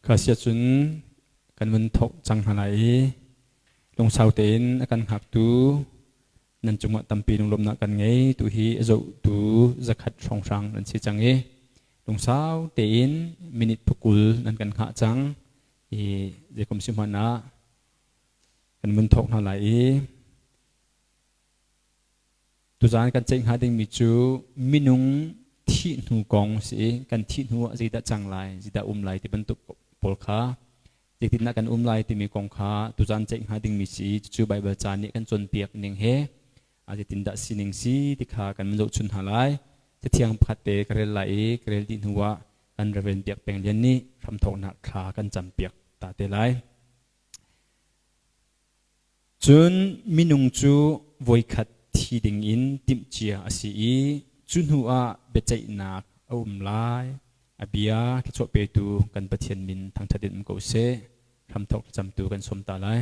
Ka si ahcun kan vun thawk cang hna lai i lungsau tein a kan hngaktu nan cungah tampi lunglawmhnak kan ngei. Tu hi a zohtu zakhat hrawnghrang nan si cang i lungsau tein minute phukul nan kan hngah cang i zeikom si hmanh ah kan vun thawk hna lai i Tuzaan kan ceih hnga dingmi cu minung thih hnu kong si i kan thih hnu ah zeidah cang lai, zeidah um lai ti bantuk pawl kha zeitindah kan um lai timi kong kha tuzaan ceih hnga dingmi si i cucu Baibal ca nih kan cawnpiak ning he zeitindah sining si ti kha kan zohchun hna lai. Cathiang pakhat te ka rel lai i ka rel dih hnu ah kan Reverend Biak Peng Lian nih hramthawknak thla kan campiak ta te lai. Cun minung cu voikhat thi dingin timhcia a si i cu hnuah biaceihnak a um lai. A bia thluachuah petu kan Pathian min thangṭhat in um ko seh. Hramthawk thlacamtu kan sawm ta lai.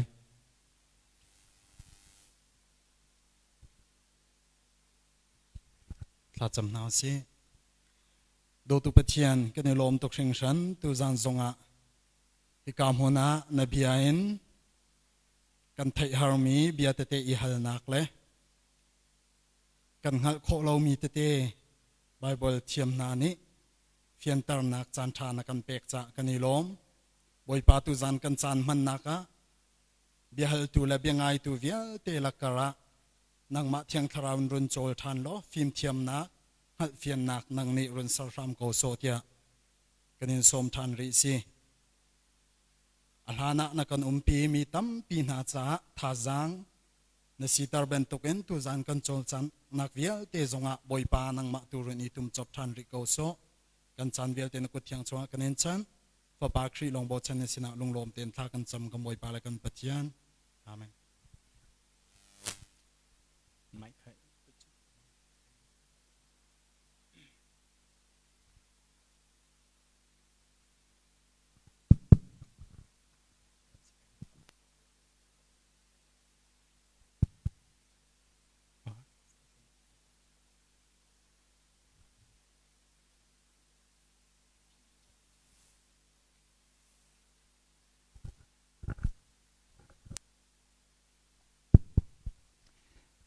Thlacam hna usih. Dawtu Pathian, kan i lawm tuk hringhran tuzan zongah hika hmun ah na bia in kan theih harmi bia tete i halnak le kan hngalh khawh lomi tete Baibal thiam hna nih fianternak caanṭha na kan pek caah kan i lawm. Bawipa tuzan kan caan hmannak ah biahaltu le biangaitu vialte lakar ah nangmah Thiang Thlarau in run cawl ṭhan law fimthiamnak, hngalhfiannak nang nih run ser hram ko sawh tiah kan in sawm ṭhan rih si. A hlanah na kan umpi mi tampi hna caah thazaang na siter bantukin tuzan kan cawlcanghnak vialte zongah Bawipa nangmah tu run i tum cop ṭhan rih ko sawh. Kan caan vialte na kut thiang chungah kan in chanh. Fapa Khrih lawng bochan na sinah lunglawm tein thla kan cam kan Bawipa le kan Pathian. Amen.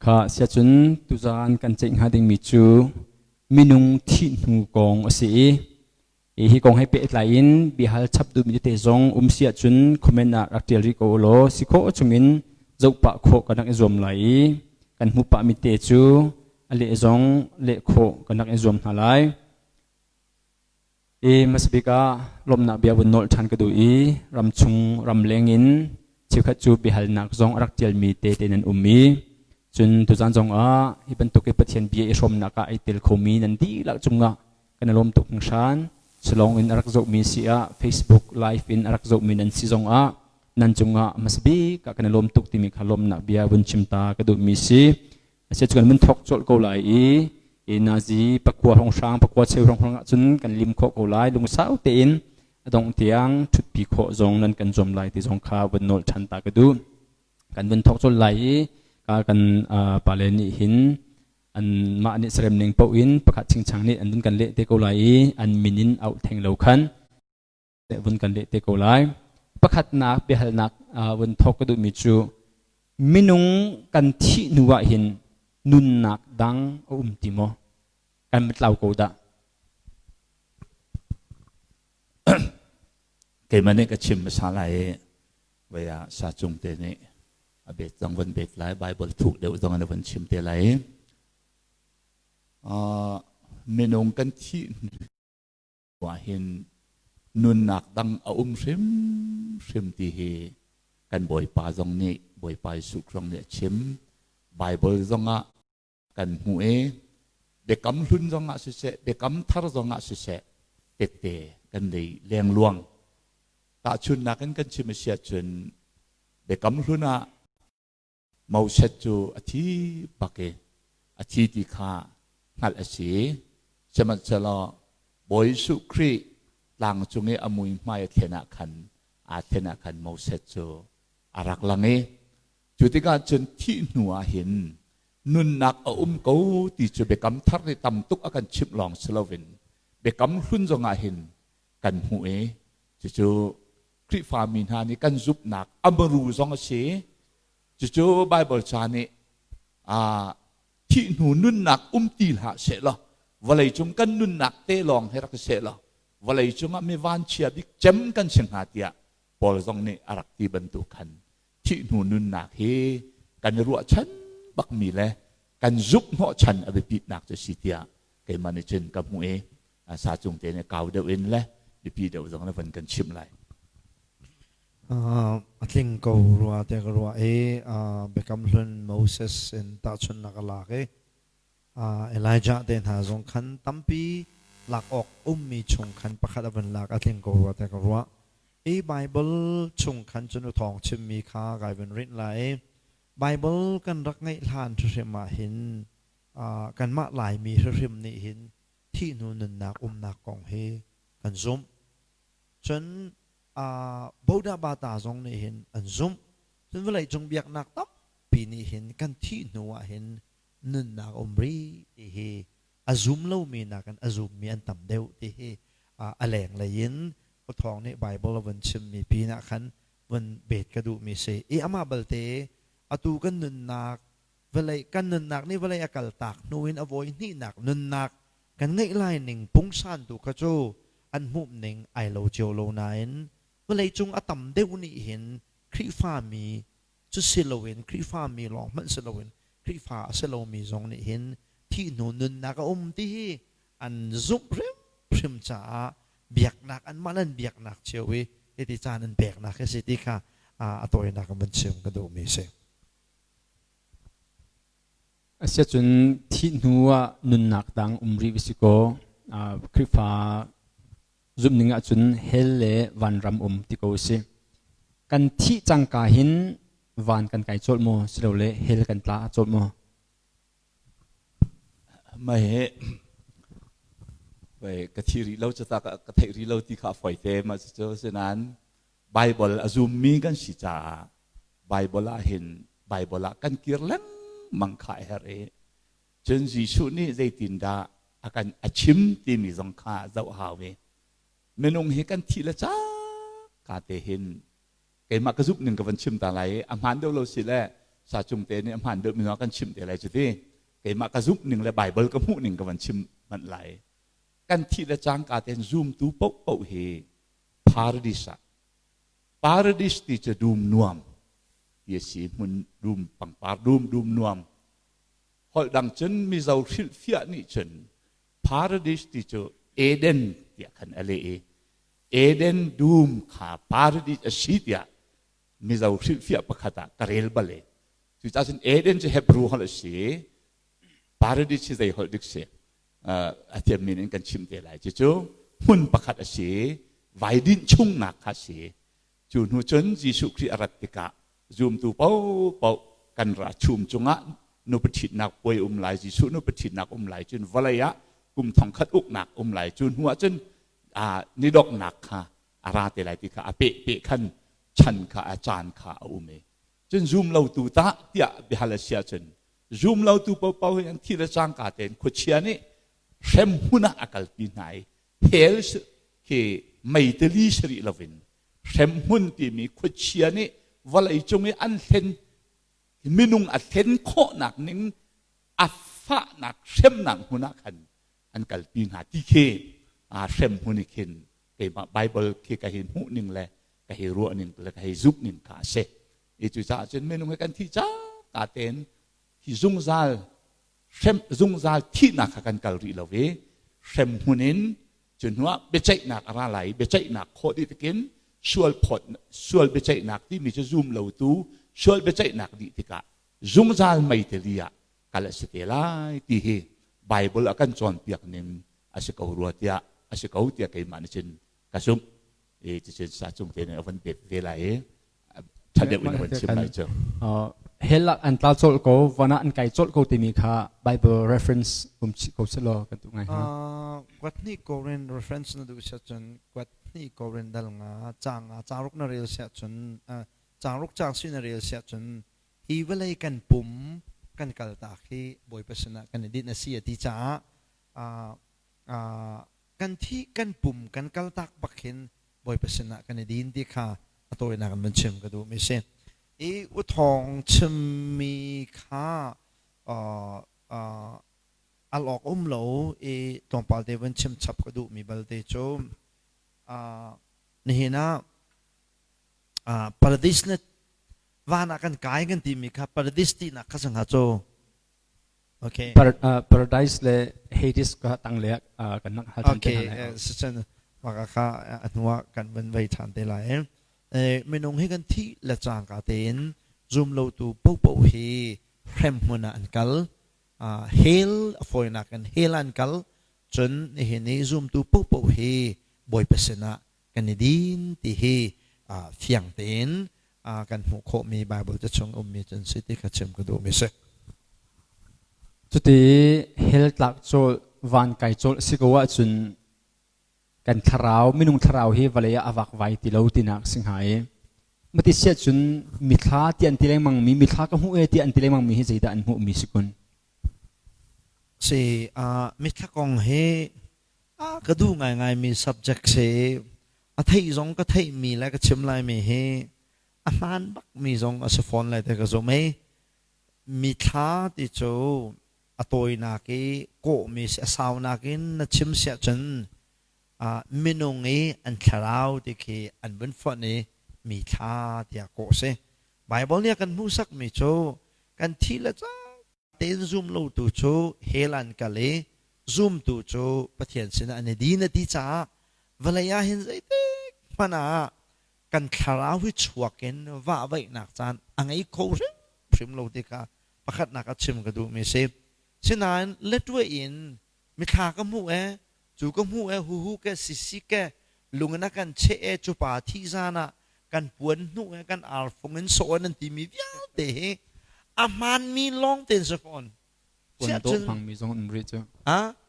Kha siacun tuzaan kan ceih hnga dingmi cu minung thih hnu kong a si i Hi kong he pehtlai in biahal chap duhmi tete zong um si ahcun comment ah rak ṭial rih ko ulaw si khawh chungin zoh pah khawh kan rak i zuam lai i kan hmuh pahmi te cu a leh zong leh khawh kan rak i zuam hna lai. I hmasabik ah lawmhnak bia vun nolh ṭhan ka duh i ramchung ramleng in cheukhat cu biahalnak zong a rak ṭialmi te te nan um i cun tuzan zong ah hi bantuk i Pathian bia i hrawmnak ah ai tel khomi nan dihlak cungah kan i lawm tuk hringhran. Shillong in a rak zohmi si ah Facebook live in a rak zohmi nan si zong ah nan cungah hmasabik ah kan i lawm tuk timi kha lawmnak bia vun chim ta ka duhmi si. Asi cu kan vun thawk colh ko lai i i nazi pakua hrawnghrang pakua cheu hrawnghrang ahcun kan lim khawh ko lai lungsau tein a dongh tiang ṭhutpi khawh zong nan kan zuam lai ti zong kha vun nawl ṭhan ta ka duh. Kan vun thawk colh lai i ka kan pale nih hin anmah nih serem ning paoh in pakhat chingchang nih an vun kan leh te ko lai i an min in auh theng lo khan vun kan leh te ko lai. Pakhatnak biahalnak vun thawk ka duhmi cu minung kan thih hnu ah hin nunnak dang a um ti maw? Kan tlau ko dah. Keimah nih ka chim hmasa lai i vei ah sa cung te nih a bet zong van bet lai Bible thuk deuh zong an van chim te lai. Minung kan thih hnu hin nunnak dang a um hrimhrim ti hi kan Bawipa zong nih Bawipa Jesuh Khrist nih a chim. Bible zong ah kan hmuh i biakam hlun zong ah siseh biakam thar zong ah siseh tette kan nei lengluang. Tahchunnak in kan chim a si ahcun biakam hlun ah Moses cu a thi bak i a thi ti kha hngalh a si. Sihmanhsehlaw Bawi Jesuh Khrih tlang cung i a mui hmai a thlen ah khan aa thlen ah khan Moses cu a rak lang i cu tikah cun thih hnu ah hin nunnak a um ko ti cu biakam thar nih tam tuk a kan chimh lawng si loin biakam hlun zongah hin kan hmuh i cucu. Khrihfami hna nih kan zumhnak a muru zong a si. Cucu Baibal ca nih thih hnu nunnak um ti hlah sehlaw vawleicung kan nunnak te lawng hi rak si sehlaw vawleicung ah mi vanchia bik cem kan si hnga tiah Paul zong nih a rak ti bantuk khan thih hnu nunnak hi kan i ruahchan bakmi le kan zumh hnawhchan a biapitnak cu si tiah keimah nih cun ka hmuh i sa cung te nih kau deuh in le biapi deuh zong na van kan chimh lai. A tling ko rua te ka ruah i Biakam Hlun Moses in tahchunhnak a lak i Elijah te hna zong khan tampi lak awk ummi chung khan pakhat a vun lak a tling ko rua te ka ruah. I Bible chung khan cun u thawng chimmi kha kai vun rinh lai i Bible kan rak ngeih hlan hrimhrim ah hin kanmah Laimi hrimhrim nih hin thih hnu nunnak umnak kong hi kan zumh. Cun Boda Bata zong nih hin an zumh. Cun vawleicung biaknak tampi nih hin kan thih hnu ah hin nunnak um rih ti hi a zum lomi nakin a zummi an tam deuh ti hi a lenglei in Uthawng nih Bible a vun chimmi pinah khan vun bet ka duhmi si. I amah balte atu kan nunnak vawlei kan nunnak nih vawlei a kaltak hnu in a vawi hnihnak nunnak kan ngeih lai ning pungsan tu kha cu an hmuh ning ai lo cio lo nain vawleicung a tam deuh nih hin Khrihfami cu si loin Khrihfami lawng hmanh si loin Khrihfa a si lomi zong nih hin thih hnu nunnak a um ti hi an zumh hrimhrim caah biaknak anmah le an biaknak cio i hiti caan an peknak hi si ti kha a tawinak in vun chim ka duhmi a si. Asiahcun thih hnu ah nunnak dang um rih va si kaw, Khrihfa zumhning ahcun hell le vanram um ti ko a si. Kan thih cangka hin van kan kai colh maw silole hell kan tla colh maw? Mah hi ka thi rih lo cu ta ka theih rih lo ti kha a fawi te mah cucu asinain Bible a zummi kan si caah Bible ah hin Bible ah kan kir lengmang kha a herh i cun Jesuh nih zeitindah a kan a chim timi zong kha zoh hau i minung hi kan thih le cangka te hin keimah ka zumh ning ka van chim ta lai i a hmaan deuh lo si le sa cung te nih a hmaan deuh mi kan chim te lai cu ti keimah ka zumh ning le Bible ka hmuh ning ka van chim manh lai kan thih le cangka tein zumtu paohpaoh hi paradis ah Paradis ti cu dum nuam ti a si hmun dum pangpar dum dum nuam holh dang cun Mizo hrilhfiah nih cun paradis ti cu Eden tiah khan a leh i Eden dum kha paradis a si tiah Mizo hrilhfiah pakhat ah ka rel bal i cucaah cun Eden cu Hebrew holh a si paradis hi zei holh dik si a thiammi in kan chim te lai cucu hmun pakhat a si vaidinh chungnak kha si cu hnu cun Jesuh Khrih a rat tikah zumtu paohpaoh kan ra chum cungah nupi ṭhitnak puai um lai Jesuh nupi ṭhitnak um lai cun vawlei ah kum thongkhat uknak um lai cu hnu ah cun ni donghnak kha a ra te lai ti kha a peh peh khan chan kha a caan kha a um i cun zum lotu tah tiah biahal a si ahcun zum lotu paohpaoh hi an thi le cangka tein khuachia nih hrem hmun ah a kalpi hna i hell khi meiteli si rih loin hrem hmun timi khuachia nih vawlei cung i an hlen minung a hlen khawhnak ning a fahnak hremnak hmun ah khan an kalpi hna ti khi hrem hmun i khin keimah Bible khi ka hi hmuh ning le ka hi ruah ning le ka hi zumh ning kha a si i cucaah cun minung hi kan thih cangka tein hi zungzal hrem zungzal thihnak kha kan kal rih lo i hrem hmun in cu hnuah biaceihnak a ra lai i biaceihnak khawh dih tikin sual phawt sual biaceihnak timi cu zum lotu sual biaceihnak dih tikah zungzal meiteli ah kal a si te lai ti hi Bible a kan cawnpiak ning a si ko rua tiah a si ko tiah keimah nih cun ka zumh i cucun sa cung te nih a van pet ve lai i ṭha deuh in a van chim lai cu. Hell ah an tla colh ko, van ah an kai colh ko timi kha Bible reference um chih ko selaw kan duh ngai hnga. Kuat hnih Korin reference na duh siah cun kuat hnih Korin dal nga caang nga caang ruk na rel siah cun caang ruk caang si na rel siah cun hi vawlei kan pum kan kaltak hi Bawipa sinah kan i dinh a si a ti caah kan thi kan pum kan kaltak bak hin. Bawipa sinah kan i din ti kha a tawinak in van chim ka duhmi si. I uthawng chimmi kha uh, uh, al awk um lo i tlawmpal te van chim chap ka duhmi balte cu uh, nihin ah uh, paradis le van ah kan kai kan timi kha paradis tinak kha sangha cu okay Par, uh, paradise le Hades ka tang le uh, kan nak hal than okay sicun maka kha a hnuah kan van vei than te lai minung hi kan thi le cangka tein zum lotu popo hi hrem hmun ah an kal hell a fawinak in hell an kal cun nihin i zumtu popo hi bawipa sinah kan i din ti hi fiang tein kan hmuh khawhmi Bible ca chung ummi cun si ti kha chim ka duhmi si. Cuti hell tlak cawl van kai cawl si ko ahcun kan thlarau minung thlarau hi vawlei ah a vakvai ti lo tinak si hnga i mati siah cun mithla ti an ti lengmang mi mithla ka hmuh e ti an ti lengmang mi hi zeidah an hmuh mi si kun? Si mithla kong hi ka duh ngaingai mi subject si a theih zong ka theih mi le ka chim lai mi hi a hmaan bak mi zong a si fawn lai te ka zum i mithla ti cu a tawinak i kawhmi si a saunak in na chim siah cun minung i an thlarau ti khi an vun fonh i mi thla tiah kawh si Bible nih a kan hmuhsakmi cu kan thi le cang tein zum lotu cu hell an kal i zumtu cu Pathian sinah an i din a ti caah vawlei ah hin zeitik hmanh ah kan thlarau hi chuak in vahvaihnak caan a ngei kho hrimhrim lo ti kha pakhatnak ah chim ka duhmi si. Sinain letwe in mithla ka hmuh e, cu ka hmuh e, huhu ke, sisi ke, lung in a kan cheh e, cu pa thi zan ah kan puan hnuh e, kan arfung in sawh nan timi vialte hi a hmaanmi lawng tein si fawn. Puan dawh hmangmi zong um rih cu.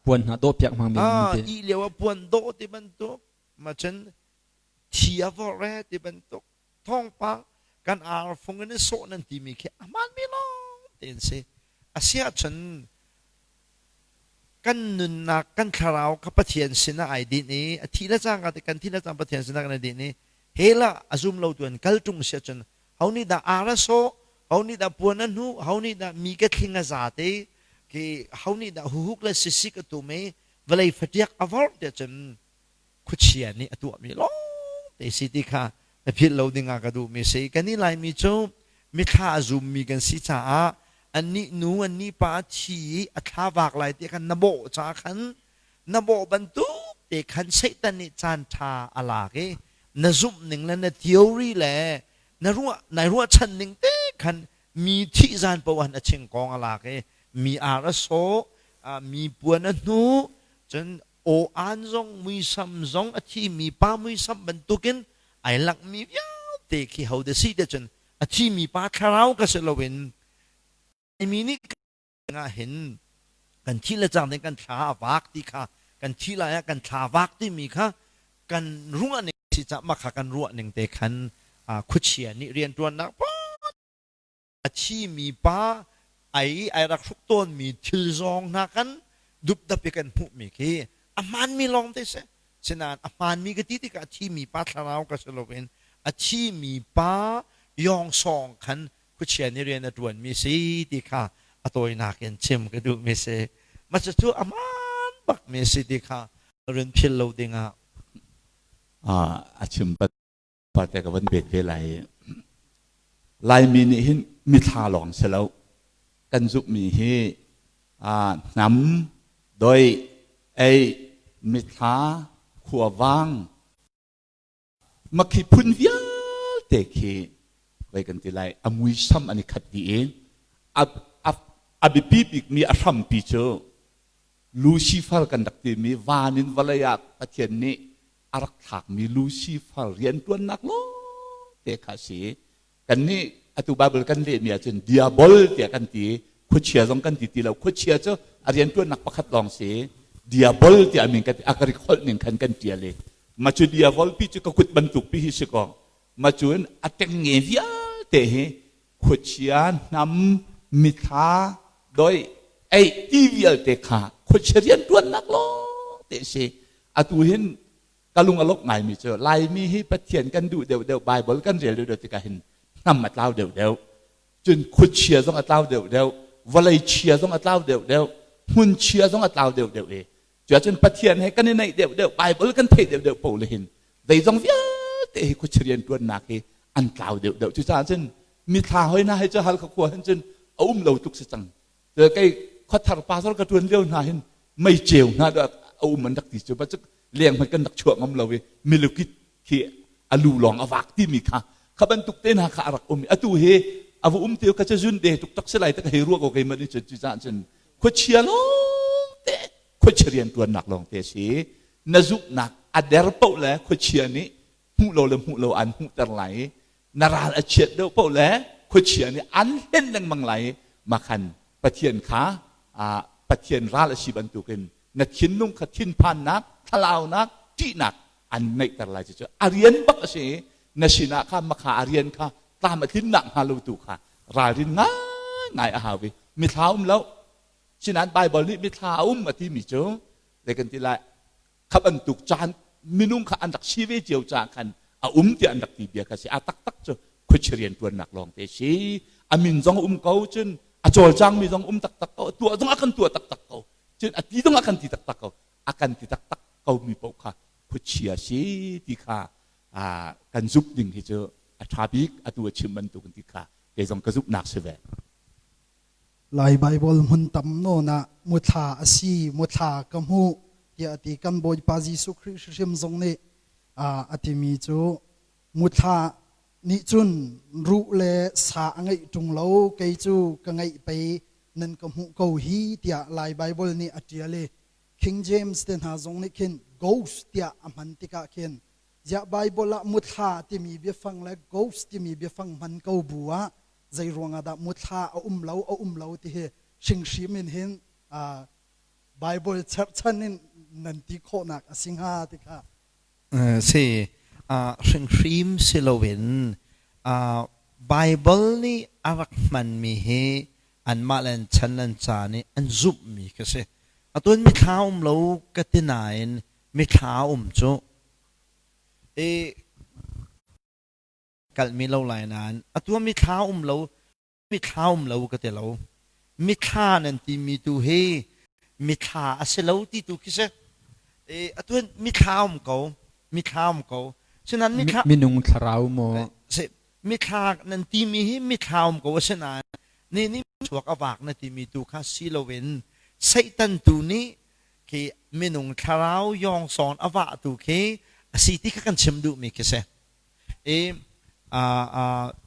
Puan hna dawh piak hmangmi um ti. Ih lio ah puan dawh ti bantuk, ma cun thi a vorh e ti bantuk thawngpang kan arfung in i sawh nan timi khi a hmaanmi lawng tein si. Asiahcun kan nunnak kan thlarau kha Pathian sinah ai dinh i a thi le cangka te kan thi le cang Pathian sinah kan i dinh i hell ah a zum lo tu an kal ṭung si ahcun ho nih dah ar a sawh ho nih dah puan a hnuh ho nih dah mi ka thling a za te ki ho nih dah huhuk le sisik a tum i vawlei fatiak a vorh tiah cun khuachia nih a tuahmi lawngte si ti kha na philh lo ding ah ka duhmi si. Kan i Laimi cu mithla a zummi kan si caah annih nu annih pa a thi i a thla vak lai ti khan na bawh ca khan na bawh bantuk te khan Satan nih caan ṭha a lak i na zumh ning le na theory le na ruah nai ruahchan ning te khan mi thih zan paoh han a chingkawng a lak i mi ar a sawh mi puan a hnuh cun aw-aan zong muisam zong a thimi pa muisam bantukin ai langhmi vialte khi ho dah si te cun a thimi pa thlarau ka si loin mi nih ah hin kan thi le cang ding kan thla a vak ti kha kan thi lai ah kan thla vak timi kha kan ruah ning si cah mah kha kan ruah ning te khan khuachia nih rianṭuannak a thimi pa ai ai rak hruk tawnmi thil zawng hna kan dupdap i kan hmuhmi khi a hmaanmi lawng te si sinain a hmaanmi ka ti tikah a thimi pa thlarau ka si loin a thimi pa yawngsawng khan khuachia nih rian a ṭuanmi si ti kha a tawinak in chim ka duhmi si mah cucu a hmaan bakmi si ti kha run philh lo dingah a chim Parte ka van bet ve lai. Laimi nih hin mithla lawng si lo. Kan zumhmi hi hnam, doi, ei, mithla, khuavang, makhi phun vialte khi voi kan ti lai a muisam an i khat dih i a, a, a biapi bikmi a hrampi cu Lucifer kan rak timi van in vawlei ah Pathian nih a rak thlakmi Lucifer rianṭuannak lawngte kha a si. Kannih atu Bible kan lehmi ahcun diabol tiah kan ti, khuachia zong kan ti ti lo. Khuachia cu a rianṭuannak pakhat lawng si. Diabol tiah min kan ti, a ka holh ning khan kan ṭial i ma cu diabol pi cu ka kut bantuk pi hi si kaw ma cun a tengnge vialte hi khuachia hnam mithla doi ei ti vialte kha khuachia rianṭuannak lawng te si. Atu hin. Ka lung a lawmh ngaimi cu Laimi hi Pathian kan duh deuhdeuh, Bible kan rel deuhdeuh tikah hin hnam a tlau deuhdeuh. Cun khuachia zong a tlau deuhdeuh, vawlei chia zong a tlau deuhdeuh, hmun chia zong a tlau deuhdeuh i cuahcun Pathian he kan i naih deuhdeuh, Bible kan theih deuhdeuh paoh le hin zeizong vialte hi khuachia rianṭuannak hi an tlau deuhdeuh. Cucaah cun mithla hoi hna hi cu Halkha khua hin cun a um lo tuk si cang. Kei khuathar pastor ka ṭuan lio hna hin mei ceu hna a um an rak ti cu ba leng hmanh kan rak chuah ngam lo i milukit khi a lu lawng a vak timi kha kha bantuk te hna kha a rak um i atu hi a va um ti ka cu zun de tuk tak si lai te ka hei ruah ko keimah nih cun cucaah cun khuachia lawng te khuachia rian ṭuannak lawng te si na zumhnak a der paoh le khuachia nih hmuh lo le hmuh lo an hmuhter lai i na ral a chiat deuh paoh le khuachia nih an hlen lengmang lai i makhan Pathian kha Pathian ral a si bantukin na thinlung kha thinphannak thlalaunak ṭihnak an ngeihter lai cucu a rian bak a si i na sinah kha makha a rian kha tlam a tlinnak hnga lo tu kha ralrin ngaingai a hau i mithla um lo sinain Baibal nih mithla a um a timi cu zei kan ti lai kha bantuk caan minung kha an rak si ve cio caah khan a um tiah an rak ti bia kha si a taktak cu khuachia rian ṭuannak lawng te si a min zong um ko cun a cawlcangmi zong um taktak ko tuah zong a kan tuah taktak ko cun a ti zong a kan ti taktak ko a kan ti taktak ko mi paoh kha khuachia si ti kha kan zumh ding hi cu a ṭha bik atu a chim bantuk ti kha kei zong ka zumhnak si ve. Lai Baibal hmun tam nawn ah muthla a si, muthla ka hmuh tiah a ti. Kan Bawipa Jesuh Khrih hrimhrim zong nih a timi cu muthla nih cun ruh le sa a ngeih ṭung lo, kei cu ka ngeih pei nan ka hmuh ko hi tiah Lai Baibal nih a ṭial i King James te hna zong nih khin ghost tiah a hman tikah khin ziah Baibal ah muthla timi biafang le ghost timi biafang hman ko bu ah zei ruangah dah muthla a um lo a um lo ti hi hringhrim in hin Bible cherhchan in nan ti khawhnak a si hnga ti kha si hringhrim si loin Bible nih a rak hmanmi hi anmah le an chan le an ca nih an zumhmi kha si. Atuan mithla um lo ka ti nain mithla um cu i kalhmi lo lai nain atu mithla um lo mithla um lo ka ti lo mithla nan timi tu hi mithla a si lo ti tu khi si e atu mithla um ko mithla um ko sinan mithla minung thlarau maw si mithla nan timi hi mithla um ko asinain ni ni chuak a vak na timi tu kha si loin Satan tu nih khi minung thlarau yong sawn a vah tu khi a si ti kha kan chim duhmi khi si I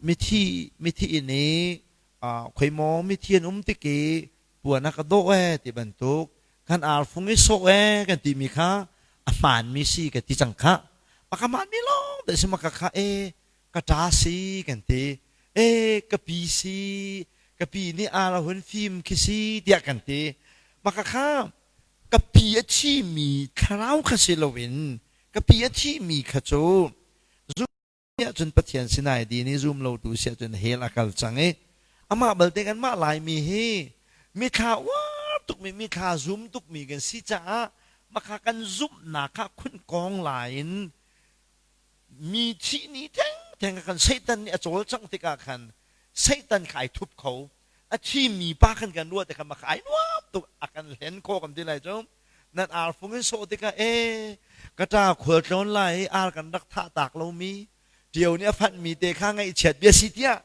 mithi mithi inn i khoimaw mithi an um tik i puan a ka dawh ee ti bantuk kan arfung i sawh ee kan timi kha a hmaanmi si ka ti cang khah. A ka hmaanmi lawng te si maka kha ee ka ṭa si kan ti ee ka pi si ka pi nih ar a hun fim khi si tiah kan ti. Maka kha ka pi a thimi thlarau kha si loin ka pi a thimi kha cu zum ahcun Pathian sinai din i zum lotu si ahcun hell a kal cang i amah balte kanmah Laimi hi mithla uar tukmi mithla zum tukmi kan si caah makha kan zumhnak kha khun kong lai in mi thih ni thengtheng kan Satan nih a cawlcangh tikah khan Satan kha ai thup kho a thimi pa khan kan ruah tikah maka ai nuam tuk a kan hlen kho kan ti lai cu nan arfung in sawh tikah e ka ṭa khual tlawn lai i ar kan rak thah tak lomi ṭio nih a fanhmi te kha ngaihchiat bia si tiah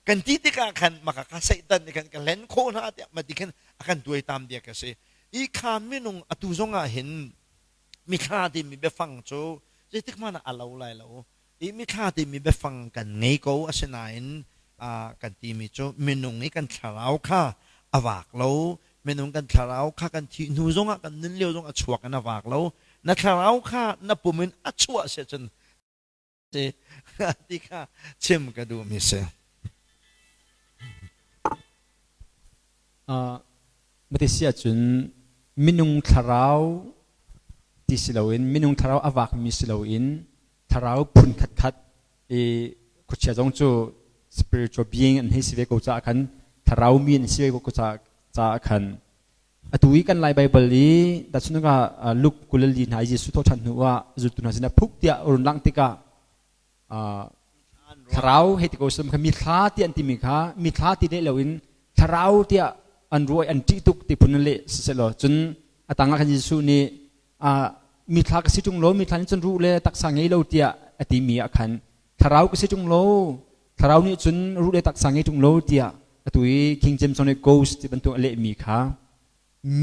kan ti tikah khan maka kha Satan nih khan ka hlen khawh hna tiah mati khan a kan tuaitam bia ka si i kha minung atu zong ah hin mithla timi biafang cu zeitik hmanh ah a lo lai lo i mithla timi biafang kan ngei ko asinain kan timi cu minung i kan thlarau kha a vak lo minung kan thlarau kha kan thih hnu zongah kan nun lio zong a chuak in a vak lo na thlarau kha na pum in a chuah si cun ti kha chim ka duhmi si Mati si ahcun minung thlarau ti si loin minung thlarau a vakmi si loin thlarau phun khatkhat i khuachia zong cu spiritual being an hei si ve ko caah khan thlarau mi an si ve ko caah khan. Atu i kan Lai Baibal i tahchunhnak ah Luke 24 hna i Jesuh thawhṭhan hnu ah zultu hna sinah phuk tiah run langh tikah thlarau hei ti ko sum kha mithla tiah an timi kha mithla ti leh loin thlarau tiah an ruah an ṭih tuk ti phun in leh siseh cun a tangah khan Jesuh nih mithla ka si ṭung lo mithla nih cun ruh le taksa ngei lo tiah a timi ah khan thlarau ka si ṭung lo thlarau nih cun ruh le taksa ngei ṭung lo tiah atu i King James nih ghost ti bantuk a lehmi kha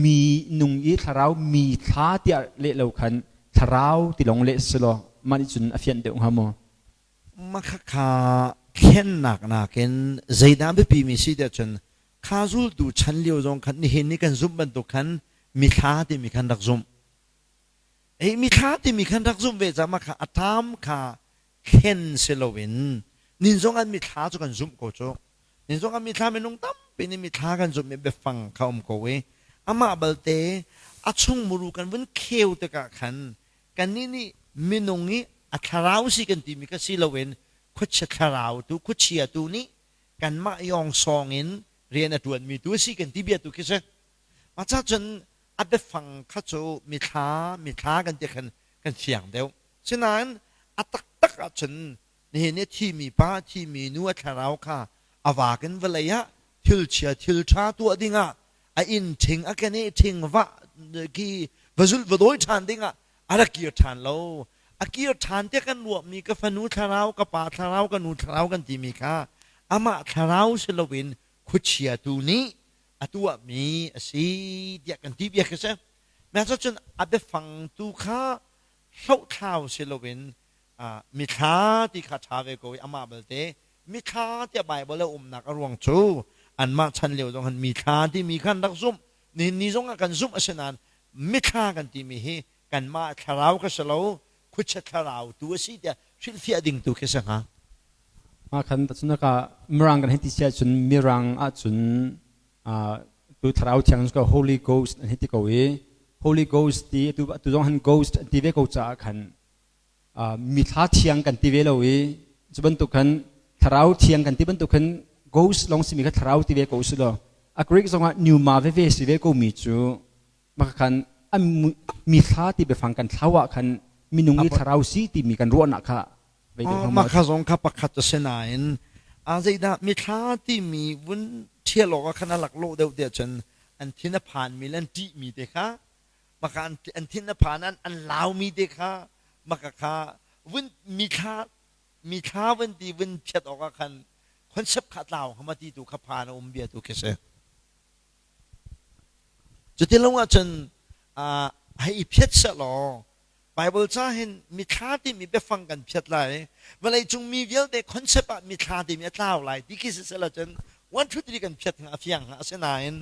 mi nung i thlarau mi thla tiah leh lo khan thlarau ti lawng leh si law mah nih cun a fianh deuh hnga maw? Makhakha thlennak nakin zeidah biapi mi si tiah cun kha zultu chan lio zong khan nihin ni kan zumh bantuk khan mithla timi khan rak zumh. Ei mithla timi khan rak zumh ve caah kha a tam kha thlen si loin nin zong an mithla cu kan zumh ko cu. Nin zong an mithla minung tampi nih mithla kan zumh i biafang kha um ko i amah balte a chung muru kan vun kheu tikah khan kannih nih minung i a thlarau si kan timi kha si loin khuachia thlarau tu khuachia tu nih kanmah yawng sawng in rian a ṭuanmi tu a si kan ti bia tu khi si. Mah ca cun a biafang kha cu mithla mithla kan ti khan kan fiang deuh. Sinain a taktak ahcun nihin i thimi pa thimi nu a thlarau kha a vak in vawlei ah thil chia thil ṭha tuah dingah a inn ṭhing a keneh ṭhing va khi va zulh va dawi ṭhan dingah a rak kir ṭhan lo. A kir ṭhan tiah kan ruahmi ka fanu thlarau, ka pa thlarau, ka nu thlarau kan timi kha amah thlarau si loin khuachia tu nih a tuahmi a si tiah kan ti bia khi si. Mah cun a biafang tu kha hlohthlau si loin mithla ti kha ṭha ve ko i amah belte mithla tiah Baibal a umnak a ruang cu anmah chan lio zong han mithla timi khan rak zumh nihin ni zong ah kan zumh a si nain mithla kan timi hi kanmah thlarau ka si lo khuachia thlarau tu a si tiah hrilhfiah ding tu khi si hnga. Mah khan cun ka mirang kan hei ti sia cun mirang ahcun tu thlarau thiang cu Holy Ghost an hei ti ko i Holy Ghost ti tu tu zong han ghost an ti ve ko caah khan mithla thiang kan ti ve lo i cu bantuk khan thlarau thiang kan ti bantuk khan ghost lawng simi kha thlarau ti ve ko si law a Greek zongah pneuma veve si ve ko mi cu maka khan mithla ti biafang kan thlau ah khan minung i thlarau si timi kan ruahnak kha Mah kha zong kha pakhat a si nain a zeidah mithla timi vun ṭhial awk ah khan a laklawh deuh tiah cun an thin a phanmi le an ṭihmi te kha maka an thin a phan an laumi te kha maka kha vun mithla mithla vun ti vun phiat awk ah khan concept kha tlau hama ti tu kha phan a um bia tu khi si. Cuti lo ahcun hei i phiat sehlaw Bible ca hin mithla timi biafang kan phiat lai. Vawleicung mi vialte concept ah mithla timi a tlau lai ti khi siseh cun 1 2 3 kan phiat hnga a fiang hnga. Asinain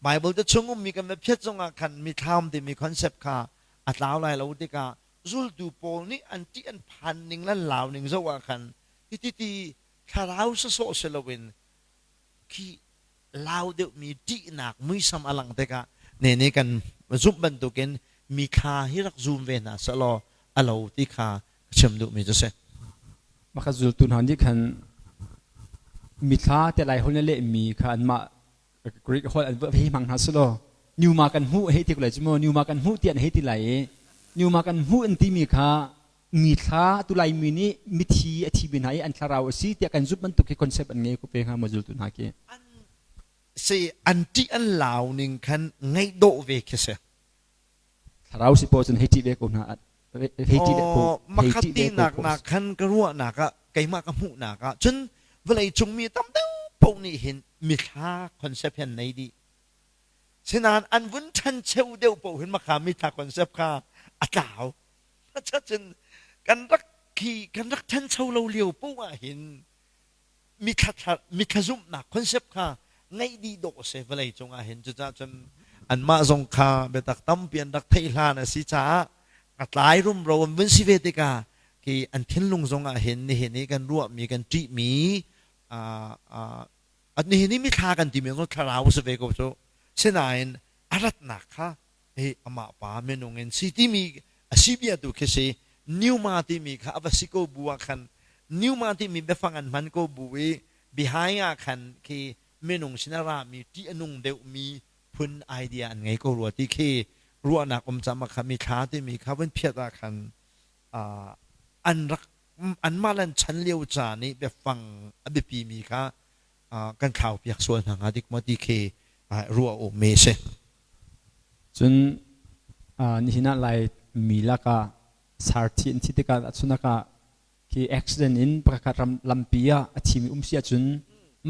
Bible te chung ummi kan va phiat zongah khan mithla um timi concept kha a tlau lai lo tikah zultu pawl nih an ṭih an phan ning le an lau ning zoh ah khan hiti ti thlarau sawsawh si loin khi lau deuhmi ṭihnak muisam a lang tikah nene kan zumh bantukin mithla hi rak zum ve hna sehlaw a lo ti kha ka chim duhmi cu si. Maka zultu hna nih khan mithla te lai holh na lehmi kha anmah Greek holh an hei hmang hna selaw pneuma kan hmuh hei ti ko lai cu mu pneuma kan hmuh ti an hei ti lai i pneuma kan hmuh an timi kha mithla tu Laimi nih mithi a thi mi hna i an thlarau a si tiah kan zumh bantuk hi concept an ngei ko pe hnga maw zultu hna khi? An si an ṭih an lau ning khan ngaih dawh ve khi si. Thlarau si paw cun hei ṭih ve ko hna hei ṭih ve ko hei ṭih ve ko nak nak khan ka ruahnak ah keimah ka hmuhnak ah cun vawlei cung mi tam deuh paoh nih hin mithla concept hi an nei dih. Sinain an vun ṭhancheu deuh paoh hin makha mithla concept kha a tlau. Cun kan rak khi kan rak ṭhancho lo lio poh ah hin mithla mithla zumhnak concept kha ngeih dih dawh a si vawlei cungah hin. Cucaah cun anmah zong kha biatak tampi an rak theih hlan a si caah a tlai rumro an vun si ve tikah khi an thinlung zongah hin nihin i kan ruahmi kan ṭihmi nihin i mithla kan timi zong thlarau a si ve ko cu. Sinain a ratnak kha hi amah pa minung in si timi a si bia tu khi si pneuma timi kha a va si ko bu ah khan pneuma timi biafang an hman ko bu i behind ah khan khi minung sin a rami ṭih a nung deuhmi phun idea an ngei ko rua ti khi ruahnak um cam ah kha mithla timi kha vun phiat ah khan an rak anmah le an chan lio caan i biafang a biapi mi kha kan thlau piak sual hna hnga dik maw ti khi ruah um mi a si. Cun nihin ah Lai mi lakah sarthi an thi tikah ahcun ah khi accident in pakhat ram lampi ah a thimi um si ahcun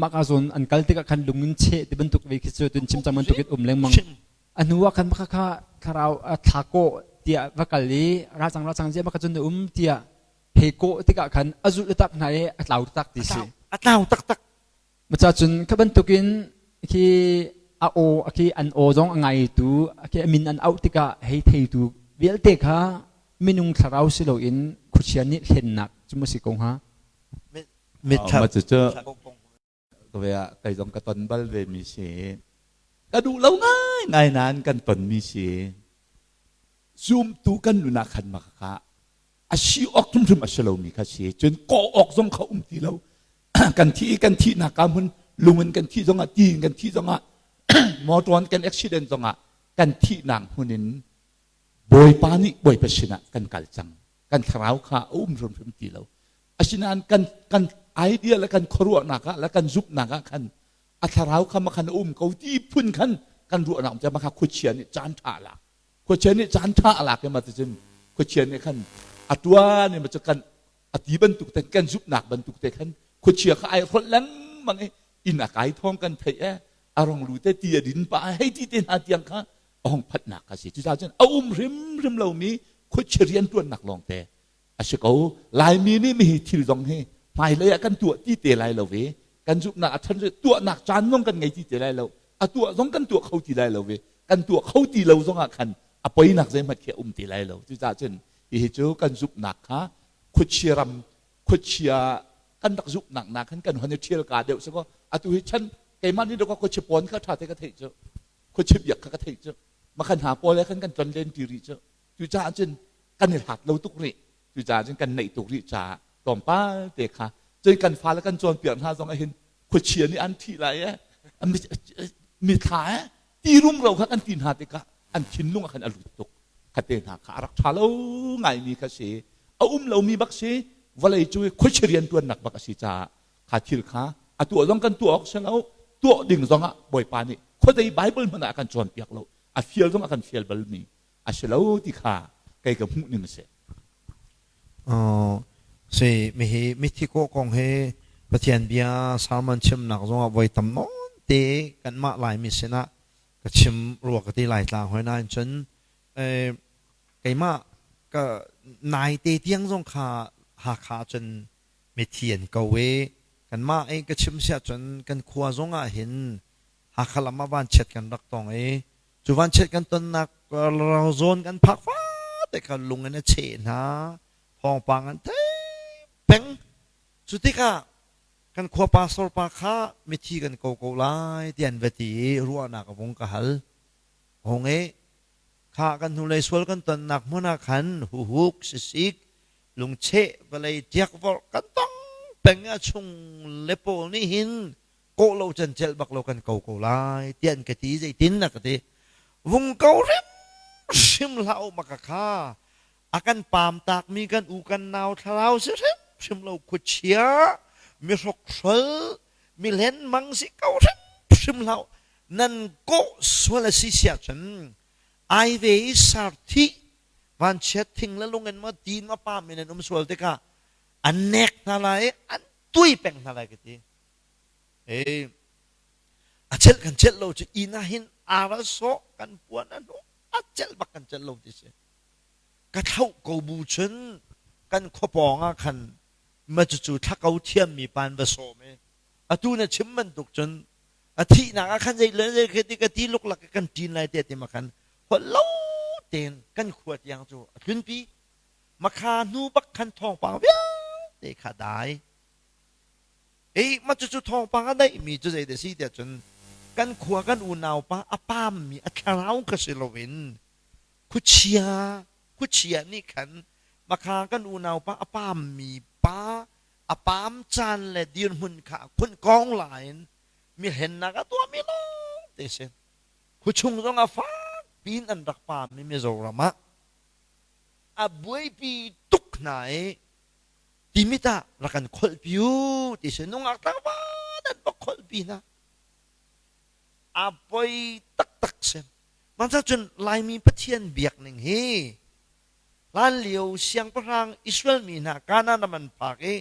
mah ka zawn an kal tikah khan lung in cheh ti bantuk ve khi cu tun chim cang bantuk in um lengmang. A hnu ah khan maka kha thlarau thla kawh tiah va kal i racang racang zia maka cun na um tiah he kawh tikah khan a zulh tak hna i a tlau tak ti si. A tlau taktak. Maca cun kha bantukin khi a aw khi an aw zong a ngaitu khi a min an auh tikah hei theitu vialte kha minung thlarau si loin khuachia nih hlennak cu maw si ko hnga? Mithla. Mah cucu ve ah kei zong ka ton bal ve mi si. Ka duh lo ngai ngai nain kan ton mi si. Zumtu kan nun ah khan maka a si awk hrimhrim a si lomi kha si. Cun kawh awk zong kha um ti lo. Kan thi i kan thihnak ka hmun lung in kan thih zongah ti in kan thih zongah motor in kan accident zongah kan thihnak hmun in Bawipa nih Bawipa sinah kan kal cang. Kan thlarau kha a um hrimhrim ti lo. Asinain kan kan idea le kan khuaruahnak ah le kan zumhnak ah khan a thlarau kha makhan a um ko ti phun khan kan ruahnak um makha khuachia nih caan ṭha a lak. Khuachia nih caan ṭha a lak i ma ticun khuachia nih khan a ṭuan i ma cu kan a ti bantuk te kan zumhnak bantuk te khan khuachia kha ai hrolh lengmang i inn a kai thawng kan theih e a rong lu te ti a din pa hei ti te hna tiang kha a hong phatnak kha si. Cucaah cun a um hrimhrim lomi khuachia rianṭuannak lawngte a si ko. Laimi nih mihi thil zong hi hmailei ah kan tuah ti te lai lo ve. Kan zumhnak a ṭhan tuahnak caan zong kan ngei ti te lai lo. A tuah zong kan tuah kho ti lai lo ve. Kan tuah kho ti lo zong ah khan a poinak zeihmanh khi a um ti lai lo. Cucaah cun hihi cu kan zumhnak kha khuachia ram khuachia kan rak zumhnak nak khan kan hon i ṭhial ka deuh si kaw atu hi chan keimah nih dawk khuachia pawn kha ṭha te ka theih cu khuachia biak kha ka theih cu makhan hna pawl he khan kan ton len ti rih cu. Cucaah cun kan i hlat lo tuk rih. Cucaah cun kan neih tuk rih caah tlawmpal te kha cun kan fale kan cawnpiak hna zong ah hin khuachia nih an thih lai e mithla e ti rumro kha kan ti hna tikah an thinlung ah khan a lut tuk. Khate hna kha a rak ṭha lo ngaimi kha si. A um lomi bak si. Vawlei cu khuachia rianṭuannak bak a si caah kha thil kha a tuah zong kan tuah awk si lo. Tuah ding zong ah Bawipa nih khuadei Bible hmanh ah a kan cawnpiak lo. A fial zong a kan fial balmi a si lo ti kha kei ka hmuh ning a si. Si mihi mithi kawh kong hi Pathian bia sermon chimnak zongah voi tam nawn te kanmah Laimi sinah ka chim rua ka ti lai tlang hoi nain cun keimah ka naite tiang zong kha Hakha cun mithi an ko i kanmah i ka chim siah cun kan khua zong ah hin Hakha lam ah vanchiat kan rak tong i cu vanchiat kan tonnak zawn kan phak fate kha lung in a cheh hna thawngpang an thei peng. Cu tikah kan khua pastor pa kha mithi kan ko ko lai ti an va ti i ruahnak a vung ka hal. Hong i kha kan hnulei sual kan tonnak hmun ah khan huhuk sisik lungcheh vawlei tiakvorh kan tong peng a chung le pawl nih hin kawh lo can celh bak lo kan ko ko lai tiah an ka ti. Zeitin na ka ti? Vung ko hrimhrim hlah u maka kha a kan pam takmi kan u kan nau thlarau si hrimhrim lo khuachia mi hrokhrol mi hlenmang si ko hrimhrim hlah nan kawh sual a si siah cun ai ve i sarthi vanchiat thing le lung in maw tin ma pam in an um sual tikah an nek hna lai an tui peng hna lai ka ti. Ei, a celh kan celh lo cu inn ah hin ara sawh kan puan a hnu a celh bak kan celh lo ti si. Ka thlauh ko bu cun kan khuapawng ah khan ma cucu thla ko thiammi pan va sawm i atu na chim bantuk cun a thihnak ah khan zei le zei khi ti ka ti luklak kan ṭin lai te ti ma khan holh lo tein kan khua tiang cu a tlunpi makha hnu bak khan thawngpang vialte kha dai. Ei mah cucu thawngpang a daihmi cu zeidah si tiah cun kan khua kan unau pa a paammi a thlarau kha si loin khuachia khuachia nih khan makha kan unau pa a paammi pa a paam caan le dirhmun kha khun kong la in mi hlennak a tuahmi lawng te si. Khuachung zong ah fak piin an rak paam i Mizoram ah a buaipi tuk hna i timit ah rak kan kholhpi u ti si nungak tlangval an va kholhpi hna. A poi taktak si. Mah cun Laimi Pathian biak ning hi hlanlio siangpahrang Israel mi hna Kanaan ram an phak i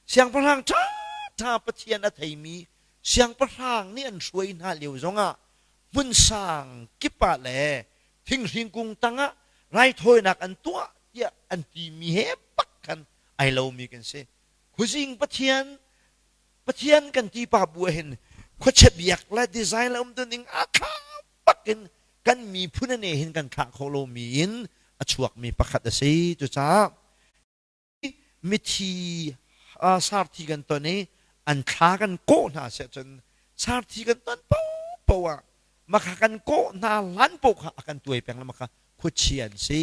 siangpahrang ṭhaṭha Pathian a theimi siangpahrang nih an hruai hna lio zongah hmun sang kip ah le thinghring kung tangah raithawinak an tuah tiah an timi he bak khan ai lomi kan si. Khuazing Pathian Pathian kan ti pa bu ah hin khuachia biak le design le um ning aa thla bak in kan miphun ane hin kan thlah kho lomi in a chuakmi pakhat a si. Cucaah mithi sarthi kan ton i an thla kan kawh hna siah cun sarthi kan ton paohpaoh ah makha kan kawh hna hlan paoh kha a kan tuai peng le makha khuachia an si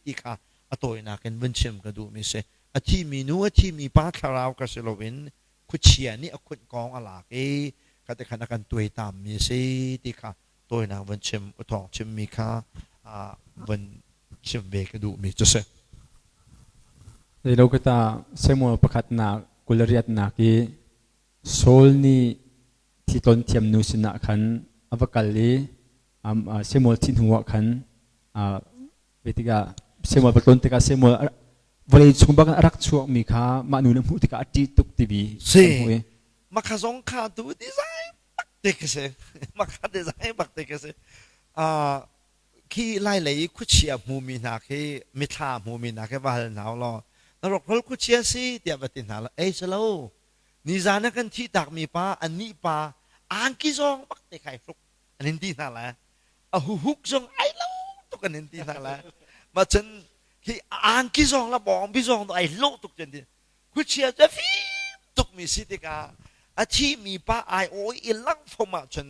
ti kha a tawinak in vun chim ka duhmi si. A thimi nu a thimi pa thlarau ka si loin khuachia nih a khunh kong a lak i khate khan a kan tuaitammi a si ti kha tawinak vun chim uthawng chimmi kha vun chim ve ka duhmi cu si. Zeilo kata Samuel pakhatnak kulariatnak i Saul nih thi tlawn thiam nu sinah khan a va kal i Samuel thi hnuah khan tikah Samuel va tlawn tikah Samuel vawlei chung bak a rak chuakmi kha mah nu nih hmuh tikah a ṭih tuk timi si makha zong kha tu design bak te ka si makha design bak te ka si khi lai lei i khuachia hmumi hna khi mithla hmumi hna khi va hal hna law na rokrol khuachia si tiah va ti hna la ei si lo nizan ah kan thih takmi pa anih pa angki zong bak te khai hruk an in ti hna la a huhuk zong ai lo tuk an in ti hna la ma cun hi angki zong la bawng bi zong ai lo tuk cun ti khuachia cu fim tuk mi si tikah a thi mi pa ai awi i lang fom ah cun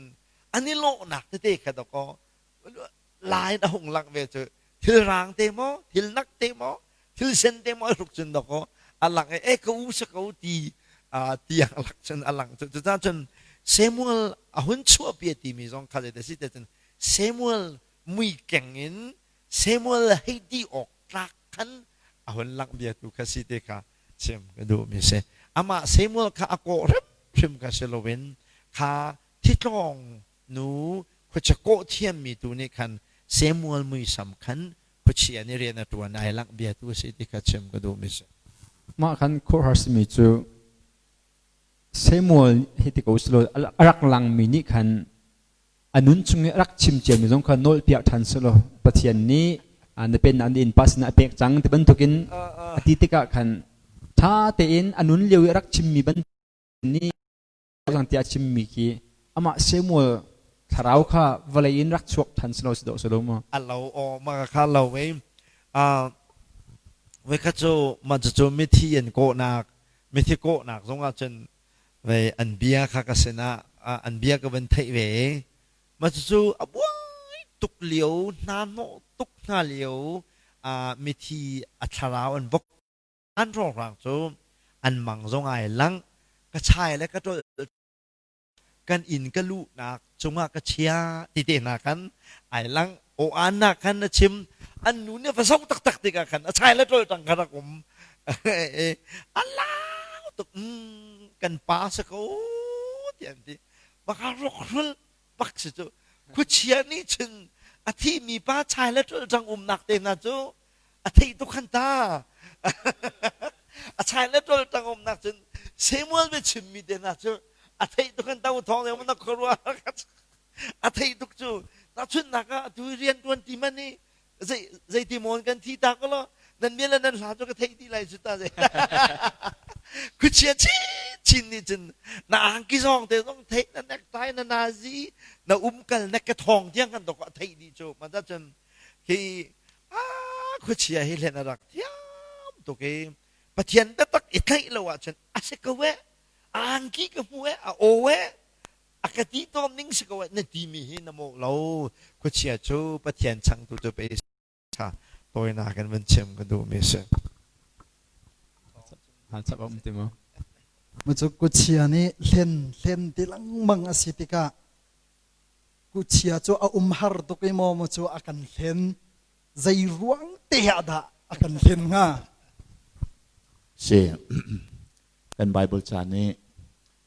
an i lawhnak tete kha dakaw lai a hung lang ve cu thil rang te maw thil nak te maw thil sen te maw hruk cun dakaw a lang e ka u sa ko ti tiang lak cun a lang cu cucah cun Samuel a hun chuahpi timi zong kha zei si te cun Samuel mui keng in Samuel hei ti awk tlak khan a hun langh bia tu kha si te kha chim ka duh mi si amah Samuel kha a kawh hrimhrim kha si loin kha thitlawng nu khuachia kawh thiammi tu nih khan Samuel muisam khan khuachia nih rian a ṭuan ai langh bia tu a si ti kha chim ka duhmi si. Mah khan khuaruahhar simi cu Samuel hi ti ko selaw a rak langmi nih khan a nun chung i a rak chim ciami zong kha nawlpiak ṭhan selaw Pathian nih na pennak na innpa sinah a pek cang ti bantukin a ti tikah khan ṭha tein a nun lio i a rak chimmi bantuk nih cang tiah a chimmi khi amah Samuel thlarau kha vawlei in rak chuak than silo si dawh silo maw? A lo aw ma kha lo ei voikhat cu ma cu mithi an kawhnak mithi kawhnak zongah cun ve an bia kha ka sinah an bia ka van theih ve ma cu a buai tuk lio hna hnawh tuk hna lio mithi a thlarau an vok An hrawnghrang cu an mang zong ai lang. Ka chai le ka ṭolh kan inn ka luhnak cungah ka chia ti te hna khan ai lang. Aw aan nak khan a chim. An nu nih a va zoh taktak tikah khan a chai le ṭolh tang kha rak um. A lau tuk. Mm, kan pa si ko tiah an ti. Baka rawkhrul bak si cu. Khuachia nih cun a thimi pa chai le ṭolh tang umnak te hna cu a theih tuk khan ta a chai le tol tang umnak cun Samuel bia chimmi te hna cu a theih tuk khan ta thawng ne na khuarua a theih tuk cu tahchunhnak ah atu rian tuan ti man i zei zeiti mawn kan thi ta ko lo nan bia le nan hla cu ka theih dih lai cu ta zei khuachia chin chin nih cun na angki zong te zong theih na necktie na nazi na umkal na ke thawng tiang kan dok a theih dih cu ma cun hi khuachia hi hlen a rak thiam tuk i Pathian biatak i tlaih lo ahcun a si ko eh angki ka hmu eh a aw eh a ka ti tawn ning si ko eh na timi hi na mawh lo khuachia cu Pathian changtu cu pe kha tawinak in van chim ka duhmi si. Hal chap um ti maw? Mu cu khuachia nih hlen hlen ti lengmang a si tikah. Kuchia cu a um har tuk i maw maw cu a kan hlen. Zei ruang te ah dah a kan hlen hnga? Si. Kan Bible ca nih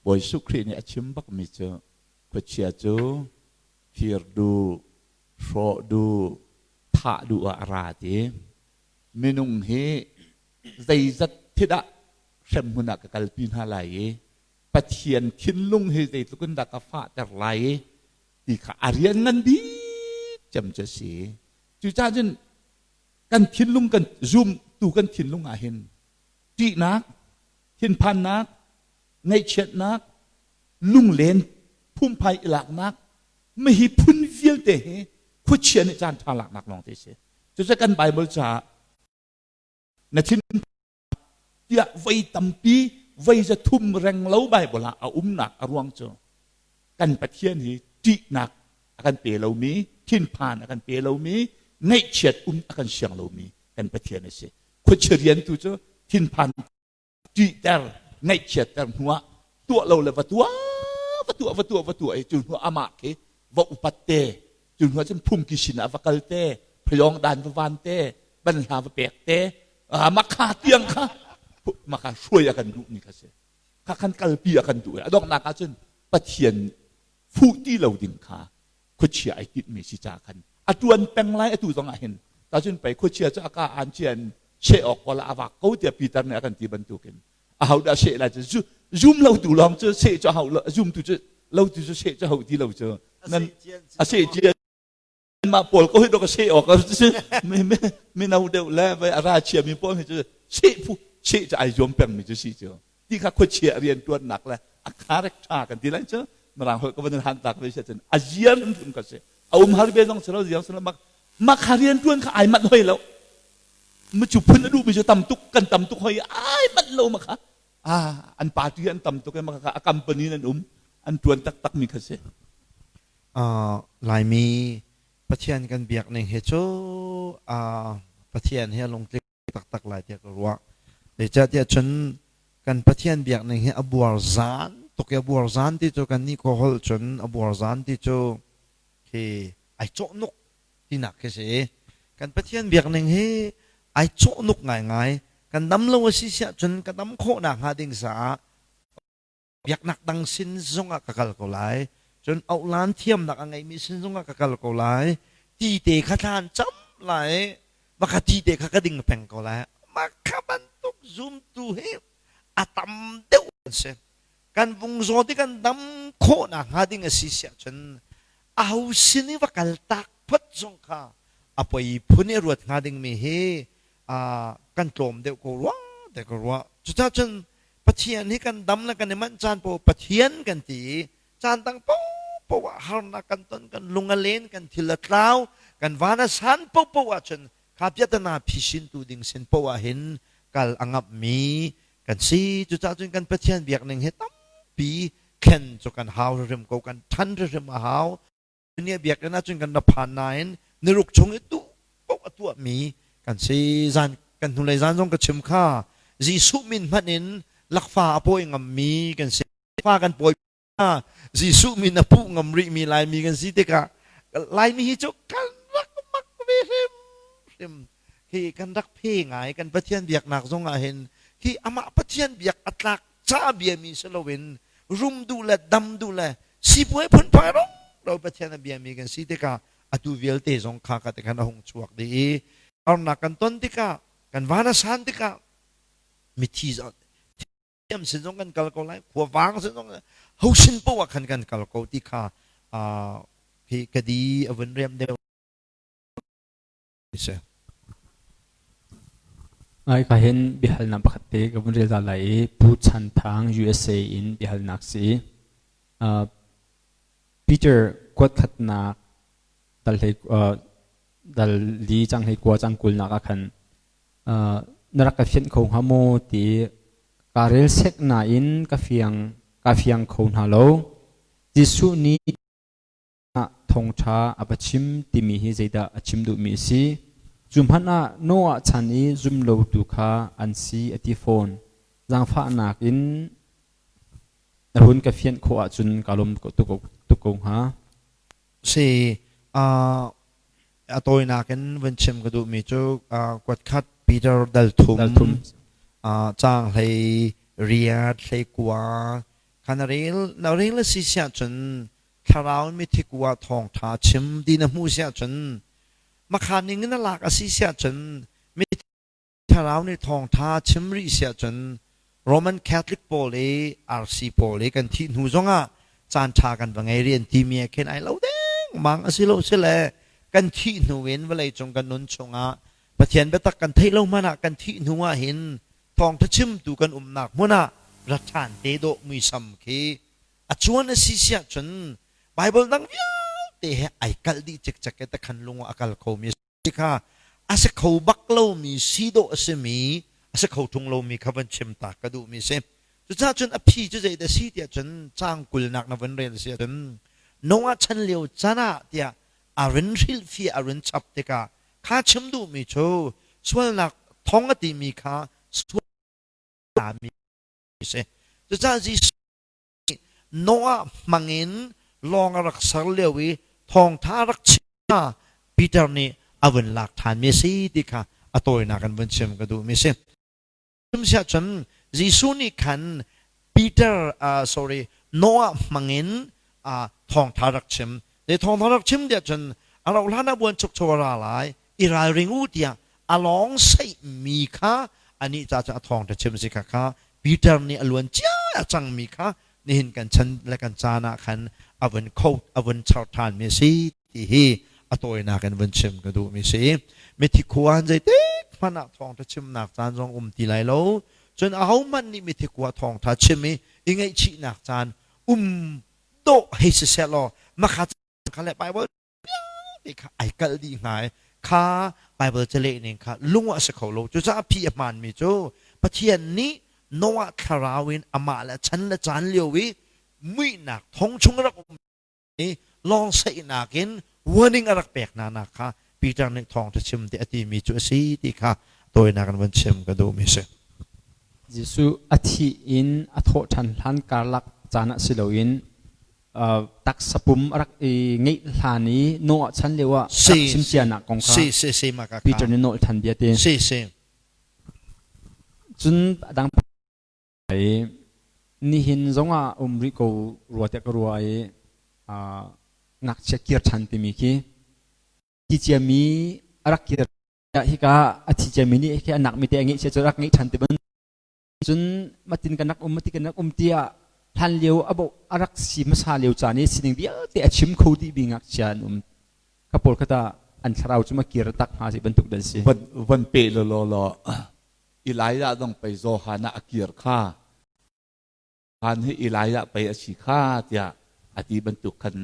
Bawi Jesuh Khrih nih a chim bakmi cu khuachia cu fir duh, hrawh duh, thah duh ah a ra ti. Minung hi zeizat thidah hremhmun ah ka kalpi hna lai i Pathian thinlung hi zeitluk in dah ka fahter lai i ti kha a rian ngan bik cem cu a si. Cucaah cun kan thinlung kan zumtu kan thinlung ah hin ṭihnak, thinphannak, ngaihchiatnak, lunglen phungphai i laknak, mihi phun vialte hi khuachia nih caan ṭha laknak lawng te a si. Cucu kan Bible caah na thin tiah voi tampi voi za thum reng lo Bible ah a umnak a ruang cu kan Pathian hi ṭihnak a kan pe lomi, thinphan a kan pe lomi, ngaihchiat um a kan siang lomi kan Pathian a si. Khuachia rian tu cu thinphan ṭihter, ngaihchiatter hnuah tuah lo le va tuah, va tuah, va tuah, va tuah i cu hnuah amah khi va upat te, cu hnuah cun phungki sin ah va kal te, phayawng dan va van te, banhla va pek te, makha tiang kha maka hruai a kan duhmi kha si. Kha khan kalpi a kan duh i a donghnak ah cun Pathian fuh ti lo ding kha khuachia ai tinhmi si ca khan a tuan peng lai atu zong ah hin ta cun pei khuachia cu a ka an cian cheh awk ko la a vak ko tiah Peter nih a kan ti bantukin a ho dah seh lai cu zum lo tu lawng cu seh cu hau lo zum tu cu lo tu cu seh cu hau ti lo cu nan a seh cian mah pawl ko hi do ka seh awk mino deuh le vai a ra chia mi pawl hi cu seh phu seh cu ai zuam peng mi cu si cu ti kha khuachia rian tuannak le a kharek tha kan ti lai cu mirang holh ka van han tak ve sia cun a ziar hrim ka si a um har ve zong si lo ziang si lo mak mak rian tuan kha ai manh hoi lo mu cu phun a duh mi cu tam tuk kan tam tuk hoi ai manh lo ma kha ah an party an tam tuk ma kha a company nan um an tuan taktak mi kha si Laimi Pathian kan biak ning hi cu Pathian hi a lungtling taktak lai tiah ka ruah. Zeicahtiah cun kan Pathian biak ning hi a buarzan tuk i a buarzan ti cu kan nih khua holh cun a buarzan ti cu khi ai cawhnuk tinak khi si. Kan Pathian biak ning hi ai cawhnuk ngaingai. Kan dam lo a si siah cun ka dam khawhnak hnga ding caah biaknak dang sin zongah ka kal ko lai cun auhlan thiamnak a ngeimi sin zongah ka kal ko lai ti te kha thlan cam lai maka ti te kha ka ding peng ko lai maka bantuk zumtu hi a tam deuh an si kan vung zaw ti kan dam khawhnak hnga ding a si siah cun aho sin i va kal tak phot zong kha a poi phun i ruat hnga dingmi hi kan tlawm deuh ko rua te ka ruah cucaah cun Pathian hi kan dam le kan i manh caan paoh Pathian kan ti i caan dang paohpaoh ah harnak kan ton kan lung a len kan thil a tlau kan van a san paohpaoh ahcun kha piahtana phisintu ding sin paoh ah hin kal a ngamhmi kan si cucaah cun kan Pathian biak ning hi tampi thlen cu kan hau hrim ko kan ṭhan hrim a hau nih biakinn ahcun kan ra phan nain niruk chung i duh paoh a tuahmi kan si zan kan hnulei zan zong ka chim kha Jesuh min hmanh in lakfa a pawi ngammi kan si fa kan pawi Jesuh min a puh ngam rihmi Laimi kan si tikah Laimi hi cu kan rak mak ve hrim hrim hi kan rak phe ngai kan Pathian biaknak zong ah hin hi amah Pathian biak a tlak ca biami si loin rum duh le dam duh le sipuai phunphai rong lo Pathian a biami kan si tikah atu vialte zong kha ka te khan a hung chuak dih i harnak kan ton tikah kan van a san tikah mithi thiam sin zong kan kal ko lai khuavang sin zong ho sin poah khan kan kal ko ti kha khi ka di a vun riam deuh si. Ka hin biahalnak pakhat te ka vun rel ta lai i Pu Chan Thang USA in biahalnak si. Uh, Peter kuat khatnak dal hlei uh, dal li cang hlei kua cang kulnak ah khan uh, na rak ka fianh kho hnga maw ti ka rel sek nain ka fiang ka fiang kho hna lo. Jesuh nih ah thawngṭha a va chim timi hi zeidah a chim duhmi a si? Cu hmanh ah Noah chan i zumlotu kha an si a ti fawn. Zaangfahnak in na hun ka fianh khawh ahcun kaa lawm tuk ko hnga. Si a tawinak in vun chim ka duhmi cu kuatkhat Peter dal thum, Dal thum. Caang hlei riat hlei kua kha na rel na rel a si siah cun thlarau in mithi kua thawngṭha chim ti na hmuh siah cun makha ning in a lak a si siah cun Thlarau nih thawngṭha chim rih siah cun Roman Catholic pawl i RC pawl i kan thih hnu zongah caanṭha kan va ngei rih an timi ah khin ai lo dengmang a si lo sile kan thih hnu in vawleicung kan nun chungah Pathian biatak kan theih lo hmanh ah kan thih hnu ah hin thawngṭha chimtu kan umnak hmun ah ra ṭhan te dawh muisam khi a cuan a si siah cun Bible dang vialte he ai kalh dih cikcek i takhan lung ah a kal khomi kha a si kho bak lomi si dawh a simi a si kho ṭung lomi kha van chim ta ka duhmi si. Cucaah cun a phi cu zeidah si tiah cun caang kulnak na vun rel si ahcun Noah chan lio can ah tiah a rin hrilhfiah a rin chap tikah kha chim duhmi cu sualnak thong a timi kha sual mi si. Cucaah Jesuh Noah hmangin lawng a rak ser lio i thawngtha a rak chim kha Peter nih a vun lak ṭhanmi a si ti kha a tawinak in vun chim ka duhmi a si. Siah cun Jesuh nih khan Peter uh, sorry Noah hmangin uh, thawngtha rak chim. Te thawngtha rak chim tiah cun a rauh hlan ah buan chukcho a ra lai i ralring u tiah a lawng saihmi kha anih ca cu a thawngṭha chim si kha kha Peter nih a luan cia a cangmi kha nihin kan chan le kan caan ah khan a vun kho a vun char ṭhanmi a si ti hi a tawinak in vun chim ka duhmi si. Mithi khua an zeitik hmanh ah thawngṭha chimnak caan zong um ti lai lo. Cun ahohmanh nih mithi khua thawngṭha chim i i ngaihchihnak caan um dawh hei siseh law makha kha le Bible vialte kha ai kalh dih hnga i kha Bible caleh ning kha lung ah a si kho lo. Cucaah phi a hmaanmi cu Pathian nih Noah thlarau in amah le chan le caan lio i muihnak thong chung rak um i lawng saihnak in warning a rak pek hna nak kha Peter nih thawngṭha chim ti a timi cu a si ti kha tawinak in van chim ka duhmi si. Jesuh a thih in a thawh ṭhan hlan karlak caan ah si loin taksa pum a rak i ngeih hlan i Noah chan lio ah rak chim cianak kong kha si si si ma ka Peter nih nawl than bia ti. Si si. Cun a dang i nihin zongah um rih ko rua tiah ka ruah i ngakchia kir ṭhan timi khi thi ciami a rak kir hika a thi ciami nih khi a nakmi te a ngeih cia cu rak ngeih ṭhan ti ban Cun matin kan rak um mati kan rak um tiah hlan lio a bo a rak si hmasa lio caan i sining vialte a chim kho dih mi ngakchia an um. Kha pawl kha ta an thlarau cu ma kir tak hnga si bantuk dan si. Van van pe law law law Elijah zong pei Johan ah a kir kha Han hi Elijah pei a si kha tiah a ti bantuk khan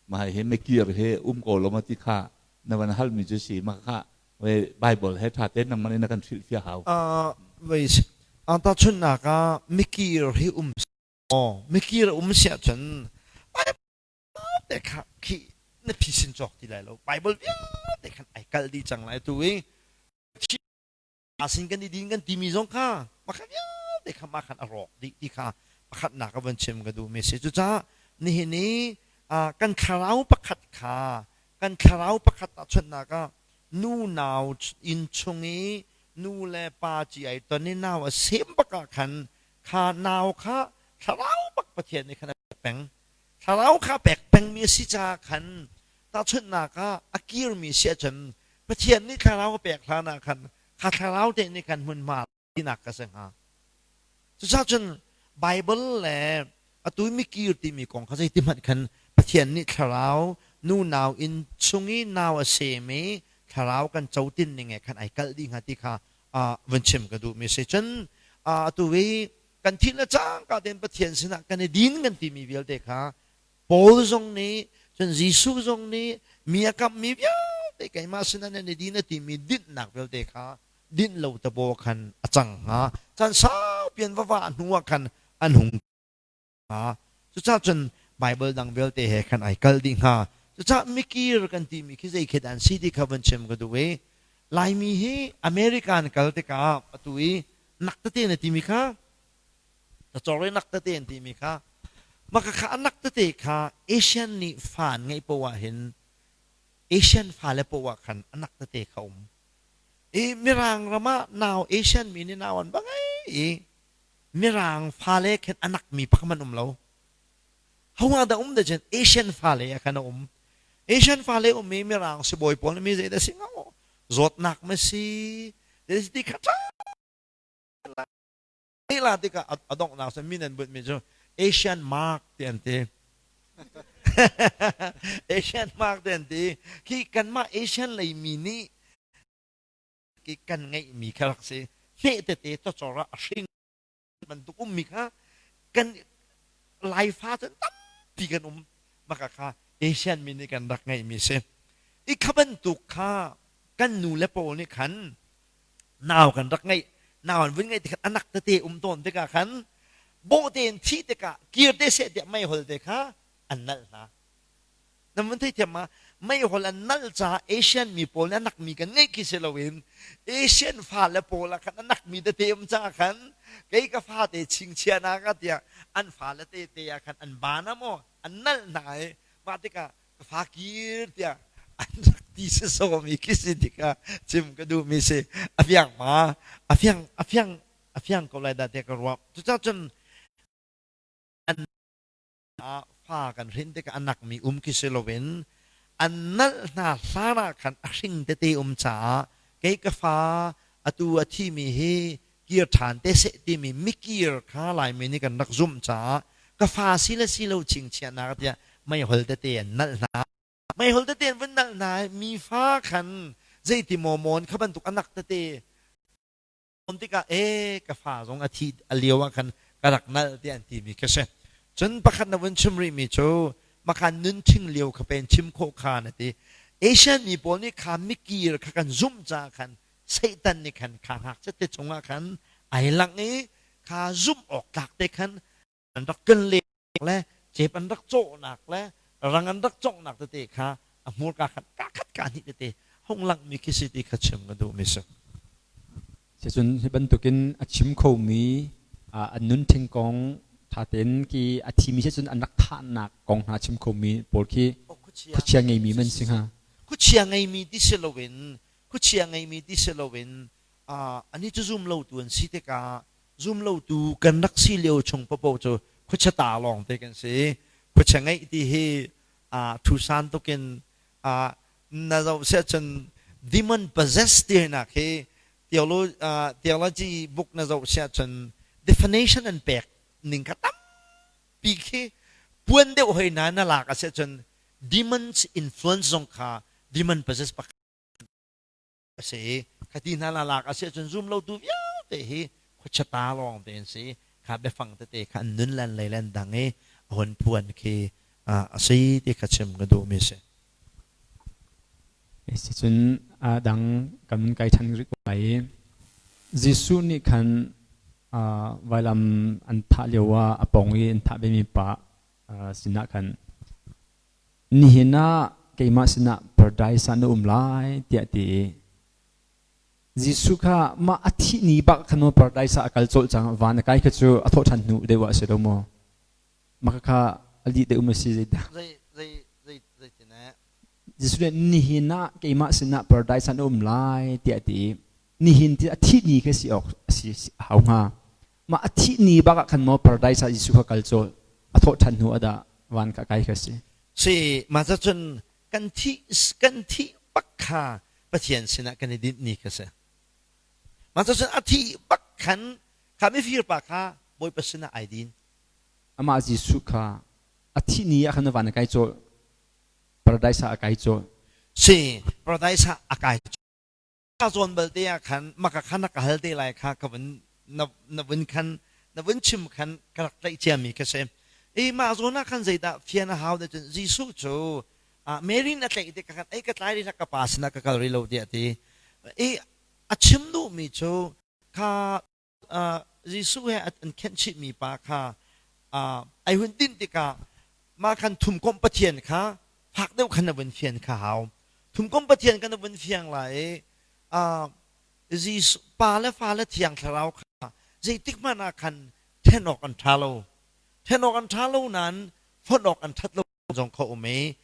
mah hi mikir he um ko lo ma ti kha na van halmi cu si ma kha Bible he ṭha tein nangmah nih na kan hrilhfiah hau. Uh, wei tahchunhnak ah mikir hi um maw mikir um siah cun Bible te kha khi na phisin cawk ti lai lo Bible vialte khan ai kal dih cang lai tu i sin kan i din kan timi zong kha pakhat vialte kha mah khan a rawk dih ti kha pakhatnak a van chim ka duhmi si. Cucaah nihin i kan thlarau pakhat kha kan thlarau pakhat tahchunhnak ah nu nau inn chung i nu le pa ci ai ton i nau a sem bak ah khan kha nau kha thlarau bak Pathian nih khan a pek peng. Thlarau kha pek pengmi a si caah khan tahchunhnak ah a kirmi si ahcun Pathian nih thlarau a pek hlan ah khan kha thlarau te nih khan hmunhma tinak ka si hnga. Cucaah cun Bible le atu mikir timi kong kha zeiti hmanh khan Pathian nih thlarau nu nau inn chung i nau a sem i thlarau kan co tin ning he khan ai kalh dih hnga ti kha vun chim ka duhmi si. Cun atu i kan thih le cangka tein Pathian sinah kan i din kan timi vialte kha Paul zong nih cun Jesuh zong nih mi a kamhmi vialte keimah sinah nan i din a timi dinhnak vialte kha dinh lo tabaw khan a cang hnga. Caan saupi an va vah hnu ah khan an hung hnga. Cucaah cun Bible dang vialte he khan ai kal dih hnga. Cucaah mikir kan timi khi zei khi dah an si ti kha van chim ka duh i Laimi hi America an kal tikah atu i nak tete na timi kha cawr i nak tete an timi kha. Mah kha anak tete kha Asian nih fa an ngeih poah ah hin Asian fale poah khan anak tete kha um. I Mirang ram ah nau Asian mi nih nau an va ngei i Mirang fale khin anak mi pakhat hmanh um lo. Ho dah um dah cun Asian fale ah khan a um. Asian fale um i Mirang sibawi pawl nih mi zeidah si hnga zawtnak ma si ti kha la tikah a donghnak cu min an bunhmi cu Asian Mark ti an ti. Asian Mark ti an ti. Khi kanmah Asian lei mi nih ki kan ngeihmi kha rak si. Hmeh tete cawcor ah a hring bantuk ummi kha kan Laifa cun tampi kan um. Maka kha Asian mi nih kan rak ngeihmi si. I kha bantuk kha kan nu le pawl nih khan nau kan rak ngeih nau an vun ngeih tikhan anak tete um tawn tikah khan bawh tein thih tikah kir te seh tiah meihol te kha an nalh hna nan vun theithiam ma meihol an nalh caah Asian mi pawl nih anak mi kan ngeih khi si loin Asian fale pawl ah khan anak mi tete um caah khan kei ka fate chingchia na ka tiah an fale te te ah khan an ban ah maw an nalh hna i mah tikah ka fa kir tiah an rak ti si sawmi khi si tikah chim ka duhmi si a fiang ma a fiang a fiang a fiang ko lai dah tiah ka ruah cucaah cun an fa kan hrin tikah a nakmi um khi si loin an nalh hna hlan ah khan a hring tete um caah kei ka fa atu a thimi hi kir ṭhan te seh timi mikir kha Laimi nih kan rak zumh caah ka fa si le si lo chingchiahnak tiah meihol tete an nalh hna. Meihol tete an vun nalh hna i mi fa khan zeiti maw mawn kha bantuk anak tete on tikah e ka fa zong a thi a lio ah khan ka rak nalh tiah an timi kha si. Cun pakhat na vun chim rihmi cu makan nun ṭhing lio kha pen chim khawh kha na ti. Asian mi pawl nih kha mikir kha kan zumh caah khan Satan nih khan kha ngakchia te cungah khan ai langh i kha zumh awk tlak te khan an rak kan le le cep an rak cawhnak le rang an rak conghnak tete kha a hmurka khan ka khat ka hnih tete hung langh mi khi si ti kha chim ka duh mi si. Cun hi bantukin a chim khomi an nun ṭhing kong ṭha tein khi a thimi si cun an rak thahnak kong hna chim khomi pawl khi khuachia ngeimi man si hnga. Khuachia ngeimi ti si loin khuachia ngeimi ti si loin ani cu zum lotu an si tikah zum lotu kan rak si lio chung paoh cu khuachia ta lawng te kan si khuachia ngeih ti hi thusan tukin na zoh siah cun demon possess ti nak hi theology book na zoh siah cun definition an pek ning kha tampi khi puan deuh hoi na na lak a siah cun demons influence zong kha demon possess pakhat a si i khati hna la lak a si ahcun zum lotu vialte hi khuachia ta lawng te an si kha biafang tete kha an nun lan lei lan dang i a hun phuan khi a si ti kha chim ka duhmi si. Cun a dang kan kai ṭhan rih ko lai i Jesuh nih khan vailam an thah lio ah a pawng i an thah vemi pa sinah khan Nihin ah keimah sinah paradise ah na um lai tiah ti i Jesuh kha mah a thih ni bak khan maw paradise ah a kal colh cang van a kai kha cu a thawh ṭhan hnu deuh ah a si lo maw mah kha a lih deuh ma si zeidah Zei zei zei zeitin eh Jesuh nih nihin ah keimah sinah paradise ah na um lai tiah a ti i nihin ti a thih ni kha si awk a si a hau hnga Mah a thih ni bak ah khan maw paradise ah Jesuh kha kal colh a thawh ṭhan hnu ah dah van kha kai kha si. Si mah cun kan thih kan thih bak kha Pathian sinah kan i dinh ni kha si. Mah cun a thih bak khan kha mifir pa kha Bawipa sinah ai din. Amah Jesuh kha a thih ni ah khan van a kai colh paradise ah a kai colh. Si paradise ah a kai Ka zawn balte ah khan maka kha na ka hal te lai kha ka vun na, na vun khan na vun chim khan ka rak tlaih ciami ka si. I mah zawn ah khan zeidah fian a hau cun Jesuh cu ah Mary na tlaih tik khan ei ka tlai rih ka pa sinah ka kal rih lo tiah a ti. I a chim duhmi cu kha Jesuh he an khenh chihmi pa kha ai hun dinh tikah mah khan thumkomh Pathian kha fak deuh khan na vun fian kha hau. Thumkomh Pathian kha na vun fiang lai i Jesuh pa le fa le Thiang Thlarau kha zeitik hmanh ah khan then awk an ṭha lo. Ṭhen awk an ṭha lo nain fonh awk an ṭhat lo zong kha um i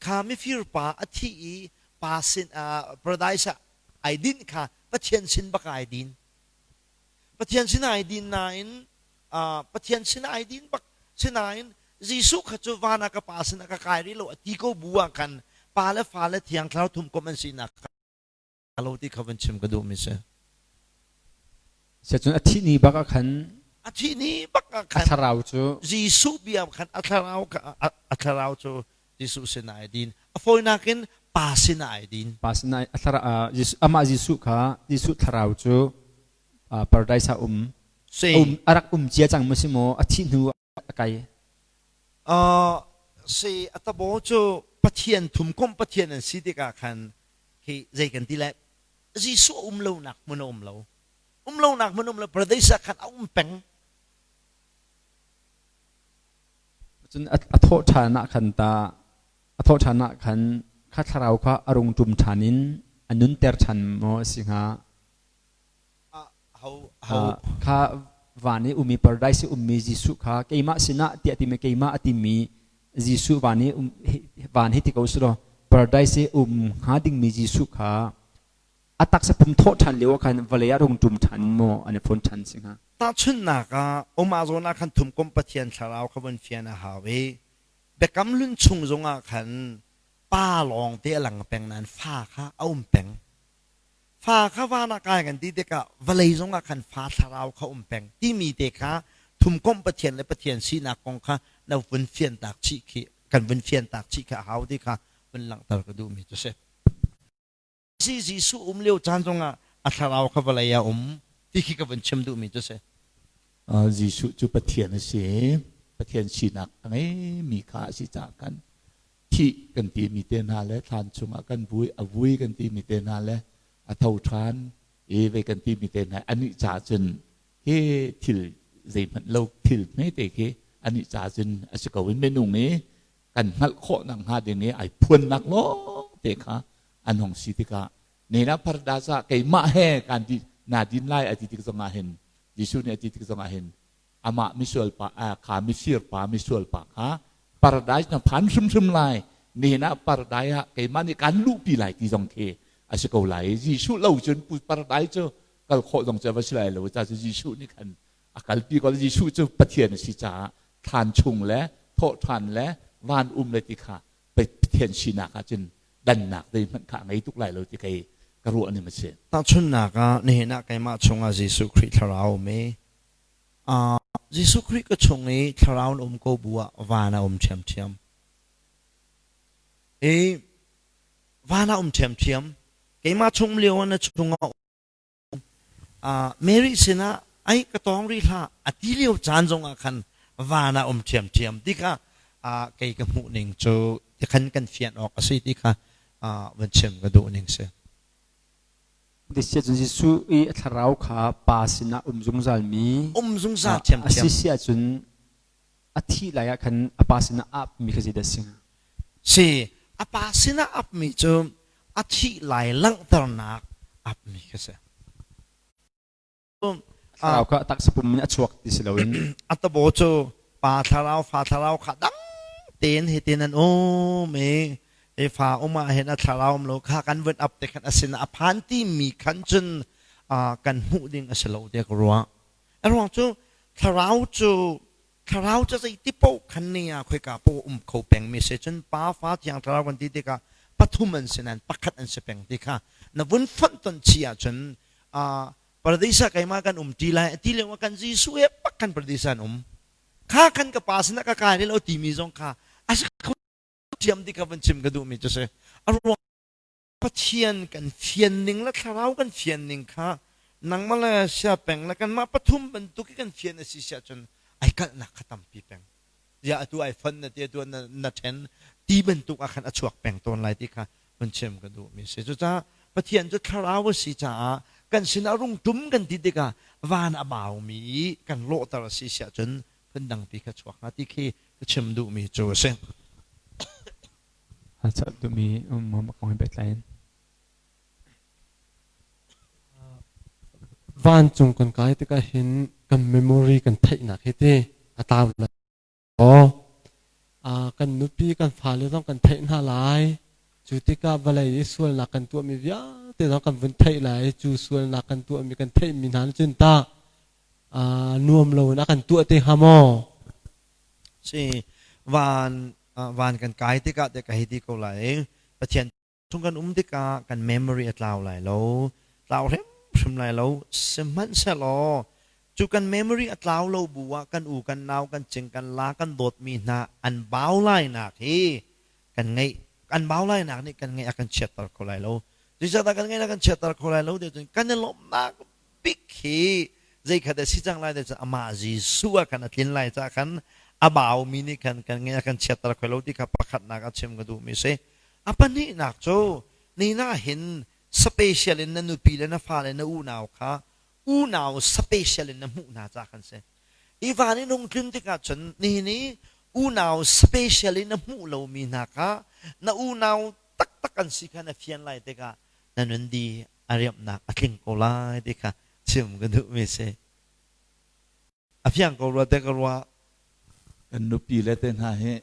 kha mifir pa a thi i pa sin paradise ah ai dinh kha Pathian sin bak ai din. Pathian sin ai din nain Pathian sin ai din bak sinain Jesuh kha cu van ah ka pa sin ah ka kai rih lo a ti ko bu ah khan pa le fa le thiang thlarau thum komh an sinak lo ti kha van chim ka duh mi si. Cun a thih ni bak ah khan a thih ni bak ah khan a thlarau cu Jesuh bia khan a thlarau a thlarau cu Jesuh sin ai din. A fawinak in pa sin ai din. Pa sin a thlarau amah Jesuh kha Jesuh thlarau cu paradise ah um um a rak um cia cang maw si maw a thih hnu a kai. Si a tabo cu Pathian thumkomh Pathian an si tikah khan hi zei kan ti lai Jesuh a um lonak hmun a um lo. Um lonak hmun um lo paradise ah khan a um peng. Cun a thawh ṭhan ah khan ta a thawh ṭhan ah khan kha thlarau kha a rung ṭum ṭhan in a nunter ṭhan maw a si hnga? Kha van i ummi paradise i ummi Jesuh kha keimah sinah tiah timi keimah a timi Jesuh van i um van hi ti ko si law paradise i um hnga dingmi Jesuh kha a taksa pum thawh ṭhan lio ah khan vawlei ah rung ṭum ṭhan in maw an i phun ṭhan si hnga? Tahchunhnak ah Umah zawn ah khan thumkomh Pathian thlarau kha vun fian a hau i biakam hlun chung zongah khan pa lawng te a lang peng nain fa kha a um peng. Fa kha van ah kai kan ti tikah vawlei zongah khan fa thlarau kha um peng timi te kha thumkomh Pathian le Pathian sinak kong kha na vun fiantak chih khi kan vun fiantak chih kha a hau ti kha vun langhter ka duhmi cu si. Si Jesuh um lio caan zongah a thlarau kha vawlei ah um ti khi ka vun chim duhmi cu si. Jesuh cu Pathian a si. Pathian sinak a ngeimi kha a si caah khan thih kan timi te hna le thlan chungah kan vui a vui kan timi te hna le a tho ṭhan i ve kan timi te hna anih caah cun hi thil zeihmanh lo thil hmete khi anih caah cun a si ko in minung i kan hngalh khawh nak hnga ding i ai phuannak lawng te kha an hong si tikah nena paradise ah keimah he kan di na din lai a ti tik zongah hin Jesuh nih a ti tik zongah hin amah misual pa kha mifir pa misual pa kha paradise na phan hrimhrim lai nihin ah paradise ah keimah nih kan luhpi lai ti zong khi a si ko lai Jesuh lo cun paradise cu kal khawh zong cu a va si lai lo ca cu Jesuh nih khan a kalpi ko Jesuh cu Pathian a si caah thlan chung le thawhṭhan le van um le ti kha Pathian sinak ah cun dannak zeihmanh kha a ngei tuk lai lo ti kei ka ruah ning a si. Tahchunhnak ah nihin ah keimah chungah Jesuh Khrih thlarau um i Jesuh Khrih ka chung i thlarau na um ko bu ah van a um ṭhiamṭhiam. I van a um ṭhiamṭhiam. Keimah chung lio ah na chungah Mary sinah ai ka tawng rih hlah a ti lio caan zongah khan van ah um ṭhiamṭhiam ti kha kei ka hmuh ning cu ti khan kan fian awk a si ti kha van chim ka duh ning si. Sia cun Jesuh i a thlarau kha pa sinah um zungzal mi um zungzal ṭhiamṭhiam a si si ahcun a thih lai ah khan a pa sinah a apmi kha zeidah a si hnga? Si, a pa sinah apmi cu a thih lai langhternak apmi kha si. Thlarau kha a taksa pum in a chuak ti si loin a tabo cu pa thlarau fa thlarau kha dang tein hitin an um i i fa um ah hin a thlarau um lo kha kan vun ap te khan a sin a phan ti mi khan cun kan hmuh ding a si lo tiah ka ruah. A ruang cu thlarau cu thlarau cu zeiti paoh khan ni ah khoika paoh um kho pengmi si cun pa fa thiang thlarau kan ti tikah pathum an si nain pakhat an si peng ti kha na vun fonh ton chih ahcun paradis ah keimah kan um ṭi lai ti lio ah kan Jesuh he pak kan paradis ah an um kha kan ka pa sinah ka kai lo timi zong kha a si kho thiam ti kha van chim ka duhmi cu si a ruang Pathian kan fian ning le thlarau kan fian ning kha nangmah le sia peng le kanmah pathum bantuk i kan fian a si siah cun ai kalhnak kha tampi peng. Ya atu ai fon na ti atu na, na ṭhen ti bantuk ah khan a chuak peng tawn lai ti kha hun chim ka duhmi si. Cucaah Pathian cu thlarau a si caah kan sinah rung ṭum kan ti tikah van a baumi i kan lawhter a si siah cun phundangpi kha chuak hnga ti khi ka chim duhmi cu a si. A chalh duhmi um kong he pehtlai in. Vancung kan kai tikah hin kan memory kan theihnak hi ti a tlau lai. Aw, kan nupi kan fale zong kan theih hna lai. Cu tikah vawlei i sualnak kan tuahmi vialte zong kan vun theih lai. Cu sualnak kan tuahmi kan theihmi hna nih cun tah nuam loin a kan tuah te hnga maw? Si van van kan kai tikah te ka hei ti ko lai. Pathian chung kan um tikah kan memory a tlau lai lo tlau hrimhrim lai lo. Sihmanhsehlaw cu kan memory a tlau lo bu ah kan u kan nau kan cing kan la kan dawtmi hna an bau lai nak hi kan ngeih kan bau lai nak nih kan ngeih a kan chiatter kho lai lo. Zeicahtiah kan ngeih a kan chiatter kho lai lo ti cun kan i lawmhnak bik hi zeikhat a si cang lai ti cun amah Jesuh ah khan a tlin lai caah khan a baumi nih khan kan ngeih a kan chiatter kho lo ti kha pakhatnak a chim ka duhmi si. A pahnihnak cu nina hin special in na nupi le na fale na unau kha unau special in na hmuh hna ca kan si. I van in hung tlun tikah cun nihin i unau special in na hmuh lomi hna kha na unau taktak an si kha na fian lai tikah na nun di a riamhnak a tling ko lai ti kha chim ka duhmi si. A fiang ko rua te ka ruah. Kan nupi le te hna hi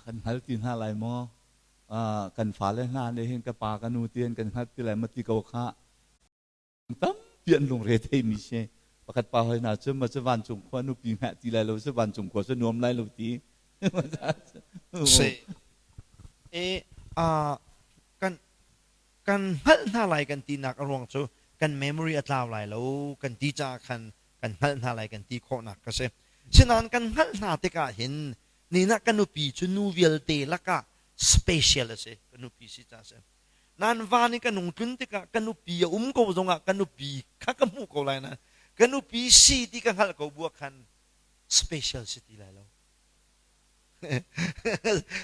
kan hngal ti hna lai maw? Kan fale hna nih hin ka pa ka nu ti hin kan hngal ti lai maw ti ko kha tampi an lungre theimi si. Pakhat pa hoi hna cu ma cu vancung khua nupi hngah ti lai lo cu vancung khua cu nuam lai lo ti. Si. E, kan kan hngalh hna lai kan tinak a ruang cu kan memory a tlau lai lo kan ti caah khan kan hngalh hna lai kan ti khawhnak ka si. Sinain kan hngalh hna tikah hin nina ka nupi cu nu vialte lakah special a si, ka nupi si ca si. Nan van i ka nung tlun tikah ka nupi a um ko zongah ka nupi kha ka hmuh ko lai na ka nupi si ti ka hngalh ko bua khan special si ti lai lo.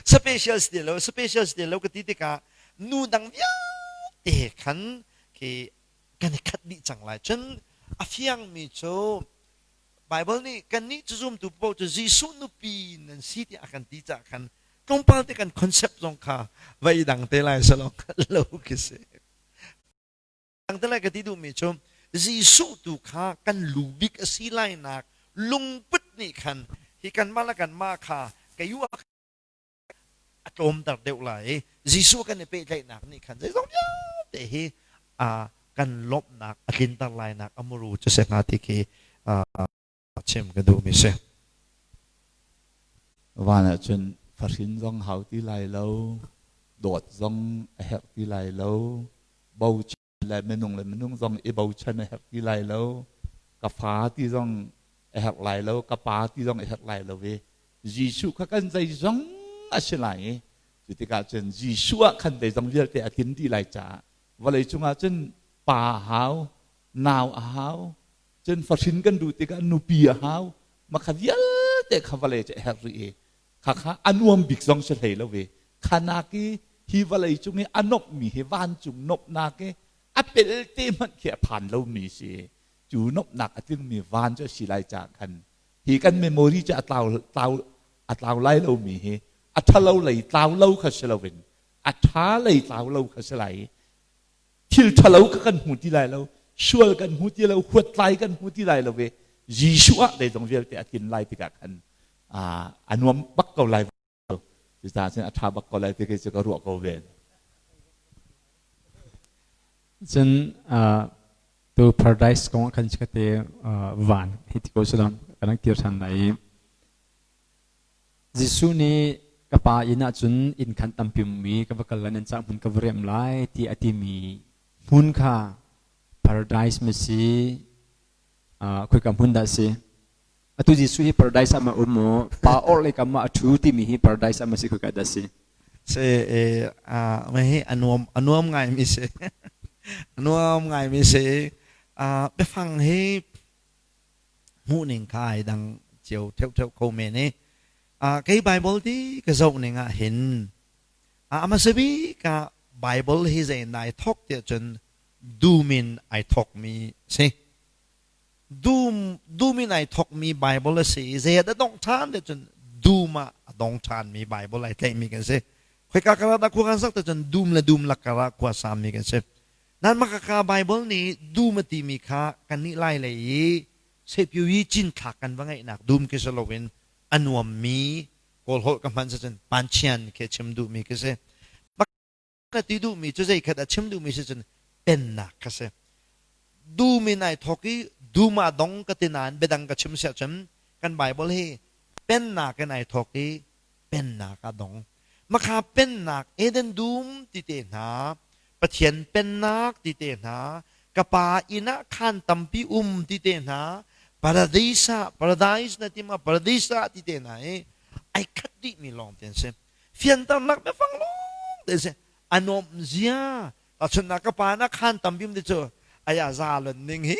Special si ti lo, special si ti lo ka ti tikah nu dang vialte khan khi kan i khat dih cang lai. Cun a fiangmi cu Baibal nih kannih cu zumtu paoh cu Jesuh nupi nan si tiah a kan ti caah khan tlawmpal te kan concept zong kha va i dang te lai salong lo khi si. Dang te lai ka ti duhmi cu Jesuh tu kha kan lu bik a si lai nak lungput nih khan hi kanmah le kanmah kha kei a tlawmter deuh lai i Jesuh kan i pehtlaihnak nih khan zeizong vialte hi kan lawmhnak a tlinter lainak a muru cu si hnga ti khi chim ka duhmi si. Van ah cun fahrin zong hau ti lai lo, dawt zong a herh ti lai lo, bochan le minung le minung zong i bochan a herh ti lai lo, ka fa ti zong a herh lai lo, ka pa ti zong a herh lai lo i Jesuh kha kan zeizong a si lai i cu tikah cun Jesuh ah khan zeizong vialte a tlin dih lai caah vawlei cungah cun pa a hau, nau a hau, cun fahrin kan duh tikah nupi a hau, makha vialte kha vawlei cu a herh rih i khakha a nuam bik zong si hlei lo ve. Khanak i hi vawlei cung i a nomhmi hi vancung nomhnak i a pelte hmanh khi a phan lomi si. Cu nomhnak a tlingmi van cu a si lai caah khan hi kan memory cu a tlau, tlau, a tlau lai lomi hi a ṭhalo lei tlau lo kha si loin a ṭha lei tlau lo kha si lai i thil ṭhalo kha kan hmu ti lai lo, sual kan hmu ti lo, huattlai kan hmu ti lai lo i Jesuh ah zeizong vialte a tlin lai tikah khan a nuam bak ko lai. Cucaah cun a ṭha bak ko lai ti kei cu ka ruah ko ve. Cun tu paradise kong ah khan chikkhatte van hi ti ko salam kan rak tir ṭhan lai i Jesuh nih ka pa inn ah cun inn khan tampi um i ka va kal lai nan cah hmun ka va remh lai ti a timi hmun kha paradise ma si khoika hmun dah si? Atu Jesuh hi paradise ah ma um maw? Pa orhlei kam ah a ṭhu timi hi paradise ah ma si khoika dah si? Si hi a nuam a nuam ngai mi si. A nuam ngai mi si. Biafang hi hmuh ning kha ai dang cio theutheu kho men i kei Bible ti ka zoh ning ah hin a hmasa bik ah Bible hi zei nai thok tiah cun dum in ai thokmi si. Dum dum in ai thokmi Bible a si i zei ah dah dongh ṭhan ti cun dum ah a dong ṭhanmi Bible ai tlaihmi kan si. Khoika kar ah dah khua kan sak ti cun dum le dum lak kar ah khua sammi kan si. Nan maka Bible nih dum a timi kha kannih lai lei i sepyu i cinthlak kan va ngeihnak dum khi si loin a A nuammi Kawl holh ka hman cun panchian khi a chim duhmi khi si. Ka ti duhmi cu zeikhat a chim duhmi si cun pennak kha si. Dum in ai thawk i dum ah dong ka ti nain biadang ka chim siah cun kan Bible hi pennak in ai thawk i pennak ah dong. Makha pennak Eden dum ti te hna, Pathian pennak ti te hna, ka pa inn ah khaan tampi um ti te hna, paradise ah paradise na ti ma paradise ah ti te hna hi ai khat dihmi lawng te an si. Fianternak biafang lawng te an si. A nuamh zia tahchunhnak ka pa na khaan tampi um ti cu aya za lon ning hi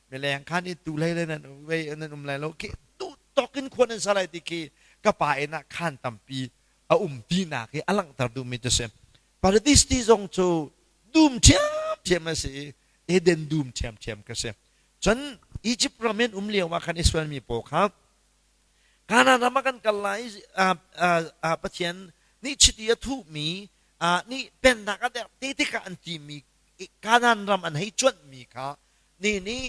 mileng khan i tu hlei le nan wei nan um lai lo khi duh tawk in khua nan sa lai ti khi ka pa inn ah khaan tampi a um tinak hi a langhter duhmi cu si. Paradis ti zong cu dum ṭhiamṭhiam a si i Eden dum ṭhiamṭhiam ka si. Cun Egypt ram in um lio ah khan Israel mi pawl kha Kanaan ram ah kan kal lai i Pathian nih chiti a thuhmi nih pennak a derh te tikah an timi Kanaan ram an hei cuanhmi kha ni nih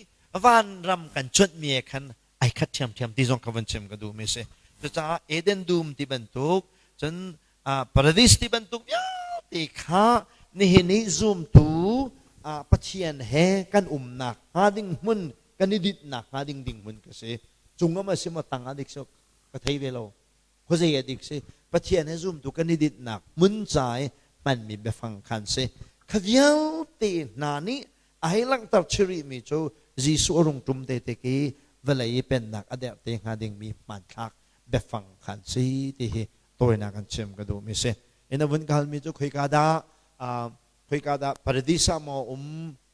van ram kan cuanhmi he khan ai khat ṭhiamṭhiam ti zong kha van chim ka duhmi a si. Cucaah Eden dum ti bantuk cun paradis ti bantuk vialte kha nihin i zumtu Pathian he kan umnak hnga ding hmun kan i dinhnak hnga ding ding hmun ka si. Cungam a si maw tang ah dik si ka thei ve lo. Khuazei a dik si. Pathian he zumtu kan i dinhnak hmun ca i hmanmi biafang khan si. Kha vialte hna nih a hei langhter chirihmi cu Jesuh a rung ṭum te tik i vawlei i pennak a derh te hnga dingmi hmanthlak biafang khan si ti hi tawinak an chim ka duhmi si. In a vun ka halmi cu khoika dah khoika dah paradis ah maw um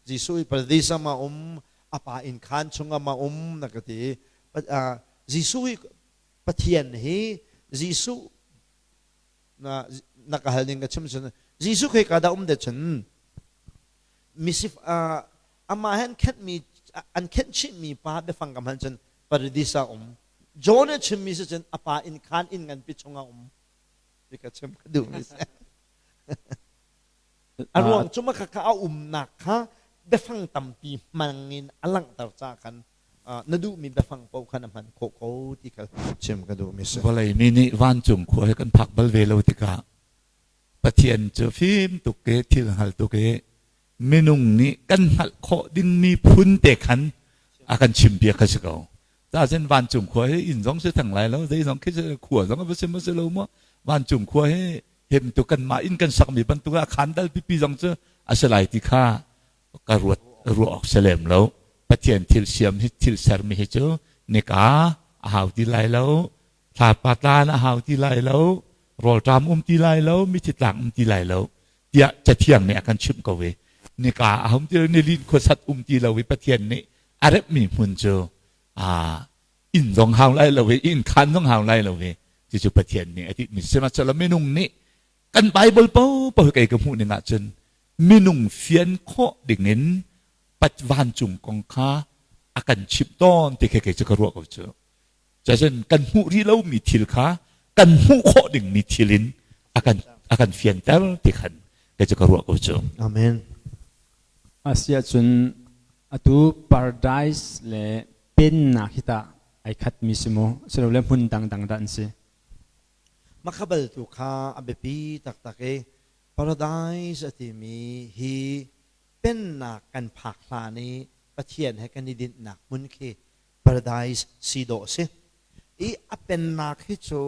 Jesuh i paradis ah ma um a pa inn khaan chungah ma um na ka ti. Jesuh i Pathian hi Jesuh na na ka hal ning ka chim cun Jesuh khoika dah um de cun misif amah he an khenhmi an khenh chihmi pa biafang kam han cun paradis ah um John a chimmi si cun a pa inn khaan inn nganpi chungah um ti ka chim ka duhmi si a ruang cu maka kha a umnak kha biafang tampi hmang in a langhter ca khan na duhmi biafang paoh khan a hman khawh ko ti kha chim ka duhmi si vawlei mi nih vancung khua he kan phak bal ve lo tikah Pathian cu fim tuk ke thil hngal tuk i minung nih kan hngalh khawh dingmi phun te khan a kan chimpiak kha si ko. Cacun vancung khua hi inn zong si theng lai lo, zei zong khi khua zong a va si ma si lo maw? Vancung khua hi hemtu kanmah inn kan sakmi bantuk ah khan dal pipi zong cu a si lai ti kha ka ruat ruah awk si lem lo. Pathian thil siam hi thil sermi hi cu nika a hau ti lai lo, thlapa tlan a hau ti lai lo, rawlṭam um ti lai lo, mithi tlang um ti lai lo tiah Cathiang nih a kan chimh ko i nika a um ti lo, nilin khuasat um ti lo i Pathian nih a remhmi hmun cu inn zong hau lai lo i inn khaan zong hau lai lo i cucu Pathian nih a tihmi sihmanhsehlaw minung nih kan Bible paohpaoh kei ka hmuh ning ahcun minung fian khawh dingin pat vancung kong kha a kan chimh tawn ti khi kei cu ka ruah ko cu. Cacun kan hmuh rih lomi thil kha kan hmuh khawh dingmi thil in a kan a kan fianter ti khan kei cu ka ruah ko cu. Amen. Asiahcun atu paradise le pennak hi tah ai khatmi si maw silole hmun dangdang dah an si? Makhabal tu kha a biapi taktak i paradise a timi hi pennak kan phak hlan i Pathian he kan i dinhnak hmun khi paradise si dawh si. I a pennak hi cu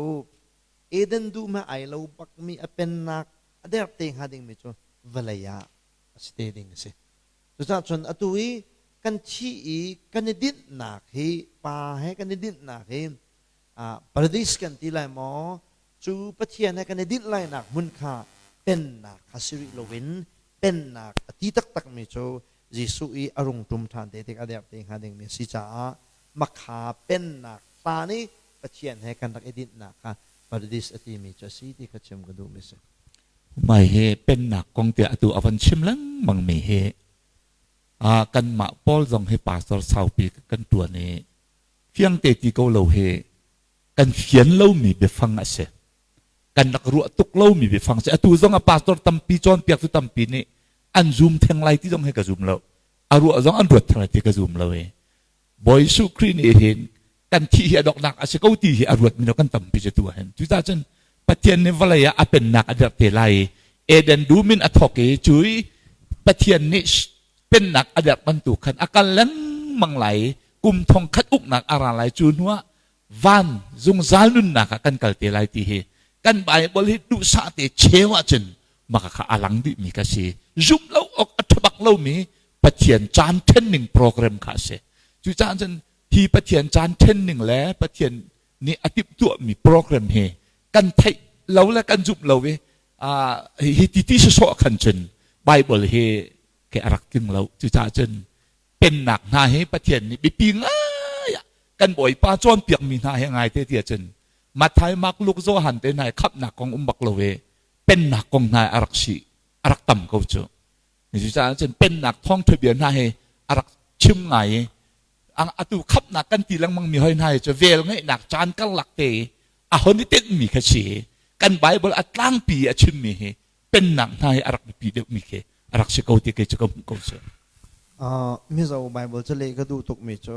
Eden dum he ai lo bakmi a pennak a der te hnga dingmi cu vawlei ah a si te ding a si. Cucaah cun atu i kan thi i kan i dinhnak hi pa he kan i dinhnak hi paradise kan ti lai maw cu Pathian he kan i dinh lainak hmun kha pennak kha si rih loin pennak a ti taktakmi cu Jesuh i a rung ṭum ṭhan te tik a derh te hnga dingmi a si caah makha pennak hlan i Pathian he kan rak i dinhnak kha paradis a timi cu a si ti kha chim ka duhmi a si. Mai hi pennak kong tiah atu a van chim lengmang mi hi kanmah Paul zong hi pastor saupi kan ṭuan i fiangte ti ko lo hi kan fian lomi biafang a si. Kan rak ruah tuk lomi biafang a si. Atu zong a pastor tampi cawnpiaktu tampi nih an zum theng lai ti zong hi ka zum lo. A ruah zong an ruat theng lai ti ka zum lo i Bawi Jesuh Khrih nih hin Kan thih hi a donghnak a si ko ti hi a ruat mi kan tampi cu tu ahhin. Cucaah cun Pathian nih vawlei ah a pennak a dirh te lai i Eden dum in a thawk i cu i Pathian nih pennak a derh bantuk khan a kal lengmang lai i kum thong khat uknak a ra lai. Cu hnuah van zungzal nunnak ah kan kal te lai ti hi kan Bible hi duhsah te cheu ahcun maka kha a lang dihmi ka si. Zumh lo awk a ṭha bak lomi Pathian caan ṭhenning program kha a si. Cucaah cun hi Pathian caan ṭhenning le Pathian nih a timhtuahmi program hi kan theih lo le kan zumh lo i hi ti ti sawsawh khan cun Bible hi ke a rak tling lo. Cucaah cun pennak hna hi Pathian nih biapi ngai ah kan Bawipa cawnpiakmi hna hi ngai te tiah cun Matthai, Mark, Luke, Johan te hna hi khamhnak kong um bak lo i pennak kong hna a rak si a rak tam ko cu. Cucaah cun pennak thawngṭha bia hna hi a rak chim ngai i atu khamhnak kan ti lengmang mi hoi hna hi cu vel ngeihnak caan karlak te i a hon i tenhmi kha si. Kan Bible a tlangpi a chimmi hi pennak hna hi a rak biapi deuhmi khi a rak si ko ti kei cu ka hmuh ko si. Mizo Bible cu leh ka duh tukmi cu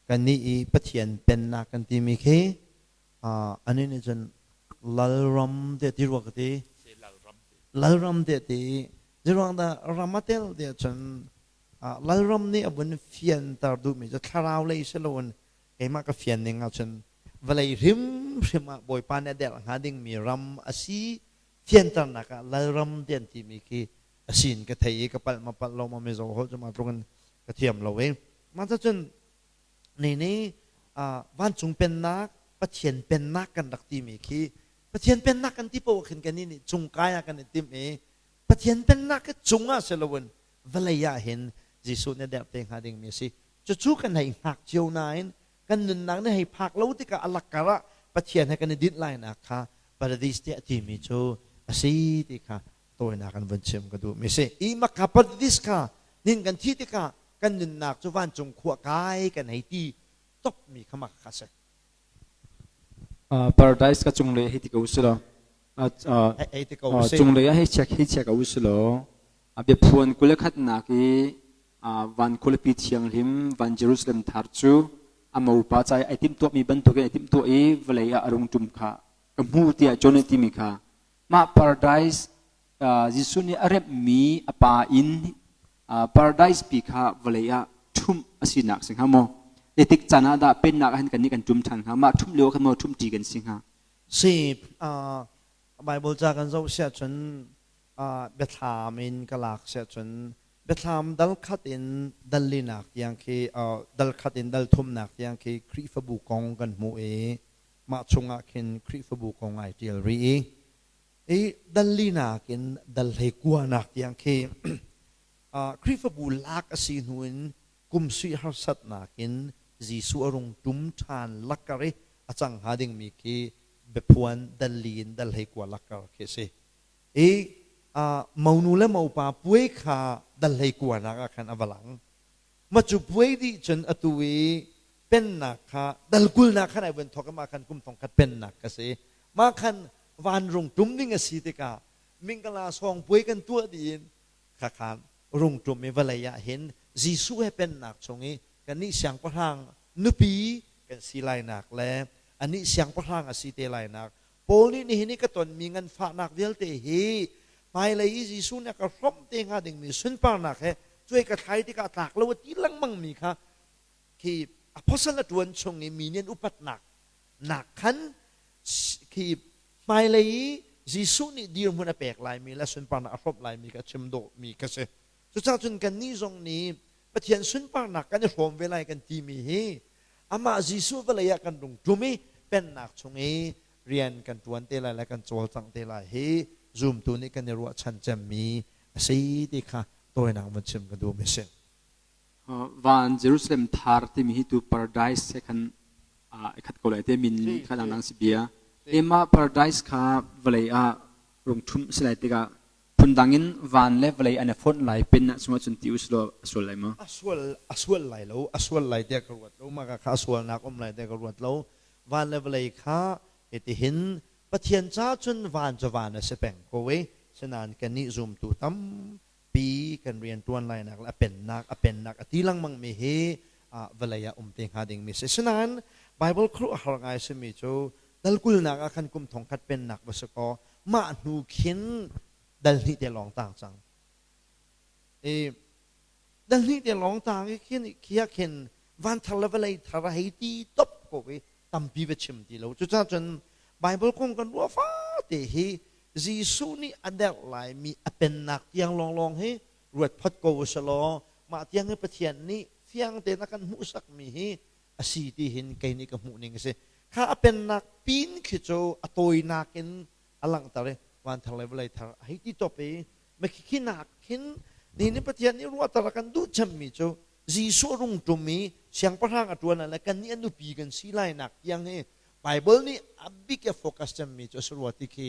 kannih i Pathian pennak kan timi khi ani nih cun lalram tiah ti rua ka ti. Lalram tiah ti. Zeiruang dah ram a tel tiah cun lalram nih a vun fianter duhmi cu thlarau lei si loin keimah ka fian ning ahcun vawlei hrimhrim ah Bawipa nih a derh hnga dingmi ram a si fianternak ah lalram ti an timi khi a si in ka thei i ka palh ma palh lo ma Mizo holh cu ma tluk in ka thiam lo i mah cun ni nih vancung pennak, Pathian pennak kan rak timi khi, Pathian pennak kan ti paoh khin kan nih cungkai ah kan i timh i Pathian pennak hi cung ah si loin vawlei ah hin Jesuh nih derh te hnga dingmi a si. Cucu kan hei hngak cio nain kan nunnak nih hei phak lo tikah a lakkar ah Pathian he kan i dinh lainak kha paradis tiah a timi cu a si ti kha tawinak an vun chim ka duhmi si. I maka paradis kha nin kan thi tikah kan nunnak cu vancung khua kai kan hei ti topmi kha mak kha si. Paradise ka cunglei hei ti ko si law hei ti ko si. Cunglei ah hei check hei check u si law biaphuan 21nak i van khualipi thianghlim van Jerusalem thar cu a mopa ca i ai timhtuahmi bantukin ai timhtuah i vawlei ah a rung ṭum kha ka hmu tiah John nih timi kha mah paradise Jesuh nih a remhmi a pa inn paradise pi kha vawlei ah ṭhumh a sinak si hnga maw? Zeitik caan ah dah pennak ah hin kannih kan ṭum ṭhan hnga? Mah ṭhumh lio khan maw ṭhumhṭi kan si hnga? Si, Bible ca kan zoh siah cun biathlam in ka lak siah cun biathlam dal khat in dal linak tiang khi dal khat in dal thumnak tiang khi Khrihfabu kong kan hmuh i mah chungah khin Khrihfabu kong ai ṭial rih i i dal linak in dal hlei kuanak tiang khi Khrihfabu lak a si hnu in kum sui harsatnak in Jesuh a rung ṭum ṭhan lakar i a cang hnga dingmi khi biaphuan dal li in dal hlei kua lakar khi a si. I monu le mopa puai kha dal hlei kuanak ah khan a va lang. Mah cu puai dih cun atu i pennak kha dal kulnak khan ai vun thawk i mah khan kum thong khat pennak ka si. Mah khan vanrung ṭum ding a si tikah mingkala sawng puai kan tuah dih in khakhan rungṭum i vawlei ah hin Jesuh he pennak chung i kannih siangpahrang nupi kan si lainak le anih siangpahrang a si te lainak. Paul nih nihin i ka tonmi nganfahnak vialte hi hmailei i Jesuh nih a ka hrawmh te hnga dingmi sunparnak he cuai ka thlai tikah tlak lo a ti lengmangmi kha khi apostle a ṭuan chung i mi nih an upatnak nak khan khi hmailei i Jesuh nih dirhmun a pek laimi le sunparnak a hrawmh laimi kha chim dawhmi ka si. Cucaah cun kannih zong nih Pathian sunparnak kan i hrawm ve lai kan timi hi amah Jesuh vawlei ah kan rung ṭum i pennak chung i rian kan ṭuan te lai le kan cawlcangh te lai hi zumtu nih kan i ruahchan cemmi a si ti kha tawinak vun chim ka duhmi a si. Van Jerusalem thar timi hi tu paradise he khan i khat ko lai te min kha dangdang si bia. Emah paradise kha vawlei ah rung ṭhum si lai tikah phundang in van le vawlei an i fonh lai pen ah chungah cun ti usulaw a sual lai maw? A sual a sual lai lo, a sual lai tiah ka ruat lo. Mah kha a sualnak um lai tiah ka ruat lo. Van le vawlei kha hitihin Pathian ca cun van cu van a si peng ko i sinain kannih zumtu tampi kan rianṭuan lainak le a pennak a pennak a ti lengmangmi hi vawlei ah um te hnga dingmi a si. Sinain Bible khuaruahhar ngai simi cu dal kulnak ah khan kum thongkhat pennak va si kaw mah hnu khin dal hnih te lawng tang cang. I dal hnih te lawng tang i khin khi ah khin van thar le vawlei thar a hei ti top ko i tampi va chim ti lo. Cucaah cun Bible kong kan ruah fate hi Jesuh nih a derh laimi a pennak tiang lawnglawng hi ruat phot ko u law mah tiang hi Pathian nih fiang tein a kan hmuhsakmi hi a si ti hin kei nih ka hmuh ning a si. Kha a pennak pin khi cu a tawinak in a langhter i van thar le vawlei thar a hei ti top i khi nak khin ni nih Pathian nih ruahter a kan duh cemmi cu Jesuh rung ṭum i siangpahrang a ṭuan le kannih a nupi kan si lai nak tiang hi Bible nih a bik a focus cemmi cu a si rua ti khi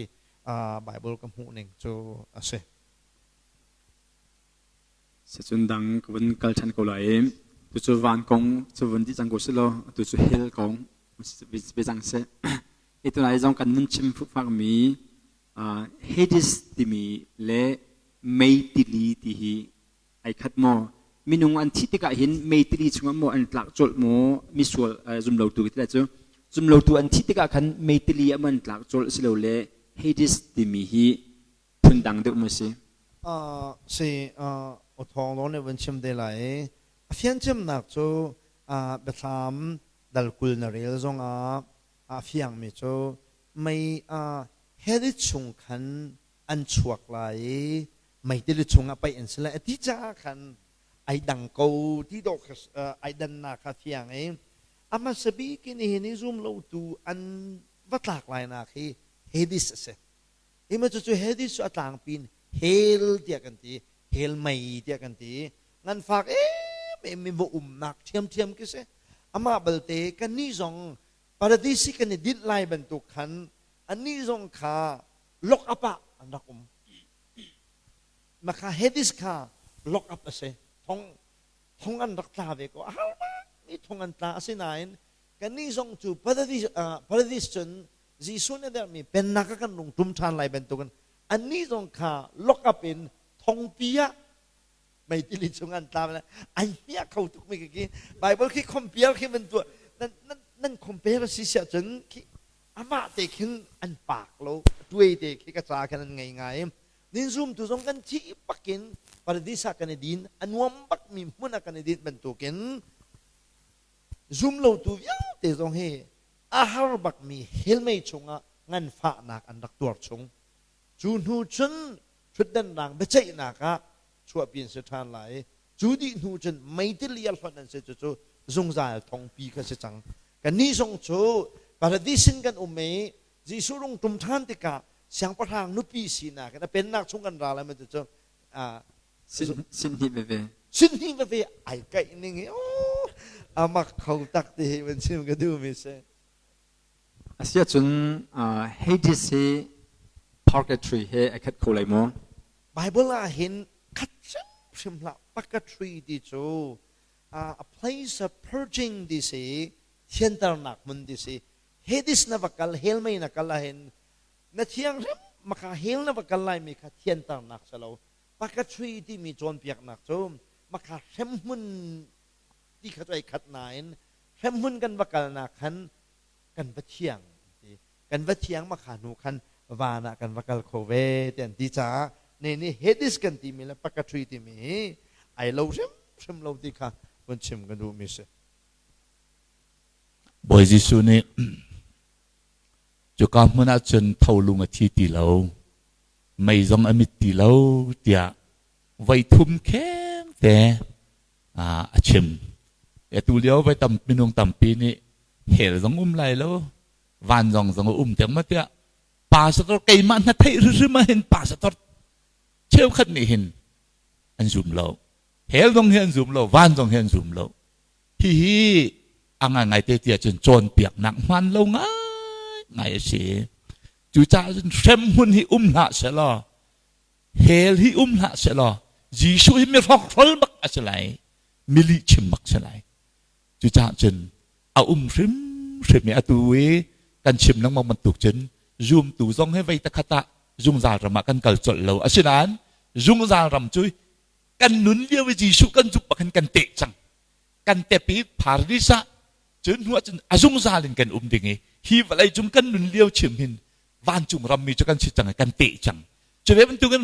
Bible ka hmuh ning cu a si. Sicun dang ka vun kal ṭhan ko lai i tucu van kong cu vun dih cang ko sih law atu cu hell kong ve cang seh. Hi tunai zong kan nun chim fukfakmi Hades timi le mei tili ti hi ai khat maw? Minung an thih tikah hin mei tili chungah maw an tlak colh maw? Misual zumlotu ti cu zumlotu an thih tikah khan mei tili ah maw an tlak colh silole Hades timi hi phundang deuh maw si? Si awthawng lawng nih vun chim te lai i a fianchimnak cu biathlam dal 20 na rel zongah a fiangmi cu mei Hades chung khan an chuak lai i mei tili chungah paih an si lai a ti caah khan ai dang ko ti dawh kha ai dannak kha fiang i a hmasa bik in nihin i zum lotu an va tlak lainak hi Hades a si. Hi ma cucu Hades cu a tlangpi in hell tiah kan ti, hell mei tiah kan ti. Nganfak em em in va umnak ṭhiamṭhiam khi si. Amah balte kannih zong paradis i kan i dinh lai bantuk khan annih zong kha lock up ah an rak um. Maka Hades kha lock up a si. Thong thong an rak tla ve ko. A har mi thong an tla. Asinain kannih zong cu paradis, paradis cun Jesuh nih a derhmi pennak ah kan rung ṭum ṭhan lai bantukin annih zong kha lock up in thongpi ah meitili chung an tla ai hmiah kho tuk mi khi Bible khi compare khi van tuah nan nan nan compare si siah cun khi amah te khin an pak lo tuai te khi ka ca khan an ngei ngai nin zum tu zong kan thi bakin paradis ah kan i din a nuam bak mi hmun ah kan i din bantukin zum lo tu vialte zong hi a har bakmi helmei chungah nganfahnak an rak tuar chung. Cu hnu cun ṭhutdan rang biaceihnak ah chuahpi an si ṭhan lai i cu dih hnu cun meitili a hlonh an si cucu zungzal thongpi kha si cang. Kannih zong cu paradis in kan um i Jesuh rung ṭum ṭhan tikah siangpahrang nupi sinak in a pennak chung kan ra lai ma cucu Sinhnih veve. Sinhnih veve ai kaih ning hi oh amak kho tak ti hi van chim ka duh mi si. Asiahcun Hades hi purgatory he ai khat kho lai maw? Bible ah hin khat hrimhrim hlah purgatory ti cu a place of purging ti si thianternak hmun ti si Hades na va kal hell mei na kal ahhin na thianghlim maka hell na va kal lai mi kha thianternak si lo purgatory timi cawnpiaknak cu maka hremhmun ti kha cu ai khat nain hremhmun kan va kalnak khan kan va thiang ti kan va thiang maka hnu khan van ah kan va kal kho ve ti an ti caah ne nih Hades kan timi le purgatory timi hi ai lo hrimhrim lo ti kha vun chim ka duh mi si. Bawi Jesuh nih cuka hmun ah cun tholung a thi ti lo, mei zong a mit ti lo tiah voi thum kheng te a chim. Atu lio voi tam minung tampi nih hell zong um lai lo, van zong zong a um tiang ma tiah pastor keimah hna theih hrimhrim ah hin pastor cheukhat nih hin an zum lo. Hell zong hi an zum lo, van zong hi an zum lo. Hihi a ngaingai te tiah cun cawnpiaknak hmaan lo ngaingai a si. Cucaah cun hremhmun hi um hlah selaw, hell hi um hlah selaw, Jesuh hi mi hrokhhrol bak a si lai, mi lihchim bak si lai. Cucaah cun a um hrimhrim i atu i kan chim lengmang bantuk cun zumtu zong hi vei takhat ah zungzal ram ah kan kal colh lo. Asinain zungzal ram cu kan nun lio i Jesuh kan zumh bak hin kan teh cang. Kan tep i paradis ah. Cun hnu ahcun a zungzal in kan um ding i hi vawlei cung kan nun lio chim hin vancung rammi cu kan si cang i kan teh cang. Cu ve bantukin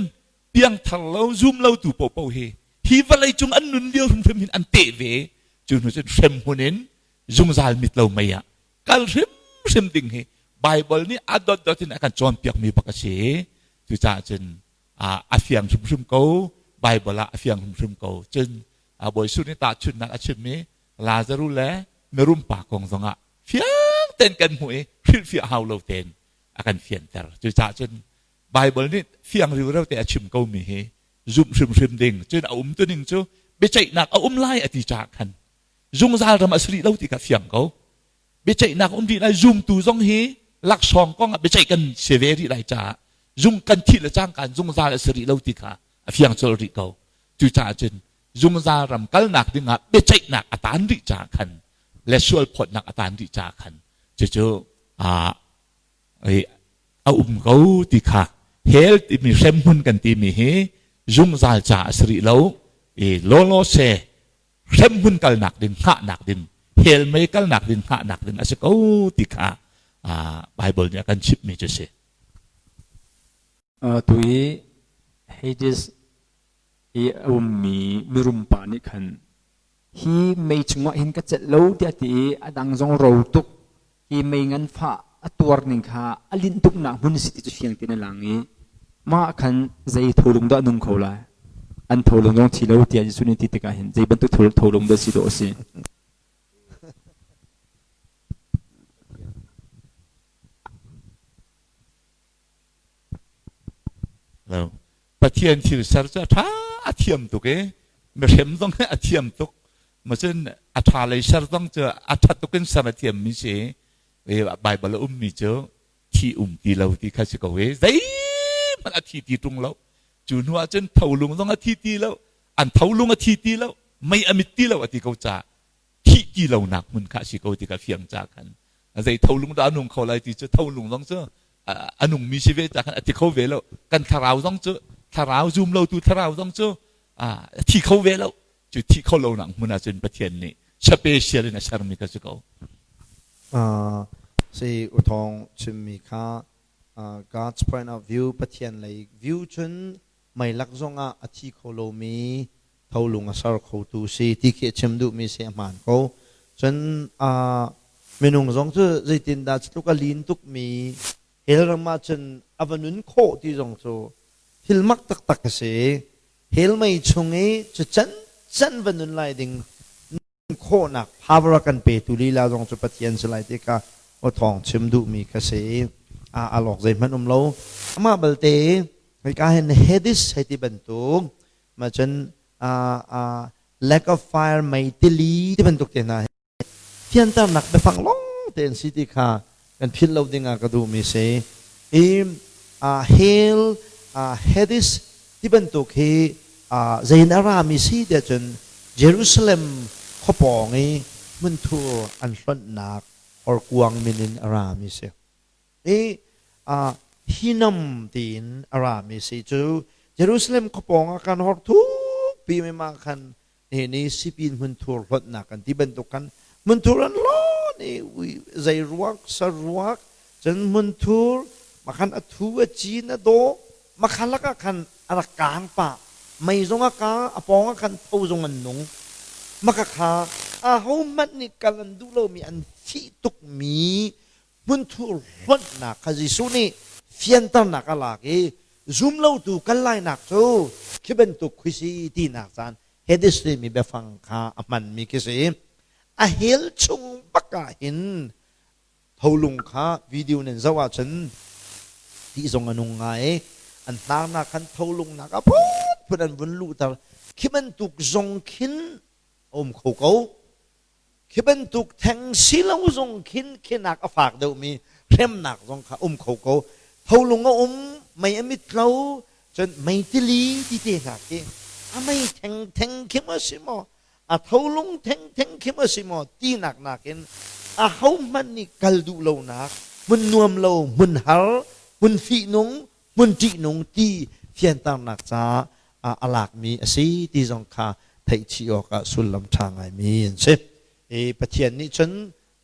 piangthar lo zum lo tu paohpaoh hi hi vawlei cung an nun lio hrimhrim hin an teh ve. Cu hnu cun hremhmun in zungzal mit lo mei ah kal hrimhrim ding hi Baibal nih a dotdot in a kan cawnpiakmi bak a si. Cucaah cun a fiang hrimhrim ko. Baibal ah a fiang hrimhrim ko. Cun Bawi Jesuh nih tahchunhnak a chimmi Lazaruh le mirum pa kong zongah fiang tein kan hmuh i hrilhfiah hau lo tein a kan fianter. Cucaah cun Baibal nih fiang riureu te a chim komi hi zumh hrimhrim ding. Cun a umtuning cu biaceihnak a um lai a ti caah khan zungzal ram a si rih lo ti kha fiang ko. Biaceihnak um rih lai zumtu zong hi laksawng kong ah biaceih kan si ve rih lai caah zung kan thih le cangka zungzal a si rih lo ti kha a fiang colh rih ko. Cucaah cun zungzal ram kalnak dingah biaceihnak a taan rih caah khan le sual phawtnak a taan rih caah khan cucu a um ko ti kha hell timi hremhmun kan timi hi zungzal ca a si rih lo i lawlaw se hremhmun kalnak ding hngahnak ding hell mei kalnak ding hngahnak ding a si ko ti kha Bible nih a kan chimhmi cu si. Tu i Hades i a ummi mirum pa nih khan hi mei chungah hin ka celh lo tiah ti i a dang zong ro tuk hi mei nganfah a tuar ning kha a linh tuknak hmun si ti cu fiang tein a lang i mah khan zei tholung dah nung kho lai an tholung zong thi lo tiah Jesuh nih ti tikah hin zei bantuk tholung dah si dawh a si. Lo. Pathian thil ser cu a ṭha a thiam tuk i mihrem zong hi a thiam tuk. Macun a ṭha lei ser zong cu a ṭha tuk in ser a thiammi si. Baibal a ummi cu thi um ti lo ti kha si ko i zeihmanh a thi ti ṭung lo. Cu hnu ah cun tholung zong a thi ti lo, an tholung a thi ti lo, mei a mit ti lo a ti ko caah thih ti lonak hmun kha a si ko ti kha fiang ca khan zei tholung dah a nung kho lai ti cu tholung zong cu a nungmi si ve ca khan a ti kho ve lo kan thlarau zong cu thlarau zum lo tu thlarau zong cu a thi kho ve lo cu thi kho lo nak hmun ah cun Pathian nih special in a sermi kha si ko si uthong chimmi kha God's point of view Pathian lei view cun meilak zongah a thi kho lomi tholung a ser khotu si ti khi a chim duhmi si a hmaan ko. Cun minung zong cu zeitindah tluk a lin tukmi hell ram ah cun a va nun khawh ti zong cu thil mak taktak a si. Hell mei chung i cu can can va nun lai ding khawhnak power a kan petu lila zong cu Pathian si lai ti kha aw thawng chim duhmi kha si. A alawk zeihmanh um lo. Amah balte hika hin Hades hei ti bantuk ma cun lack of fire mei tili ti bantuk te hna fianternak biafang lawng te an si ti kha kan philh lo ding ah ka duhmi si. I hell Hades ti bantuk hi zein a rami si tiah cun Jerusalem khuapawng i hmunthur an hlonhnak horkuang min in a rami si. I Hinnom tiin a rami si cu Jerusalem khuapawng ah kan hor thukpi mi mah khan ni sipin hmunthur hlonhnak kan ti bantuk khan hmunthur an hlawn i zei ruak saruak cun hmunthur makhan a thu a cin a dawh makha lakah khan a rak kaang pah mei zong a kaang a pawng ah khan tho zong an nung maka kha ahohmanh nih kal an duh lomi an fih tukmi hmunthur hlonhnak kha Jesuh nih fianternak a lak i zumlotu kal lainak cu khi bantuk khi si tinak caan Hades timi biafang kha a hmanmi khi si. A hell chung bak ah hin tholung kha video nan zoh ahcun ti zong a nung ngai an hnarnak khan tholung nak a phunphun an vun luhter khi bantuk zong khin a um kho ko Khi bantuk theng si lo zong khin khinak a fak deuhmi hremnak zong kha um kho ko. Tholung a um, mei a mit lo, cun mei tili ti te hna khi a mei theng theng khi maw si maw, a tholung theng theng khi maw si maw tinak nakin a hohmanh nih kal duh lonak hmun nuam lo, hmun har, hmun fihnung, hmun ṭihnung ti fianternak caah a lakmi a si ti zong kha theih chih awkah sullam ṭha ngaimi an si. I Pathian nih cun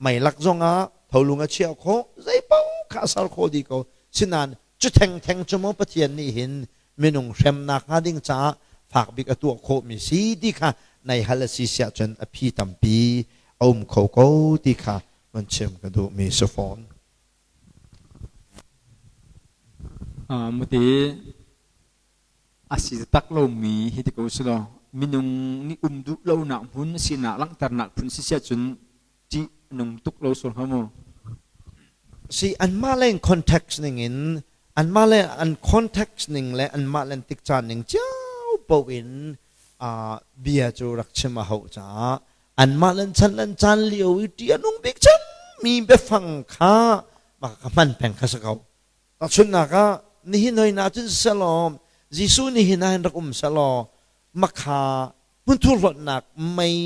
Meilak zongah tholung a chiah khawh, zeipaoh kha a ser khawh dih ko. Sinain cu thengtheng cu maw Pathian nih hin minung hremnak hnga ding caah fak bik a tuah khawhmi si ti kha nai hal a si siah cun a phi tampi a um kho ko ti kha van chim ka duhmi si fawn. Mute a si tak lomi hi ti ko si law minung nih um duh lonak hmun sinak langhternak phun si siah cun ṭih nung tuk lo sual hnga mu. Si anmah le context ning in anmah le an context ning le anmah le tik caan ning cio paoh in bia cu rak chim a hauh caah anmah le chan lan caan lio i ṭih a nung bik cangmi biafang kha mah ka hman peng kha si ko. Tahchunhnak ah nihin hoi na cun selaw Jesuh nihin ah hin rak um selaw makha hmunthur hlonhnak mei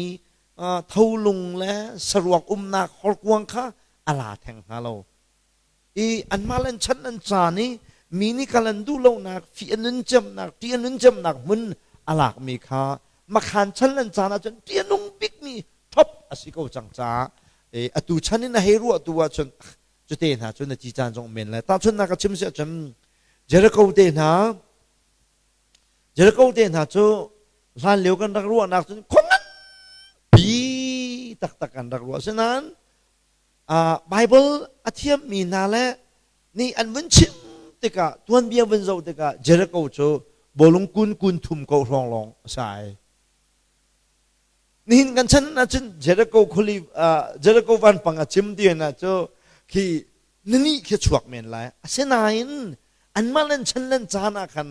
tholung le saruak umnak horkuang kha a la theng hnga lo. I anmah le an chan an caan i mi nih kal an duh lonak, fih a nun cemnak, ṭih a nun cemnak hmun a lakmi kha makhan chan lan caan ahcun ṭih a nung bikmi top a si ko cang caah atu chan in a hei ruah tu ahcun cute hna cu na ci caan zong men lai. Tahchunhnak ka chim si ahcun Jericho te hna Jericho te hna cu hlan lio kan rak ruahnak cun khua nganpi taktak kan rak ruah. Asinain Bible a thiammi hna le nih an vun chim tikah tuanbia vun zoh tikah Jericho cu bawlung kun kun thum ko hrawng lawng a si ai. Nihin kan chan ahcun Jericho khuali Jericho vanpang a cim ti na cu khi nini khi chuak men lai. Asinain anmah len chan len caan ah khan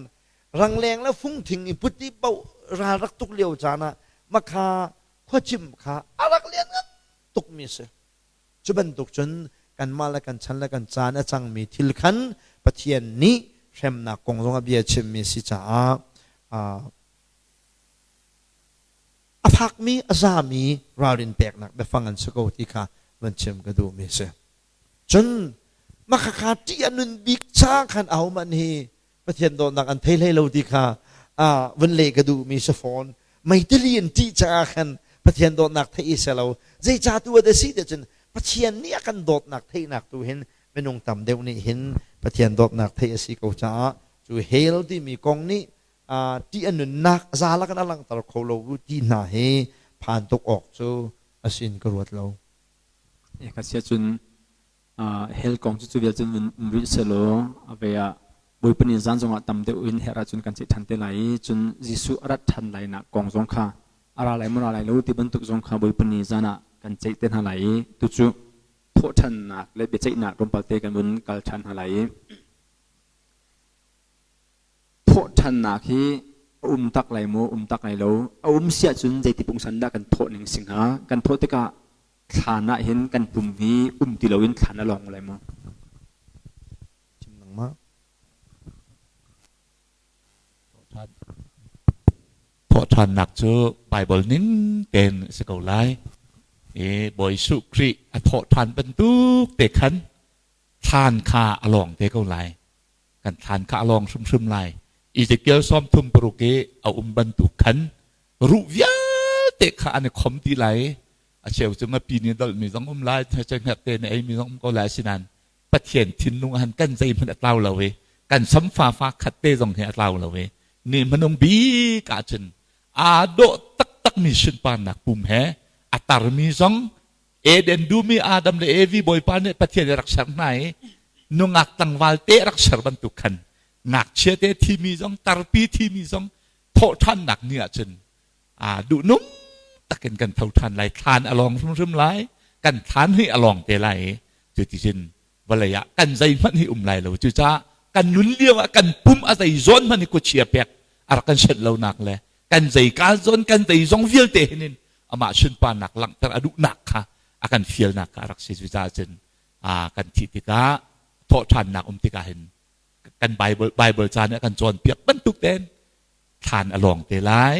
rangleng le fungthing i put i paoh ral rak tuk lio caan ah makha khuacim kha a rak lian ngan tukmi a si. Cu bantuk cun kanmah le kan chan le kan caan a cangmi thil khan Pathian nih hremnak kong zong a bia chimmi a si caah a fakmi a zami ralrin peknak biafang an si ko ti kha van chim ka duhmi a si. Cun makhakha ṭih a nun bik ca khan ahohmanh hi Pathian dawtnak an thei hlei lo ti kha vun leh ka duhmi si fawn. Meitili in ṭih caah khan Pathian dawtnak theih i selo. Zeicah tu a si ti cun Pathian nih a kan dawtnak theihnak tu hin minung tam deuh nih hin Pathian dawtnak theih a si ko caah cu hell timi kong nih ṭih a nunnak zalak in a langhter kho lo ti hna hi phan tuk awk cu a sin ka ruat lo. Ka sia cun hell kong cu cu vial cun um rih selaw a ve ah Bawipa nih zan zongah tam deuh in herh ahcun kan ceih ṭhan te lai i cun Jesuh a rat ṭhan lainak kong zong kha a ra lai maw ra lai lo ti bantuk zong kha Bawipa nih zan ah kan ceih te hna lai i tucu thawhṭhannak le biaceihnak tlawmpal te kan vun kal ṭhan hna lai i thawhṭhannak hi a um tak lai maw um tak lai lo a um si ahcun zeiti pungsan dah kan thawh ning si hnga kan thawh tikah thlan ah hin kan pum hi um ti loin thlan a lawng lai maw? Chim nangmah. Thawhṭhannak cu Baibal ning tein a si ko lai. I Bawi Jesuh Khrih a thawhṭhan bantuk te khan thlan kha a lawng te ko lai. Kan thlan kha a lawng hrimhrim lai. Ezekiel 36 i a um bantuk khan ruh vialte kha an i khom dih lai. A cheu cu ngapi nih dolhmi zong um lai, hnget te nih eimi zong um ko lai. Asinain Pathian thinlung ah kan zeihmanh a tlau lo i kan samfa fa khat te zong hi a tlau lo i ni hmanung bik ahcun aa dawh taktakmi sunparnak pum he a tarmi zong Eden dum i Adam le Evi Bawipa nih Pathian rak ser hna i nungak tlangval te rak ser bantuk khan ngakchia te thimi zong tarpi thimi zong thawhṭhannak ni ahcun aa duhnung takin kan tho ṭhan lai thlan a lawng hrimhrim lai kan thlan hi a lawng te lai i cuticun vawlei ah kan zeihmanh hi um lai lo cucaah kan nun lio ah kan pum a zei zawn hmanh hi khuachia pek a rak kan senh lonak le kan zei ka zawn kan zei zong vialte hin in amah sunparnak langhter a duhnak kha a kan fialnak kha a rak si cucaah cun kan thih tikah thawhṭhannak um tikah hin kan Bible Bible ca nih a kan cawnpiak bantuk tein thlan a lawng te lai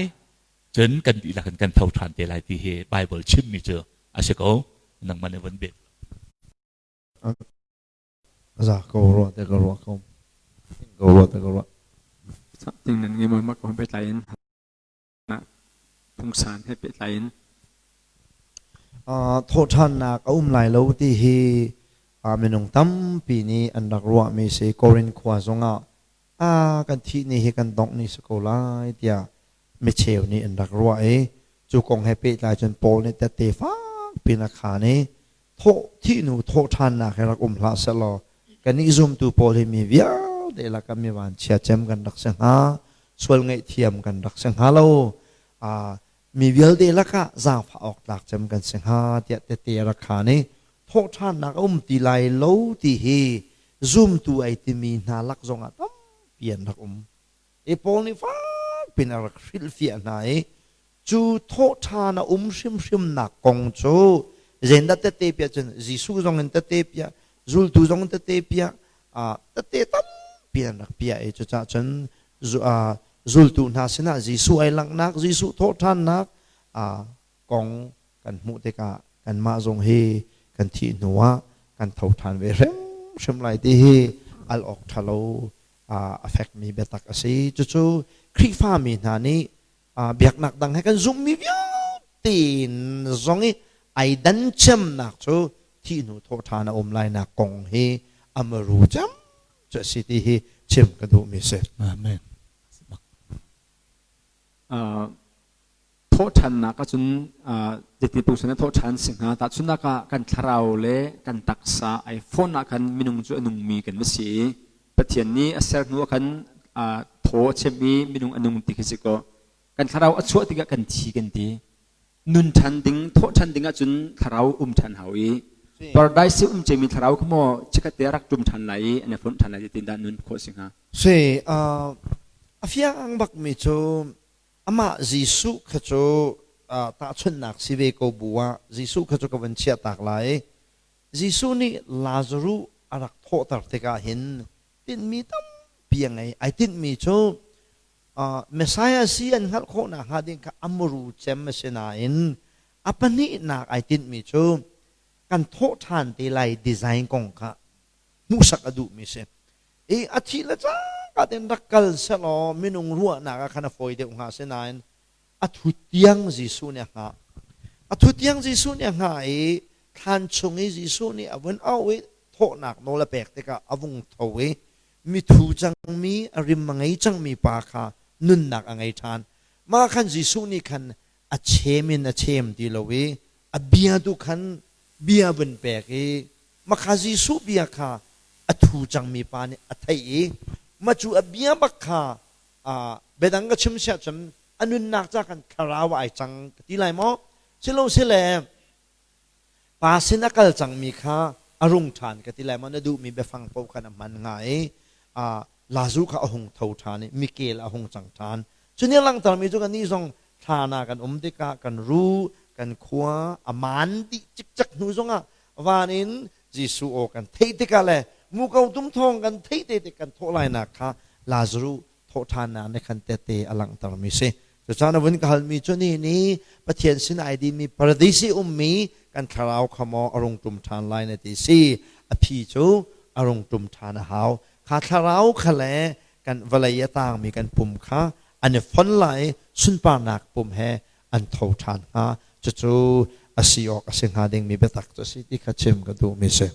cun kan dihlak in kan tho ṭhan te lai ti hi Bible chimmi cu a si ko nangmah nih von bet za ko ruah te ka ruah ko ko ruah te ka ruah ting nan ngi mo ma ko pehtlai in pungsan he pehtlai in. Thawhṭhannak a um lai lo ti hi minung tampi nih an rak ruahmi si. Korin khua zongah a kan thih ni hi kan dongh ni si ko lai tiah micheu nih an rak ruah i cu kong he pehtlai cun Paul nih tette fakpi in a khaan i thawh thih hnu thawhṭhannak hi rak um hlah sehlaw kannih zumtu pawl hi mi vialte lakah mi vanchia cem kan rak si hnga sual ngaihthiam kan rak si hnga lo mi vialte lakah zaangfah awk tlak cem kan si hnga tiah tette a rak khaan i thawhṭhannak a um ti lai lo ti hi zumtu ai timi hna lak zongah tampi an rak um. I Paul nih fakpi in a rak hrilhfiah hna i cu thawhṭhan a um hrimhrimnak kong cu zeidah tette piah cun Jesuh zong in tette piah, zultu zong in tette piah, tette tampi an rak piah i cucaah cun zultu hna sinah Jesuh ai langhnak, Jesuh thawhṭhannak kong kan hmuh tikah kanmah zong hi kan thih hnuah kan tho ṭhan ve hrimhrim lai ti hi al awk ṭhalo a fekmi biatak a si. Cucu Khrihfami hna nih biaknak dang he kan zumhmi vialte zong i ai dan cemnak cu thih hnu thawhṭhan a um lainak kong hi a maru cem cu a si ti hi chim ka duhmi si. Amen. Thawhṭhannak ahcun zeiti pungsan in thawhṭhan si hnga? Tahchunhnak ah kan thlarau le kan taksa ai fawn ah khan minung cu a nungmi kan va si i Pathian nih a ser hnu ah khan thaw a chem i minung a nung ti khi si kaw kan thlarau a chuah tikah kan thi kan ti. Nun ṭhan ding, thawhṭhan ding ahcun thlarau um ṭhan hau i paradise i um ciami thlarau kha maw chikkhat te a rak ṭum ṭhan lai i an i fonh ṭhan lai ti dah nun khawh si hnga? Si, a fiang bakmi cu Amah Jesuh kha cu tahchunhnak si ve ko bu ah Jesuh kha cu ka van chiahtak lai. Jesuh nih Lazaruh a rak thawhter tikah hin tinhmi tampi a ngei. Ai tinhmi cu Messiah si an hngalh khawh nakhnga ding kha a muru cem a si nain a pahnihnak ai tinhmi cu kan thawh ṭhan te lai design kong kha hmuhsak a duhmi si. I a thih le cangka tein rak kal sehlaw minung ruahnak ah khan a fawi deuh hnga sinain a thu tiang Jesuh nih a hngah. A thu tiang Jesuh nih a hngah i thlan chung i Jesuh nih a vun auh i thawhnak nawl a pek tikah a vung tho i mithu cangmi a rim a ngei cangmi pa kha nunnak a ngei ṭhan. Mah khan Jesuh nih khan a chem in a chem ti lo i a bia tu khan bia vun pek i Makha Jesuh bia kha a thu cangmi pa nih a theih i mah cu a bia bak kha biadang ka chim siah cun a nunnak ca kan thlarau ai cang ka ti lai maw? Silo sile pa sin a kal cangmi kha a rung ṭhan ka ti lai maw? Na duhmi biafang paoh khan a hman hnga i Lazu kha a hung tho ṭhan i mikel a hung cang ṭhan. Cu nih a langhtermi cu kannih zong thlan ah kan um tikah kan ru, kan khua a maan dih cikcek hnu zongah van in Jesuh aw kan theih tikah le muko tum thawng kan theih te tik kan thawh lainak kha Lazaruh thawhṭhannak nih khan tehte a langhtermi si. Cucaah na vun ka halmi cu ni ni Pathian sin ai dimi paradis i ummi kan thlarau kha maw a rung ṭum ṭhan lai na ti si. A phi cu a rung ṭum ṭhan a hau. Kha thlarau kha le kan vawlei a tangmi kan pum kha an i fon lai sunparnak pum he an tho ṭhan hnga. Cucu a si awk a si hnga dingmi biatak cu a si ti kha chim ka duhmi si.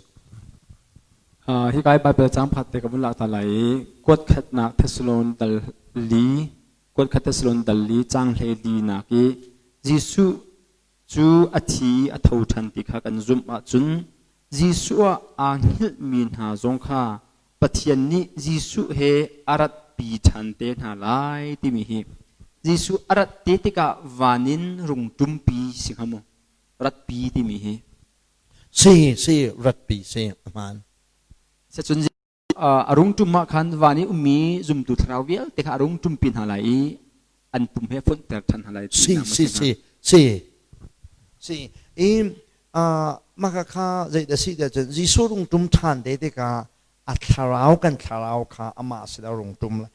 Hika i Baibal caang pakhat te ka vun lak ta lai i kuat khatnak Thessalon dal li kuat khat Thessalon dal li caang hlei li nak i Jesuh cu a thi i a tho ṭhan ti kha kan zumh ahcun Jesuh ah aa hngilhmi hna zong kha Pathian nih Jesuh he a ratpi ṭhan te hna lai timi hi Jesuh a rat te tikah van in rung ṭumpi si hnga maw? Ratpi timi hi. Si, si, ratpi si, a hmaan. Cun a rung ṭum ah khan van i ummi zumtu thlarau vialte kha a rung ṭumpi hna lai i an pum he fonhter ṭhan hna lai. Si, si, si, si. Si, i mah kha zeidah si tiah cun Jesuh rung ṭum ṭhan te tikah a thlarau kan thlarau kha amah sin a rung ṭum lai.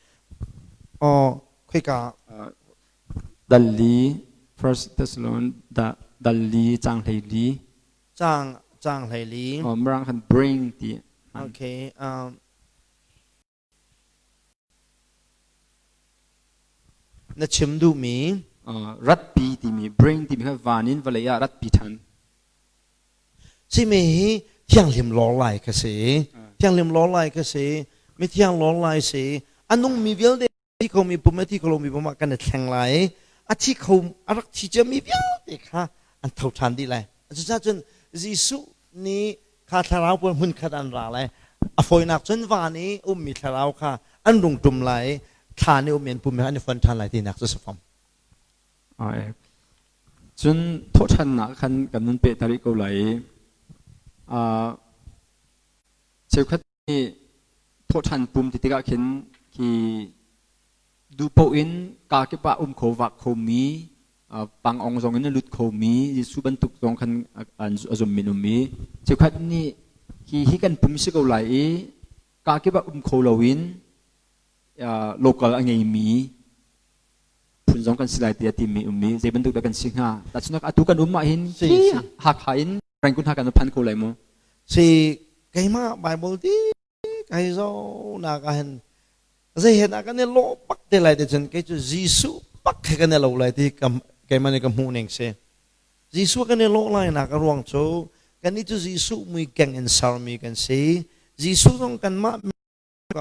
Oh, khoika dal li First Thessalonians dal li caang hlei li caang caang hlei li oh mirang khan bring ti okay na chim duhmi ratpi timi bring timi kha van in vawlei ah ratpi ṭhan. Simi hi thianghlim lawr lai ka si. Thianghlim lawr lai ka si. Mithiang lawr lai si. A nungmi vialte thi khomi pum le thi kho lomi pum ah kan i thleng lai i a thi kho a rak thi ciami vialte kha an tho ṭhan dih lai. Cucaah cun Jesuh nih kha thlarau pawl hmunkhat an ra lai. A fawinak cun van i ummi thlarau kha an rung ṭum lai i thlan i ummi an pum he an i fon ṭhan lai tinak cu si fom. Cun thawhṭhannak khan kan nun peh ta rih ko lai i cheukhat nih thawhṭhan pum ti tikah khin khi duhpoh in kaa kip ah um kho vak khomi pangong zong in a lut khomi Jesuh bantuk zong khan a zummi an um i cheukhat nih hi hi kan pum si ko lai i kaa kip ah um kho loin local a ngeimi phun zong kan si lai tiah timi um i zei bantuk dah kan si hnga tahchunhnak atu kan um ah hin hi Hakha in Rangoon hna kan phan ko lai mu si keimah Bible ti kai zo nak ah hin zei he dah kan i lawh bak te lai te cun kei cu Jesuh bak he kan i lo lai ti keimah nih ka hmuh ning si Jesuh kan i lawh lai nak a ruang cu kannih cu Jesuh mui keng in sermi kan si Jesuh zong kanmah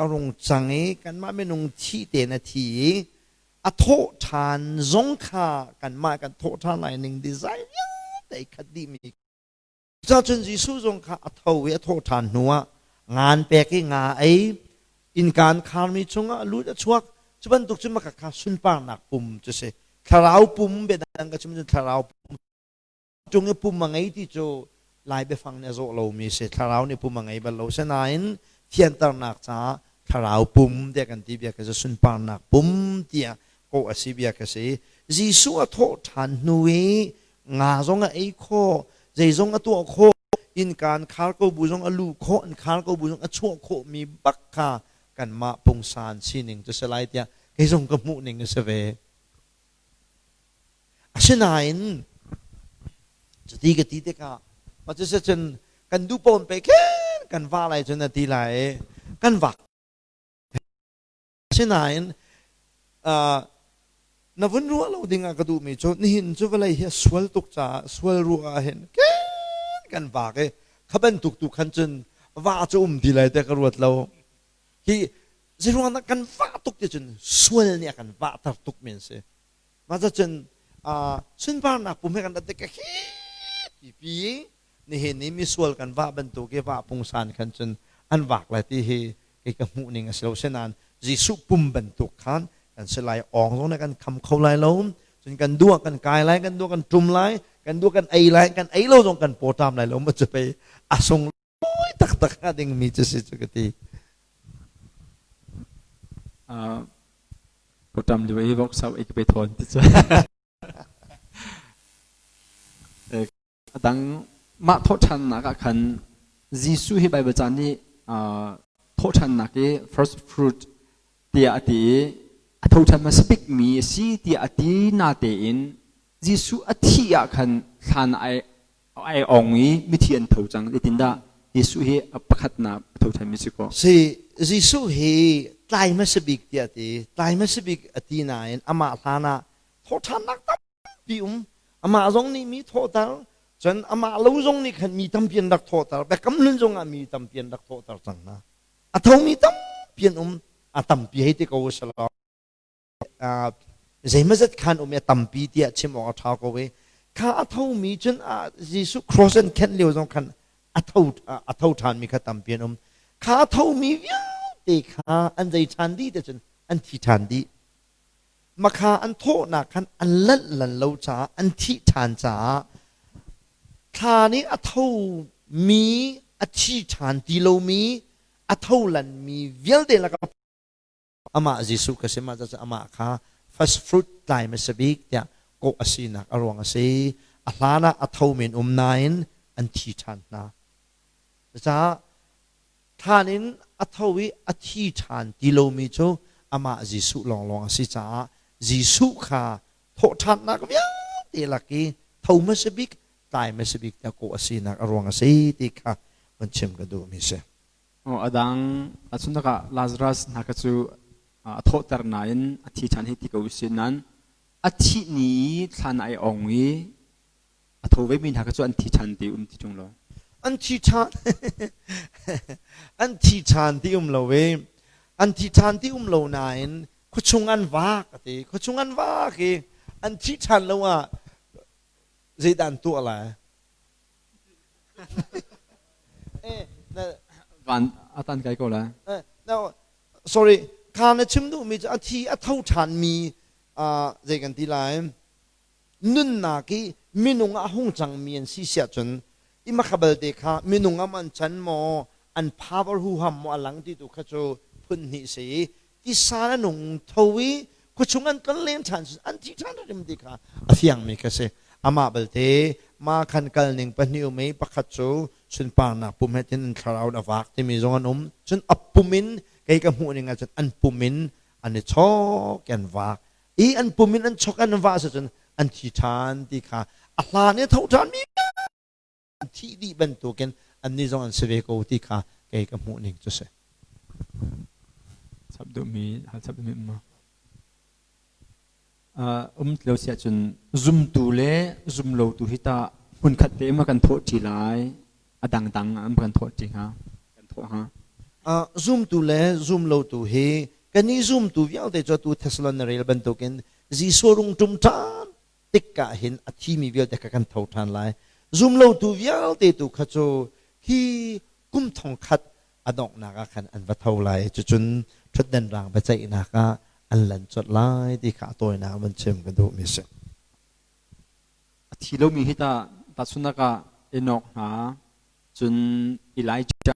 a rung cang i kanmah minung thi tein a thi i a thawh ṭhan zong kha kanmah kan thawh ṭhan lai ning design vialte i khat dihmi Cucun Jesuh zong kha a tho i a thawh ṭhan hnuah ngan pek i nga ei innka an kharmi chungah a lut a chuak cu bantuk cun maka kha sunparnak pum cu si thlarau pum biadang ka chim cun thlarau pum Cung i pum a ngei ti cu Lai biafang nih a zawh lomi a si. Thlarau nih pum a ngei bal lo. Sinain thianternak caah thlarau pum tiah kan ti bia kha cu sunparnak pum tiah kawh a si bia kha si. Jesuh a thawh ṭhan hnu i nga zong a ei khawh, zeizong a tuah khawh, innka an khar ko bu zong a luh khawh, an khar ko bu zong a chuah khawhmi bak kha kanmah pungsan sining cu si lai tiah kei zong ka hmuh ning a si ve. Asinain cuti ka ti tikah cun kan duh pawn pe khin kan va lai cun a ti lai i kan vak. Asinain na vun ruah lo ding ah ka duhmi cu nihin cu vawlei hi a sual tuk caah sual ruah ah hin khin kan vak i kha bantuk tu khan cun va cu um ti lai te ka ruat lo. Hi zeiruang dah kan vah tuk ti cun sual nih a kan vahter tuk mi an si. Mah cun sunparnak pum he kan rat tik hi pipi nihin ni misual kan vah bantuk i vah pungsan khan cun an vak lai ti hi kei ka hmuh ning a si lo sinain Jesuh pum bantuk khan kan si lai awng zong nih kan kham kho lai lo cun kan duh kan kai lai kan duh kan ṭum lai kan duh kan ei lai kan ei lo zong kan pawṭam lai lo ma cu pei a sung taktak hnga dingmi cu si cu ka ti. Pawṭam lio i vok sau ei ka pe thawn ti cu. A dang mah thawhṭhannak ah khan Jesuh hi Baibal ca nih thawhṭhannak i first fruit tiah a ti i a thoṭhan hmasa bikmi a si tiah a ti natein Jesuh a thih ah khan thlan ai ai ong i mithi an tho cang zeitindah Jesuh hi a pakhatnak a tho ṭhanmi si kaw Si Jesuh hi tlai hmasa bik tiah ti tlai hmasa bik a ti nain amah hlan ah thawhṭhannak tampi um amah zong nih mi thawhter cun amah lo zong nih khan mi tampi an rak thawhter biakam hlun zong ah mi tampi an rak thawhter cang hna a thomi tampi an um a tampi hei ti ko usalaw zeimazat khan um i a tampi tiah chim awk a ṭha ko i kha a thomi cun Jesuh cross an khenh lio zong khan a tho a tho ṭhanmi kha tampi an um kha a thomi vialte kha an zei ṭhan dih te cun an thi ṭhan dih makha an thawhnak khan an lanh lan lo caah an thih ṭhan caah thla nih a thomi a thi ṭhan ti lomi a tho lanmi vialte lakah amah Jesuh ka si mah caah amah kha first fruit tlai hmasa bik tiah kawh a sinak a ruang a si. A hlan ah a tho men um nain an thi ṭhan hna. Cucaah thlan in a tho i a thi ṭhan ti lomi cu amah Jesuh lawnglawng a si caah Jesuh kha thawhṭhannak vialte lak i tho hmasa bik tlai hmasa bik tiah kawh a sinak a ruang a si ti kha vun chim ka duhmi a si. A dang ahcun ah Lazarus hna kha cu a thawhter nain a thi ṭhan hei ti ko usih nain a thih ni i thlan ai ong i a tho vemi hna kha cu an thi ṭhan ti um ti ṭung lo. An thi ṭhan an thi ṭhan ti um lo i an thi ṭhan ti um lo nain khuachung an vak a ti. Khuachung an vak i an thi ṭhan lo ah zeidah an tuah lai? Van a tan kai ko lai. No, sorry, kha na chim duhmi cu a thi a tho ṭhanmi zei kan ti lai? Nunnak i minung ah hung cangmi an si siah cun i makha balte kha minung am an can maw an power huham maw a lang ti tu kha cu phun hnih si i tisa na nung tho i khuachung an kal len ṭhan an thi ṭhan rim ti kha a fiangmi kha si. Amah balte ma khan kal ning pahnih um i pakhat cu sunparnak pum he tin an thlarau in a vak timi zong an um, cun a pum in kei ka hmuh ning ah cun an pum in an i chawk an vak i an pum in an chok an vah cun an thi ṭhan ti kha a hlan i tho ṭhan mi an thih dih bantukin annih zong an si ve ko ti kha kei ka hmuh ning cu si. Chap duhmi hal chap duhmi um ma? Um lo si ahcun zumtu le zumlotu hi tah hmunkhat te ma kan thawh ṭi lai a dangdang an kan thawh ṭi hnga kan thawh hnga. Zumtu le zumlotu hi kan i zumtu vialte cu atu Thessalon na rel bantukin Jesuh rung ṭum ṭhan tik ah hin a thimi vialte kha kan tho ṭhan lai. Zumlotu vialte tu kha cu hi kum thong khat a donghnak ah khan an va tho lai i cucun ṭhutdan rang biaceihnak ah an lan colh lai ti kha a tawinak van chim ka duhmi a si. A thi lomi hi tah tahchunhnak ah Enoch hna cun Elijah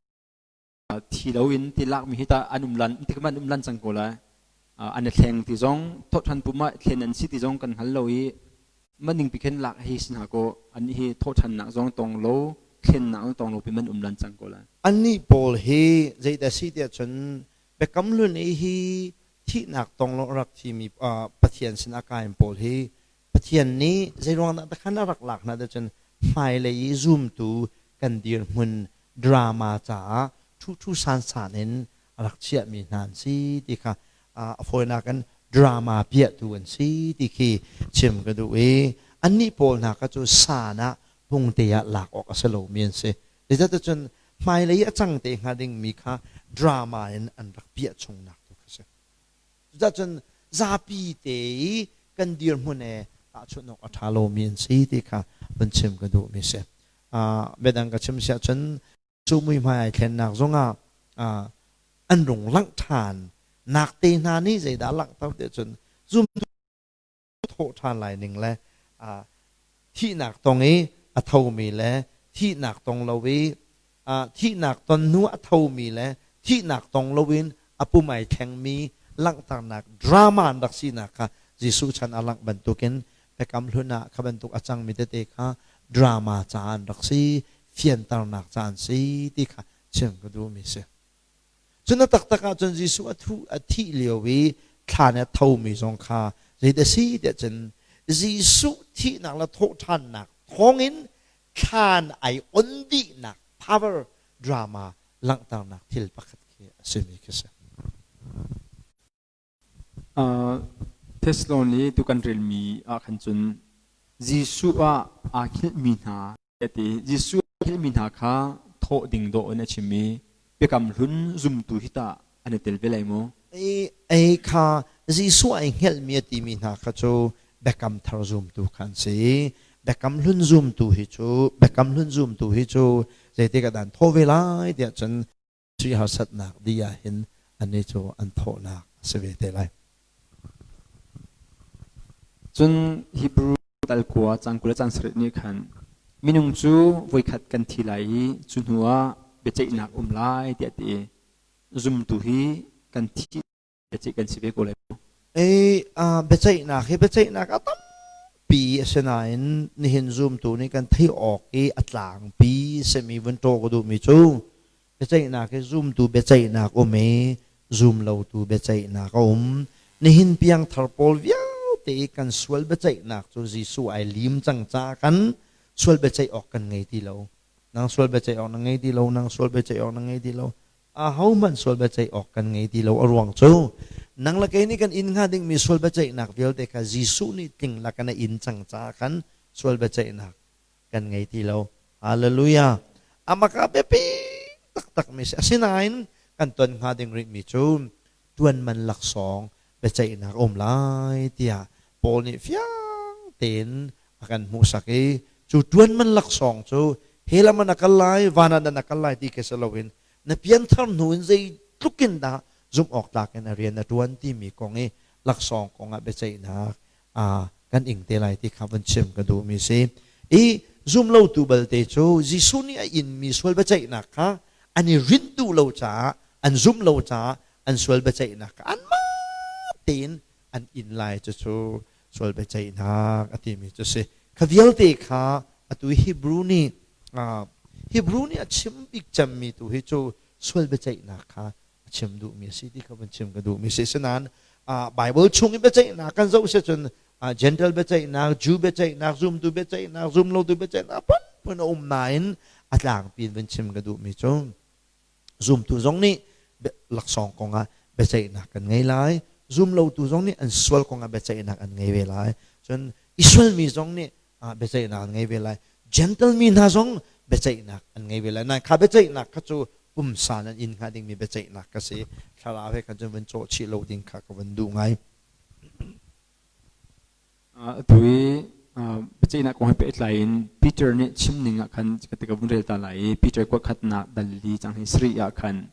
thi loin ti lakmi hi tah an um lan ti an um lan cang ko lai. An i thleng ti zong thawhṭhan pum ah thlen an si ti zong kan hngal lo i maning pi khin lak hi si hna kaw an hi thawhṭhannak zong tong lo thlennak zong tong lo pi man um lan cang ko lai. Annih pawl hi zeidah si tiah cun Biakam Hlun i hi thihnak tong lo rak thimi Pathian sin a kaim pawl hi Pathian nih zeiruang dah khan a rak lak hna cun hmailei i zumtu kan dirhmun drama caah ṭhuṭhu sansan in a rak chiahmi hna an si ti kha a fawinak in drama piahtu an si ti khi chim ka duh i annih pawl hna kha cu san ah pungte ah lak awk a si lomi an si. Zeicahtiah hmailei a cang te hnga dingmi kha drama in an rak piah chungnak tu kha si. Cucun zapi te i kan dirhmun he tahchunh awk a ṭha lomi an si ti kha vun chim ka duhmi si. Biadang ka chim siah cun cu muihmai ai thlennak zongah an rung langh ṭhan nak te hna nih zeidah langhter ti cun zumtu thawh ṭhan lai ning le thihnak tong i a thomi le thihnak tong lo i thihnak ton hnu a thomi le thihnak tong loin a pum ai thlengmi langhternak drama an rak sinak kha Jesuh chan a langh bantukin Biakam Hlun ah kha bantuk a cangmi tete kha drama ca an rak si, fianternak ca an si ti kha chim ka duhmi si. Cun a taktak ahcun Jesuh a thuh a thih lio i thlan i a thomi zong kha zeidah a si tiah cun Jesuh thihnak le thawhṭhannak thawngin thlan ai on dihnak power drama langhternak thil pakhat khi a simi khi si. Thessalon i tu kan relmi ah khan cun Jesuh ah aa hngilhmi hna ti Jesuh aa hngilhmi hna kha thawh ding dawh in a chim i biakam hlun zumtu hi tah an i tel ve lai maw? Ei kha Jesuh ai hngelhmi a timi hna kha cu biakam thar zumtu kha an si. Biakam hlun zumtu hi cu biakam hlun zumtu hi cu zeitik ah dah an thawh ve lai tiah cun Sui harsatnak dih ah hin annih cu an thawhnak a si ve te lai. Cun Hebrew tal kua cang 20 le cang sarih nih khan minung cu voikhat kan thi lai i cu hnu ah biaceihnak um lai tiah ti i zumtu hi kan thi biaceih kan si ve ko lai maw? Ei, biaceihnak hi biaceihnak a tampi a si nain nihin zumtu nih kan theih awk i a tlangpi simi vun ṭaw ka duhmi cu biaceihnak hi zumtu biaceihnak um i zumlotu biaceihnak a um. Nihin piangthar pawl vialte i kan sual biaceihnak cu Jesuh ai lim cang caah kan sual biaceih awk kan ngei ti lo. Nang sual biaceih awk na ngei ti lo, nang sual biaceih awk na ngei ti lo. Ahohmanh sual biaceih awk kan ngei ti lo. A ruang cu nang le kei nih kan in hnga dingmi sual biaceihnak vialte kha Jesuh nih tling lak in a in cang caah khan sual biaceihnak kan ngei ti lo. Hallelujah. Amaka biapi taktak mi si. Asinain kan ton hnga ding rih mi cu tuan man laksawng biaceihnak a um lai tiah Paul nih fiang tein a kan hmuhsak i cu tuan man laksawng cu hell ah na kal lai van ah na kal lai ti khi si loin na pianthar hnu in zeitluk in dah zumh awk tlak in a rian na tuan timi kong i laksawng kong ah biaceihnak kan ing te lai ti kha vun chim ka duhmi si. I zumlotu balte cu Jesuh nih a inmi sual biaceihnak kha an i rinh duh lo caah an zumh lo caah an sual biaceihnak kha anmah tein an in lai cucu sual biaceihnak a timi cu si. Kha vialte kha atu Hebrew nih Hebrew nih a chim bik cemmi tu hi cu sual biaceihnak kha a chim duhmi a si ti kha vun chim ka duhmi si. Sinain Bible chung i biaceihnak kan zoh si cun Gentile biaceihnak, Jew biaceihnak, zumtu biaceihnak, zumlotu biaceihnak phunphun a um nain a tlangpi in vun chim ka duhmi cu zumtu zong nih laksawng kongah biaceihnak kan ngei lai, zumlotu zong nih an sual kongah biaceihnak an ngei ve lai. Cun i sualmi zong nih biaceihnak an ngei ve lai. Gentle mi hna zong biaceihnak an ngei ve lai. Nain kha biaceihnak kha cu pumsa nan in hnga dingmi biaceihnak ka si. Thlarau he khan cun vun cawh chih lo ding kha ka vun duh ngai. Atu i biaceihnak kong he pehtlai in Peter nih chim ning ah khan ka ka vun rel ta lai i Peter kuat khatnak dal li cang hi sarih ah khan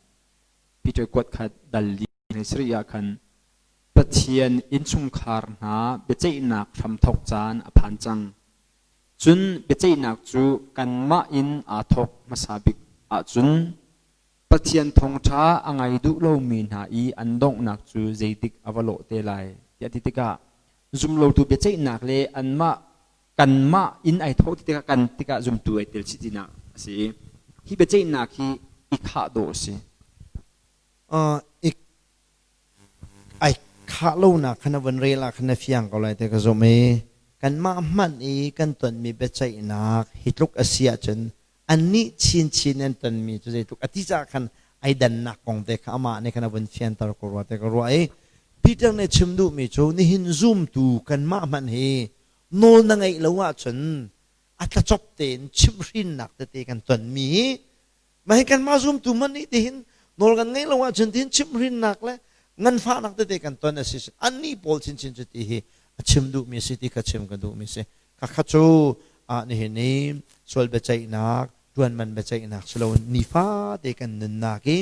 Peter kuat khat dal li hi sarih ah khan Pathian innchungkhar hna biaceihnak hramthawk caan a phan cang. Cun biaceihnak cu kanmah in aa thawk hmasa bik ahcun Pathian thawngṭha a ngai duh lomi hna i an donghnak cu zeitik a va lawh te lai tiah ti tikah zumlotu biaceihnak le anmah kanmah in ai thawh ti tikah kan tikah zumtu ai tel chih tinak a si i hi biaceihnak hi i khah dawh a si. Ai khah lonak kha na vun rel ah khan na fiang ko lai ti ka zumh i kanmah hmanh i kan tonmi biaceihnak hi tluk a si ahcun annih chinchin an tonmi cu zeitluk a ti caah khan ai dannak kong te kha amah nih khan a vun fianter ko rua te ka ruah i Peter nih chim duhmi cu nihin zumtu kanmah hmanh hi nawl na ngeih lo ahcun a tlacop tein chimhhrinnak tete kan tonmi hi mah hi kanmah zumtu hmanh nih tihin nawl kan ngeih lo ahcun tihin chimhhrinnak le nganfahnak tete kan ton a si annih pawl chinchin cu ti hi a chim duhmi a si ti kha chim ka duhmi a si Khakha cu nihin i sual biaceihnak, ṭuanman biaceihnak si loin nifate kan nunnak i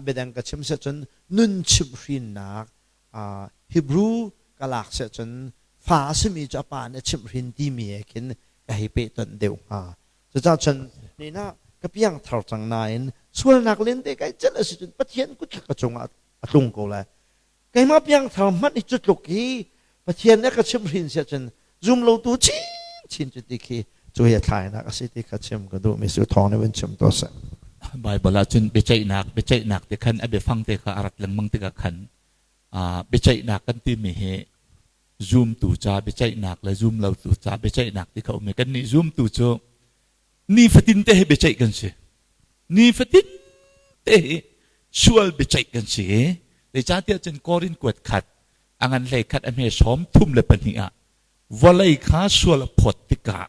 biadang ka chim siah cun nun chimhhrinnak Hebrew ka lak siah cun fa a simi cu a pa nih a chimhhrin timi he khin ka hei pehtonh deuh hnga. Cucaah cun nihin ah ka piangthar cang nain sualnak lente kai celh a si cun Pathian kut kha ka cungah a tlung ko lai. Keimah piangthar hmanh hi cu tluk hi Pathian nih a ka chimhhrin siah cun zumlotu chinchin cu ti khi cu hi a thlainak a si ti kha chim ka duhmi cu thawng nih vun chim tuah seh. Bible ah cun biaceihnak biaceihnak ti khan a biafang te kha a rat lengmang tikah khan biaceihnak kan timi hi zumtu ca biaceihnak le zumlotu ca biaceihnak ti kha um i kannih zumtu cu nifatin te hi biaceih kan si. Nifatin te hi sual biaceih kan si i zeicahtiah cun Korin kuat khat a ngan hlei khat a hme 32 ah vawlei kha sual a phawt tikah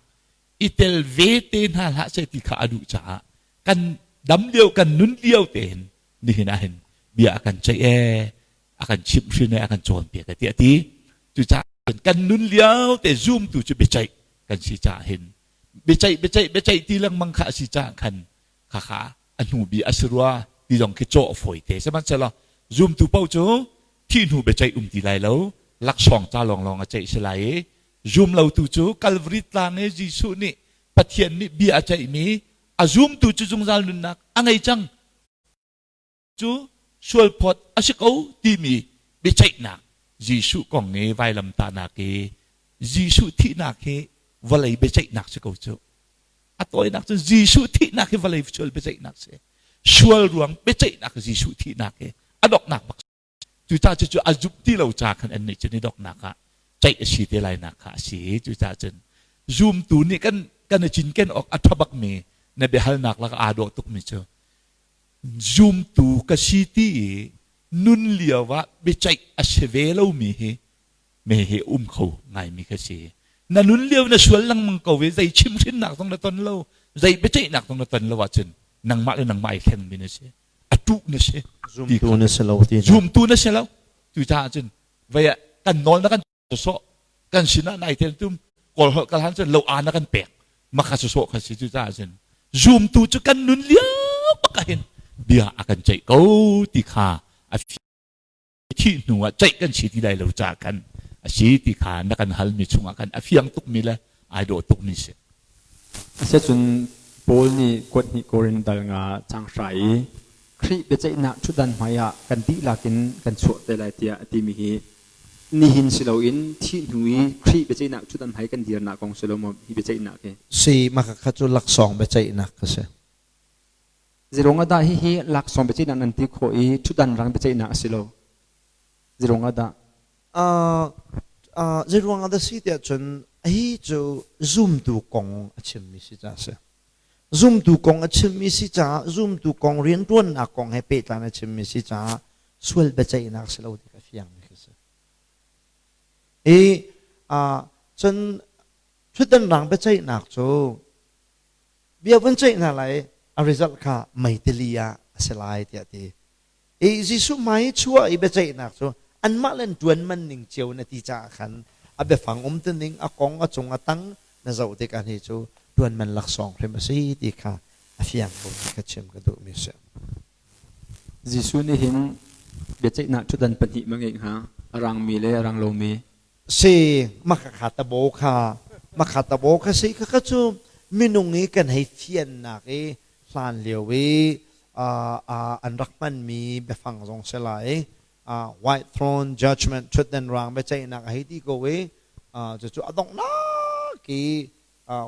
i tel ve te hna hlah seh ti kha a duh caah kan dam lio kan nun lio tein nihin ah hin bia a kan ceih ee a kan chimhhrin ee a kan cawnpiak ee tiah a ti cucaah kan nun lio te zumtu cu biaceih kan si caah hin biaceih biaceih biaceih ti lengmang kha a si caah khan khakha a hnu bi a si rua ti zong khi cawh a fawi te sihmanhsehlaw zumtu paoh cu thih hnu biaceih um ti lai lo laksawng ca lawnglawng a ceih si lai i zumlotu cu Calvary tlang i Jesuh nih Pathian nih bia a ceihmi a zumtu cu zungzal nunnak a ngei cang cu sualphawt a si ko timi biaceihnak Jesuh kong i vailamtahnak i Jesuh thihnak hi vawlei biaceihnak si ko cu. A tawinak cu Jesuh thihnak hi vawlei sual biaceihnak si. Sual ruang biaceihnak Jesuh thihnak hi a donghnak bak. Cucaah cucu a zumh ti lo ca khan annih cu ni donghnak ah ceih a si te lai nak kha a si. Cucaah cun zumtu nih kan kan i cinken awk a ṭha bakmi na biahalnak lakah aa dawh tukmi cu Zumtu ka si ti i nun lio ah biaceih a si ve lomi hi me hi um kho ngaimi ka si. Na nun lio na sual lengmang ko i zei chimhhrinnak zong na ton lo. Zei biaceihnak zong na ton lo ahcun nangmah le nangmah i hlengmi na si. A ṭuh na si. Zumtu na si lo ti. Zumtu na si lo. Cucaah cun vei ah kan nawl na kan sawh kan sinah nai tel tum kawl holh kal han cun lo aa na kan pek maka sawh kha si. Cucaah cun zumtu cu kan nun lio bak ah hin bia a kan ceih ko ti kha a thih hnu ah ceih kan si ti lai lo ca khan a si ti kha na kan halmi chungah khan a fiang tukmi le ai dawh tukmi si. Asiahcun Paul nih kuat hnih Korin dal nga cang hra i Khrih biaceihnak ṭhutdan hmaiah kan dihlak in kan chuah te lai tiah a timi hi nihin si loin thih hnu i Khrih biaceihnak ṭhutdan hmai kan dirnak kong si lo maw hi biaceihnak hi? Si, mah kha cu laksawng biaceihnak a si. Zeiruang ah dah hihi laksawng biaceihnak nan ti khawh i ṭhutdan rang biaceihnak a si lo? Zeiruang ah dah? Zeiruang ah dah si tiah cun hi cu zumtu kong a chimmi si caah a si. Zumtu kong a chimmi si caah zumtu kong rianṭuannak kong he pehtlai a chimmi si caah sual biaceihnak si lo ti kha fiangmi khi si. I cun ṭhutdan rang biaceihnak cu bia vun ceih hna lai a result kha meitili ah a si lai tiah ti. I Jesuh hmai i chuah i biaceihnak cu anmah le an ṭuan man ning cio na ti caah khan a biafang umtuning a kong a cung a tang na zoh tikah hi cu ṭuan man laksawng hrim a si ti kha a fiang ko ti kha chim ka duhmi a si. Jesuh nih hin biaceihnak ṭhutdan pahnih ma ngeih hnga? A rangmi le a rang lomi. Si makha tabo kha makha tabo kha si kha kha cu minung i kan hei fiannak i hlan lio i an rak hmanmi biafang zong si lai. White throne judgment ṭhutdan rang biaceihnak a hei ti ko i cucu a donghnak i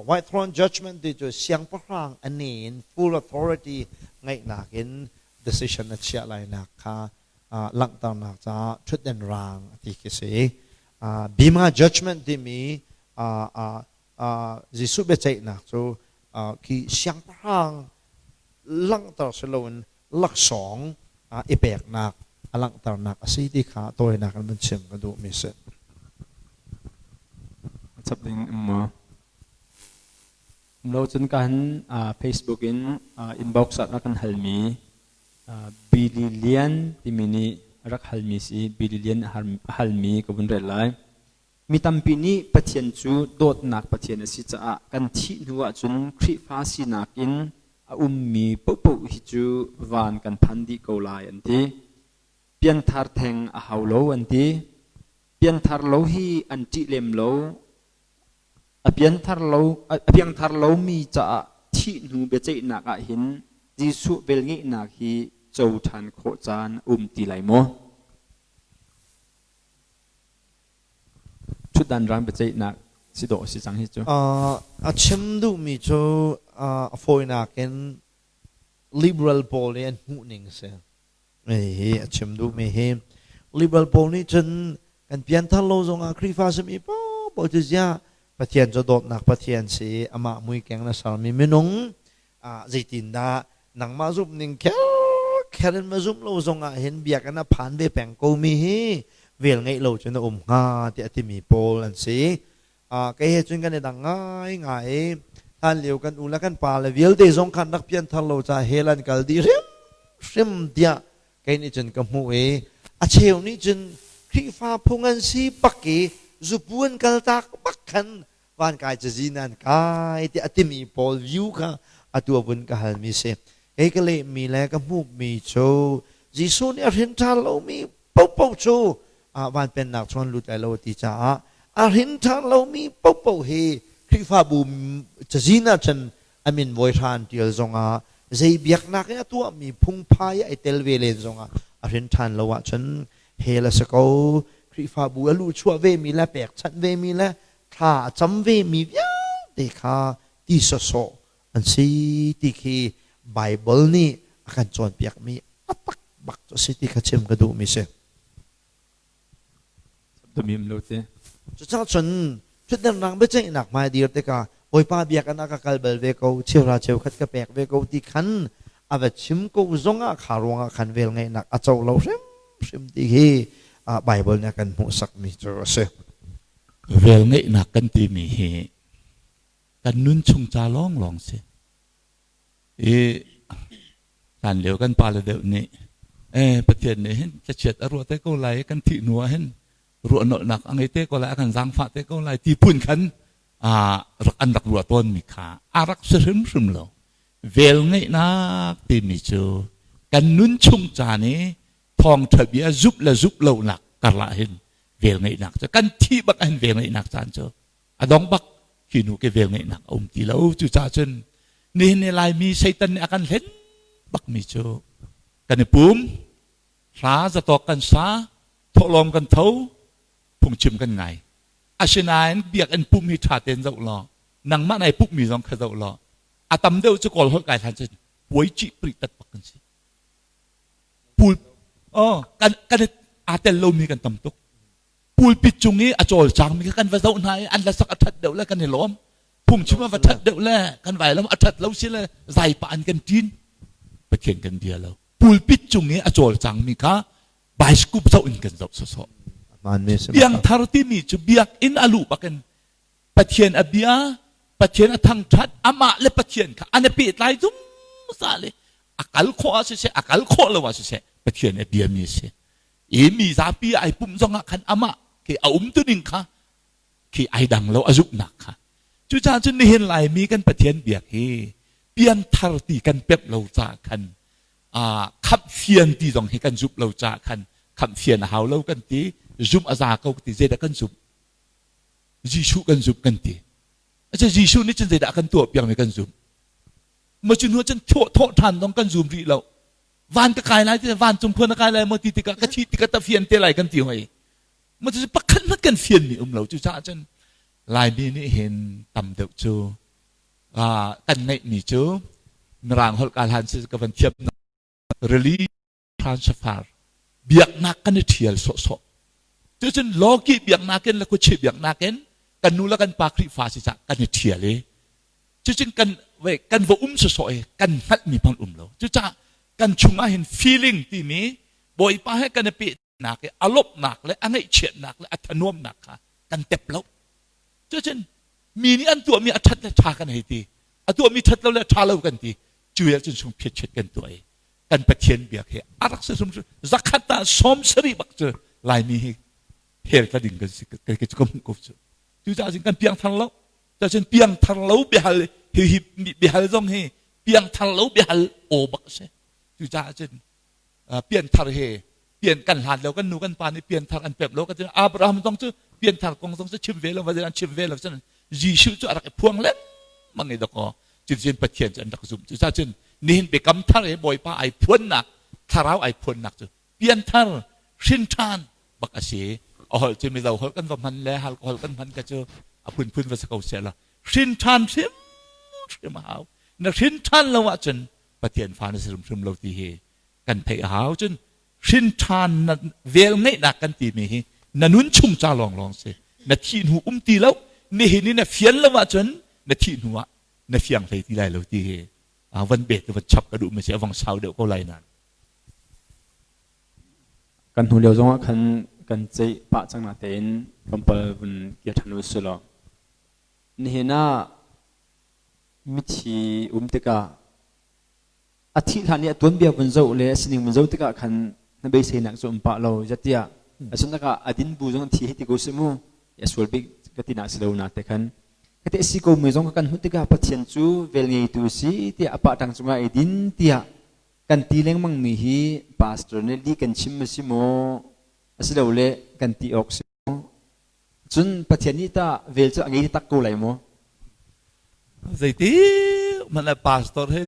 white throne judgment ti cu siangpahrang a ne in full authority ngeihnak in decision a chiah lainak kha langhternak caah ṭhutdan rang a ti khi si. Bima judgment timi Jesuh biaceihnak cu khi siangpahrang langhter si loin laksawng i peknak a langhternak a si ti kha tawinak in van chim ka duhmi si. Chap ding um lo cun kan Facebook in inbox ah kan halmi Billy Lian timi nih rak halmi si. Billy Lian a halmi ka vun rel lai. Mi tampi nih Pathian cu dawtnak Pathian a si caah kan thih hnu ahcun Khrihfa sinak in a ummi paohpaoh hi cu van kan phan dih ko lai an ti. Pianthar theng a hau lo an ti. Pianthar lo hi an ṭih lem lo. A pianthar lo a piangthar lomi caah thih hnu biaceihnak ah hin Jesuh velngeihnak hi co ṭhan khawh caan a um ti lai maw? Ṭhutdan rang biaceihnak si dawh a si cang hi cu. A chim duhmi cu a fawinak in liberal pawl nih an hmuhning a si. Hihi a chim duhmi hi liberal pawl nih cun kan pianthar lo zongah Khrihfa simi paohpaoh cu ziah Pathian cu dawtnak Pathian si i amah muikeng na sermi minung zeitindah nangmah zumh ning kher in ma zumh lo zongah hin biakinn a phan ve peng ko mi hi vel ngeih lo cun a um hnga tiah a timi pawl an si. Kei he cun kan i dang ngai ngai i hlan lio kan u le kan pa le vialte zong khan rak pianthar lo ca hell an kal dih hrimhrim tiah kei nih cun ka hmuh i a cheu nih cun Khrihfa phung an si bak i zupu an kal tak bak khan van kai cazin an kai tiah a timi pawl view kha atu a vun ka halmi si. Kei ka lehmi le ka hmuhmi cu Jesuh nih a hrin ṭhan lomi paohpaoh cu van pennak chuan lut lai lo a ti caah a hrin ṭhan lomi paohpaoh hi Khrihfabu cazin ah cun a min voi hra an ṭial zongah zei biaknak in a tuahmi phungphai ai tel ve len zongah a hrin ṭhan lo ahcun hell a si ko. Khrihfabu a luhchuah vemi le pekchanh vemi le thla a cam vemi vialte kha ti sawsawh an si ti khi Baibal nih a kan cawnpiakmi a tak bak cu a si ti kha chim ka duhmi si. Cucaah cun ṭhutdan rang biaceihnak hmai dir tikah Bawipa biakinn ah ka kal bal ve ko, cheuhra cheukhat ka pek ve ko ti khan a va chim ko zongah kha ruangah khan velngeihnak a co lo hrimhrim ti hi Baibal nih a kan hmuhsakmi cu a si. Velngeihnak kan timi hi kan nun chung ca lawnglawng si. I hlan lio kan pale deuh nih eh Pathian nih hin thlachiat a ruah te ko lai kan thih hnu ah hin ruahnolhnak a ngei te ko lai a kan zaangfah te ko lai ti phun khan rak an rak ruah tawnmi kha a rak si hrimhrim lo. Vel ngeihnak timi cu kan nun chung caan i thawngṭha bia zumh le zumh lonak karlah hin vel ngeihnak cu kan thih bak hin vel ngeihnak caan cu a dong bak khi nu ke vel ngeihnak a um ti lo. Cucaah cun nihin ni Laimi Satan nih a kan hlen bakmi cu kan i pum hla zatawk kan sa, thawhlawm kan tho, phungchim kan ngai. Asinain biakinn pum hi ṭha tein zoh law nangmah nai pumhmi zong kha zoh law a tam deuh cu Kawl holh kai hlan cun puai cih pri tat bak kan si. Pul oh kan kan aa tel lomi kan tam tuk. Pulpit cung i a cawlcangmi kha kan va zoh hna i an hlasak a ṭhat deuh le kan i lawm. Phungchim a va ṭhat deuh le kan vailam a ṭhat lo si le zaipa an kan ṭin. Pathian kan bia lo. Pulpit cung i a cawlcangmi kha bioscope zoh in kan zoh sawsawh. Piangthar timi cu biakinn a luh bakin Pathian a bia, Pathian a thangṭhat, amah le Pathian kha an i pehtlai zungzal i a kal khawh ah siseh, a kal khawh lo ah siseh, Pathian a biami a si. I mi zapi ai pumh zongah khan amah khi a umtuning kha khi ai dang lo a zumhnak kha. Cucaah cun nihin Laimi kan Pathian biak hi piangthar ti kan pemh lo caah khan khamh fian ti zong hi kan zumh lo caah khan khamh fian a hau lo kan ti, zumh a za ko ti zeidah kan zumh? Jesuh kan zumh kan ti. Ace Jesuh nih cun zeidah kan tuah piakmi kan zumh? Ma cu hnu cun thawh thawh ṭhan dong kan zum rih lo. Van ka kai lai ti vancung khua na kai lai maw ti tikah ka thi tikah ta fian te lai kan ti hoi. Ma cu pakhat hmanh kan fian mi um lo. Cucaah cun Laimi nih hin tam deuh cu kan ngeihmi cu Mirang holh ka hlan si ka van thiam rili transfer biaknak kan i ṭhial sawhsawh. Cucun lawki biaknak in le khuachi biaknak in kan nu le kan pa Khrihfa si cah kan i ṭhial i cucun kan we kan va um sawsawh i kan hngalhmi hmang um lo. Cucaah kan chungah hin feeling timi Bawipa he kan i pehnak i a lawmhnak le a ngaihchiatnak le a thanuamnak kha kan tep lo. Cucun mi nih an tuahmi a ṭhat le ṭha kan hei ti. A tuahmi ṭhat lo le ṭha lo kan ti. Cu cun sung phiatchiat kan tuah i kan Pathian biak hi a rak si hrimhrim zakhat ah 70 bak cu Laimi hi hell tla ding kan si ka ka hmuh ko cu. Cucaah cun kan piangthar lo. Cucun piangthar lo biahal hi hi biahal zong hi piangthar lo biahal aw bak a si. Cucaah cun pianthar hi pian kan hlan lo kan nu kan pa nih pianthar an pek lo kan Abraham zong cu pianthar kong zong cu chim ve lo an chim ve lo cun Jesuh cu a rak i phuang lengmang i dakaw cuticun Pathian cu an rak zumh. Cucaah cun nihin biakam thar i Bawipa ai phuannak thlarau ai phuannak cu pianthar hrin ṭhan bak a si. A holh cu Mizo holh kan va hman le Halka holh kan hman ka cu a phunphun va si ko seh law hrin ṭhan hrimhrim a hau. Na hrin ṭhan lo ahcun Pathian fa na si hrimhrim lo ti hi kan theih a hau. Cun hrin ṭhan na vel ngeihnak kan timi hi na nun chung ca lawnglawng si. Na thih hnu um ti lo. Nihin i na fian lo ahcun na thih hnu ah na fiang hlei ti lai lo ti hi van bet van chap ka duh mi si a vang sau deuh ko lai nan. Kan hnu lio zongah khan kan ceih pah cang na tein tlawmpal vun kir ṭhan u si law nihin ah mithi um tikah a thih hlan i a tuanbia vun zoh le a sining vun zoh tikah khan na beiseinak cu um pah lo zatiah asunnak ah a din bu zong thi hi ti ko si mu a sual bik ka ti nak si lo na te khan ka te si ko mi zong kan hmuh tikah Pathian cu vel ngeitu si tiah a pa tang cungah i din tiah kan ti lengmang mi hi pastor nih li kan chim a si maw asilole kan ti awk si maw cun Pathian nih tah vel cu a ngei tak ko lai maw Zeiti hmanh pastor he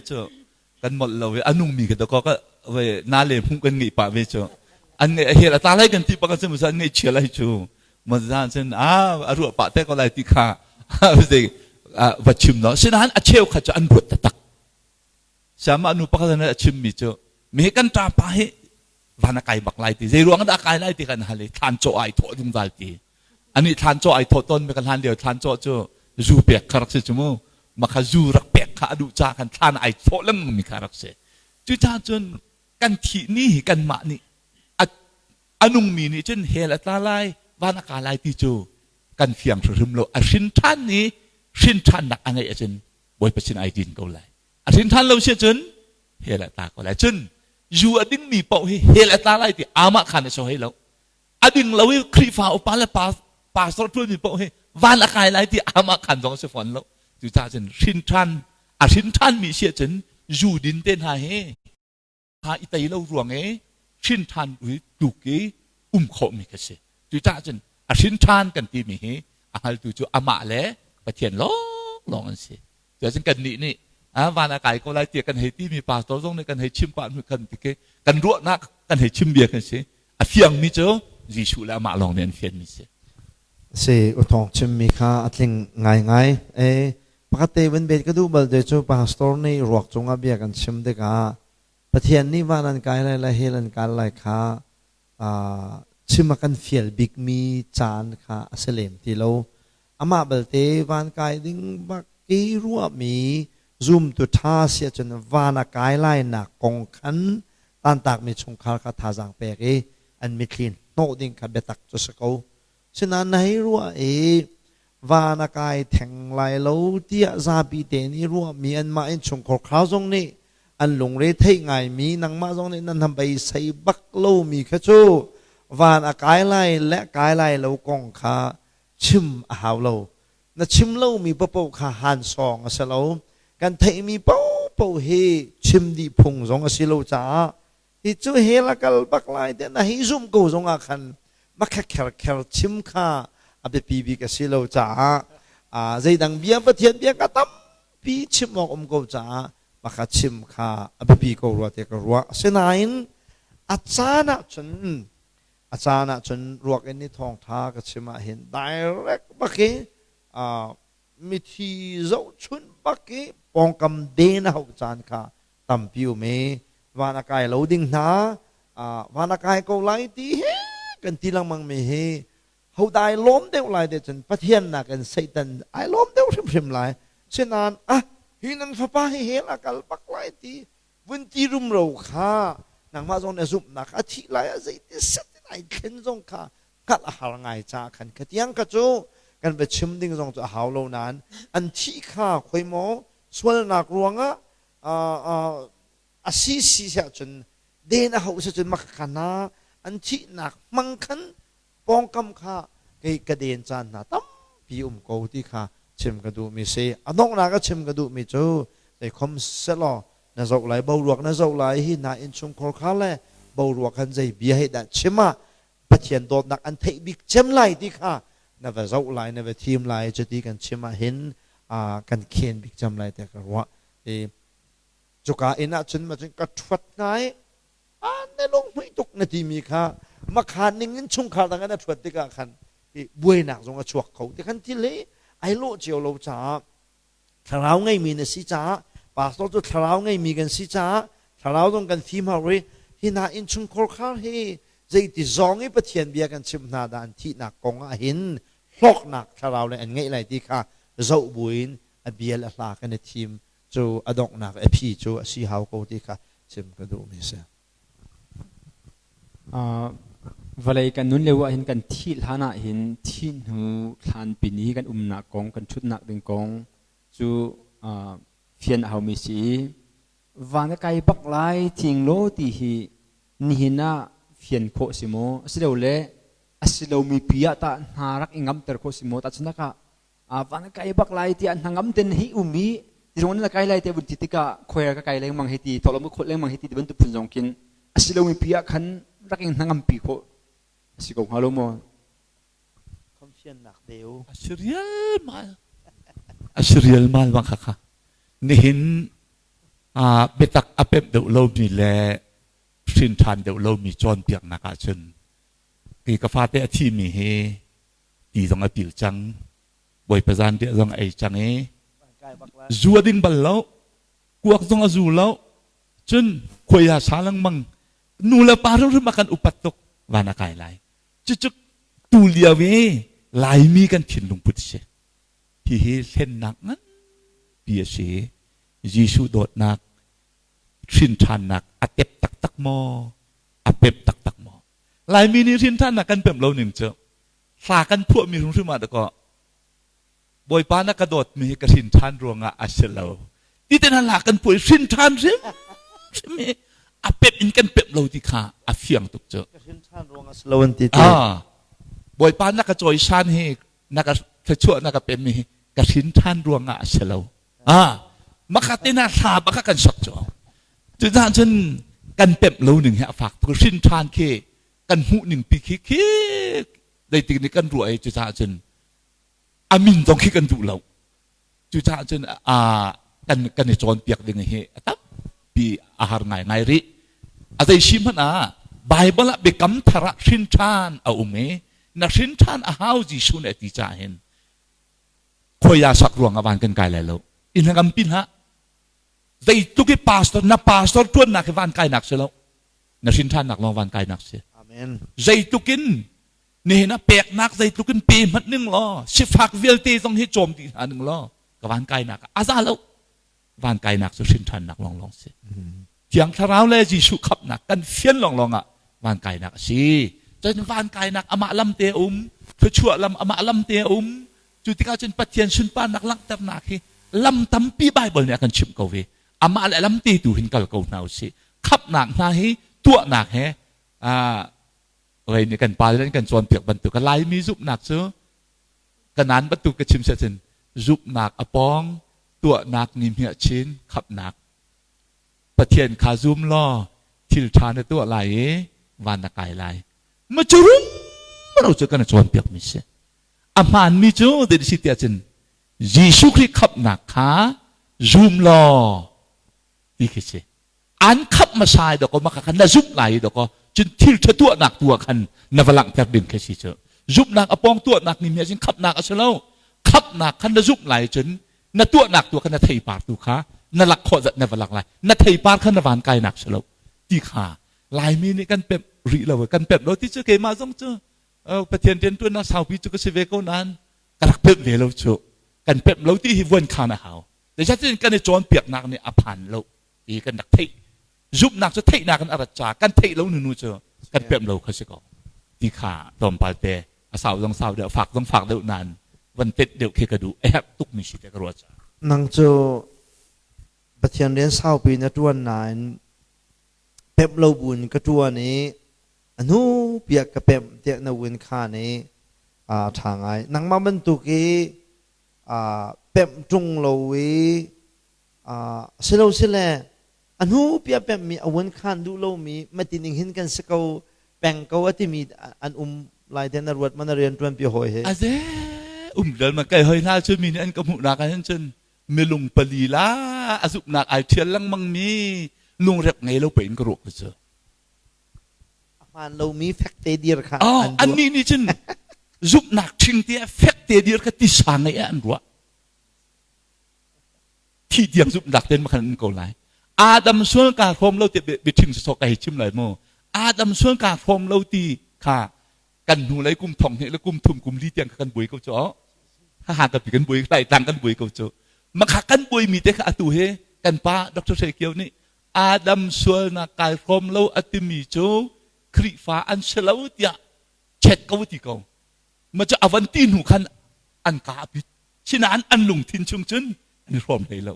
cu kan molh lo i a nungmi ka dakaw ka ve na le hmuh kan ngeih pah ve cu an ngeih a hel a tla lai kan ti bak cun an ngeih chia lai cu mazan cun a a ruah pah te ko lai ti kha zei va chim no sinain a cheu kha cu an ruat taktak siama nu pakhat a chimmi cu mi kan ṭa pa hi van a kai bak lai ti zei ruang dah a kai lai ti kan hal i thlan cawh ai thawh zungzal ti ani thlan cawh ai thawh tawn mi kan hlan lio thlan cawh cu zu pek kha rak si cu mu makha zu rak pek kha a duh ca khan thlan ai thawh lengmang mi kha rak si cucaah cun kan thih ni hi kanmah nih a nungmi nih cun hell a tla lai van a ka lai ti cu kan fiang hrimhrim lo a hrin ṭhan ni hrin ṭhannak a ngeih ahcun Bawipa sin ai din ko lai. A hrin ṭhan lo si ahcun hell ah tla ko lai. Cun zu a dingmi paoh hi hell a tla lai ti amah khan a si hoi lo. A ding lo i Khrihfa upa le pastor ṭuanmi paoh hi van a kai lai ti amah khan zong a si fawn lo. Cucaah cun hrin ṭhan a hrin ṭhanmi si ahcun zu din te hna hi kha i tei lo ruang i hrin ṭhan i tluk i um khawhmi ka si. Cucaah cun a hrin ṭhan kan timi hi a hngaltu cu amah le Pathian lawnglawng an si. Cuacun kannih nih van a kai ko lai tiah kan hei timi pastor zong nih kan hei chim pah hnu kan ti kan ruahnak kan hei chim bia kan si. A fiangmi cu Jesuh le amah lawng nih an fianmi si. Si uthawng chimmi kha a tling ngaingai. E pakhat te vun bet ka duh bal te cu pastor nih ruak cungah bia kan chim tikah Pathian nih van an kai lai le hell an kal lai kha chim a kan fial bikmi caan kha a si lem ti lo. Amah balte van kai ding bak i ruahmi zumtu ṭha si ahcun van a kai lainak kong khan tantakmi chungkhar kha thazaang pek i an mitthli hnawh ding kha biatak cu si ko. Sinain na hei ruah i van a kai theng lai lo tiah zapi te nih ruahmi anmah innchungkhar khar zong nih an lungre theih ngaimi nangmah zong nih nan hnabei bak lomi kha cu van a kai lai le kai lai lo kong kha chim a hau lo. Na chim lomi paohpaoh kha hansawng a si lo. Kan theihmi paohpaoh hi chim dih phung zong a si lo caah hi cu hell a kal bak lai te na hei zumh ko zong ah khan makha kher chim kha a biapi bik a si lo caah zeidang bia Pathian bia ka tampi chim awk um ko caah makha chim kha a biapi ko rua te ka ruah. Asinain a caan ah cun a caan ah cun ruak in ni thawngtha ka chim ah hin direct bak i mithi zohchunh bak i pawngkam den a hauh caan kha tampi um i van a kai lo ding hna van a kai ko lai ti he kan ti lengmang mi hi hodah ai lawm deuh lai te cun Pathian nakin Satan ai lawm deuh hrimhrim lai. Sinain ah hi nan fapa hi hell a kal bak lai ti vun ti rumro kha nangmah zong na zumhnak a thih lai ah zeiti set in ai thlen zong kha hngalh a har ngai caah khan khatiang kha cu kan va chim ding zong cu a hau lo nain an thih kha khoi maw sualnak ruangah a si si ahcun den a hauh si cun makhana an thihnak hmang khan pawngkam kha kei ka den caan hna tampi um ko ti kha chim ka duhmi si. A donghnak a chim ka duhmi cu zeikhom selaw na zoh lai boruak na zoh lai hi na innchungkhar kha le boruak han zei bia he dah chim ah Pathian dawtnak an theih bik cem lai ti kha na va zoh lai na va thim lai cuti kan chim ah hin kan khen bik cem lai tiah ka ruah. I cuka inn ah cun ma cun ka ṭhuat hna i na lunghmuih tuk na timi kha makhan ning in chungkhar dang an a ṭhuat tikah khan buainak zong a chuak kho ti khan thil hi ai lawh cio lo caah thlarau ngeimi na si caah pastor cu thlarau ngeimi kan si caah thlarau zong kan fim hau i hi hna innchungkhar khar hi zeiti zong i Pathian bia kan chimh hna dah an thihnak kong ah hin hlawknak thlarau le an ngeih lai ti kha zoh buin a bia le hla kan i thim cu a donghnak a phi cu a si hau ko ti kha chim ka duhmi si. Vawlei kan nun lio ah hin kan thih hlan ah hin thih hnu thlan pin i kan umnak kong kan ṭhutnak ding kong cu fian a haumi si i van ka kai bak lai thing law ti hi nihin ah fian khawh si maw asilole a si lomi pi ah tah hna rak i ngamter khawh si maw tahchunhnak ah van ka kai bak lai tiah hnangam ten hi um i tirung na kai lai te vun ti tikah khoir ka kai lengmang hi ti thawlom ka khawt lengmang hi ti bantuk phun zong khin a si lomi pi ah khan rak in hnangam pi khawh a si ko hnga lo maw? Confiannak deu. A si rial mal. A si rial mal bang kha kha. Nihin biatak a pemh deuh lomi le hrin ṭhan deuh lomi cawnpiaknak ahcun hi ka fate a thimi hi ti zong a pil cang Bawipa zanriah zong a ei cang i zu a ding bal lo kuak zong a zu lo cun khuai a sa lengmang nu le pa hrimhrim a kan upat tuk van a kai lai cucu tu lio i Laimi kan thinlung put si hihi hlennak nganpi a si Jesuh dawtnak hrin ṭhannak a tep taktak maw a pem taktak maw Laimi nih hrin ṭhannak kan pemh lo ning cu hla kan phuahmi hrimhrim ah dakaw Bawipa na ka dawtmi hi ka hrin ṭhan ruangah a si lo. Ti te hna la kan puai hrin ṭhan hrim hrim hi a pemh in kan pemh lo ti kha a fiang tuk cu. Ka hrin ṭhan ruang a si lo an ti te. Ah, Bawipa na ka cawisan hi na ka thluachuah na ka pemmi hi ka hrin ṭhan ruang ah a si lo. Ah, maka te na hla baka kan sok cu. Cucaah cun kan pemh lo ning hi a fak tuk. Hrin ṭhan khi kan hmuh ning pi khi khi zeitik nih kan ruah i cucaah cun a min zong khi kan duh lo. Cucaah cun kan kan i cawnpiak ding hi a tampi a har ngaingai rih. A zei si hmanh ah Baibal ah biakam thar ah hrin ṭhan a um i na hrin ṭhan a hau Jesuh nih a ti caah hin khoia sak ruang ah van kan kai lai lo. I hnangampi hlah. Zeitluk i pastor na pastor ṭuannak hi van kainak si lo. Na hrin ṭhannak lawng van kainak si. Amen. Zeitluk in nihin ah peknak zeitluk in pe hmanh ning law sifak vialte zong hi cawm dih hna ning law ka van kainak ah a za lo van kainak cu hrin ṭhannak lawnglawng si thiang thlarau le Jesuh khamhnak kan fian lawnglawng ah van kainak a si cun van kainak amah lam te a um thluachuah lam amah lam te a um cu tikah cun Pathian sunparnak langhternak hi lam tampi Baibal nih a kan chimh ko ve amah le lam te tu hin kal ko hna usih khamhnak hna hi tuahnak he Rei nih kan pale an kan cawnpiak bantuk Laimi zumhnak cu kanan bantuk ka chim cun zumhnak a pawng tuahnak ni hmiah chin khapnak Pathian kha zum law thil ṭha na tuah lai i van na kai lai ma cu rum ro cu kan cawnpiak mi si a hmaan mi cu zei si tiah cun Jesuh Khrih khamhnak kha zum law ti khi si an khamh hmasa i dawkaw maka khan na zumh lai i dawkaw cun thil ṭha tuahnak tu ah khan na va langhter ding khi si cu zumhnak a pawng tuahnak nih mi cun khamhnak a si lo khamhnak khan na zumh lai cun na tuahnak tu khan na theipar tu kha na lak khawh zat na va lak lai na theipar kha na van kainak si lo ti kha Laimi nih kan pemh rih lo kan pemh lo ti cu keimah zong cu Pathian rianṭuannak saupi cu ka si ve ko nain ka rak pemh ve lo cu kan pemh lo ti hi vuan khan a hau Zeicahtiah kan i cawnpiaknak nih a phan lo ti kan rak theih. Zumhnak cu theihnak in a rat caah kan theih lo nunu cu kan pemh lo kha si ko. Ti kha tlawmpal te a sau zong sau deuh, fak zong fak deuh nain van tet deuh khi ka duh. A herh tukmi si te ka ruah caah. Nang cu Pathian rian saupi na ṭuan nain pemh lo buin ka ṭuan i a hnu piak ka pemh tiah na win khan i a ṭha ngai. Nangmah bantuk i pemh ṭung lo i silo sile a hnu pia pemhmi a vun khan duh lomi matining hin kan si ko peng ko a timi an um lai te na ruat ma na rian ṭuan pi hawi he aze um dal ma kai hoi hna cu mi nih an ka hmuh nak ah cun milung pali la a zumhnak ai ṭhial lengmang mi lungrep ngei lo pe in ka ruah ko cu A hmaan lomi fekte dir kha Oh, an ruah. annih nih cun zumhnak ṭhing te ah fekte dir kha tisa ngeih ah an ruah. Thi tiang zumhnak ten makhan an ko lai. Adam sual kaa hrawm lo ti biaṭhing sawsawh ka hei chim lai mu. Adam sual kaa hrawm lo ti kha kan hnulei kum thong hnih le kum thum kum li tiang kha kan buai ko cu. Ha ha kan kan buai lai tlang kan buai ko cu. Makha kan buai mi te kha atu he kan pa Dr. Hre Kio nih Adam sualnak kai hrawm lo a timi cu Khrihfa an si lo tiah chet ko ti ko. Ma cu a van ti hnu khan an ka a pit. Sinain an lungthin chung cun an i hrawm hlei lo.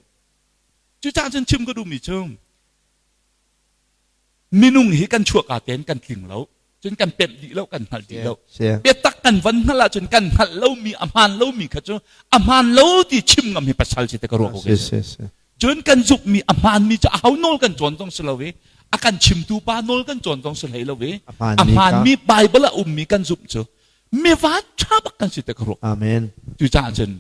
Cucaah cun chim ka duhmi cu minung hi kan chuahka tein kan tling lo. Cun kan pemh dih lo, kan hngalh dih lo. Biatak kan van hngalh ahcun kan hngalh lomi, a hmaan lomi kha cu a hmaan lo ti chim ngam hi pasal si te ka ruah ko. Cun kan zumhmi a hmaanmi cu aho nawl kan cawn zong si lo i a kan chimtu pa nawl kan cawn zong si hlei lo i a hmaanmi Bible a ummi kan zumh cu mi van ṭha bak kan si te ka ruah. Amen. Cucaah cun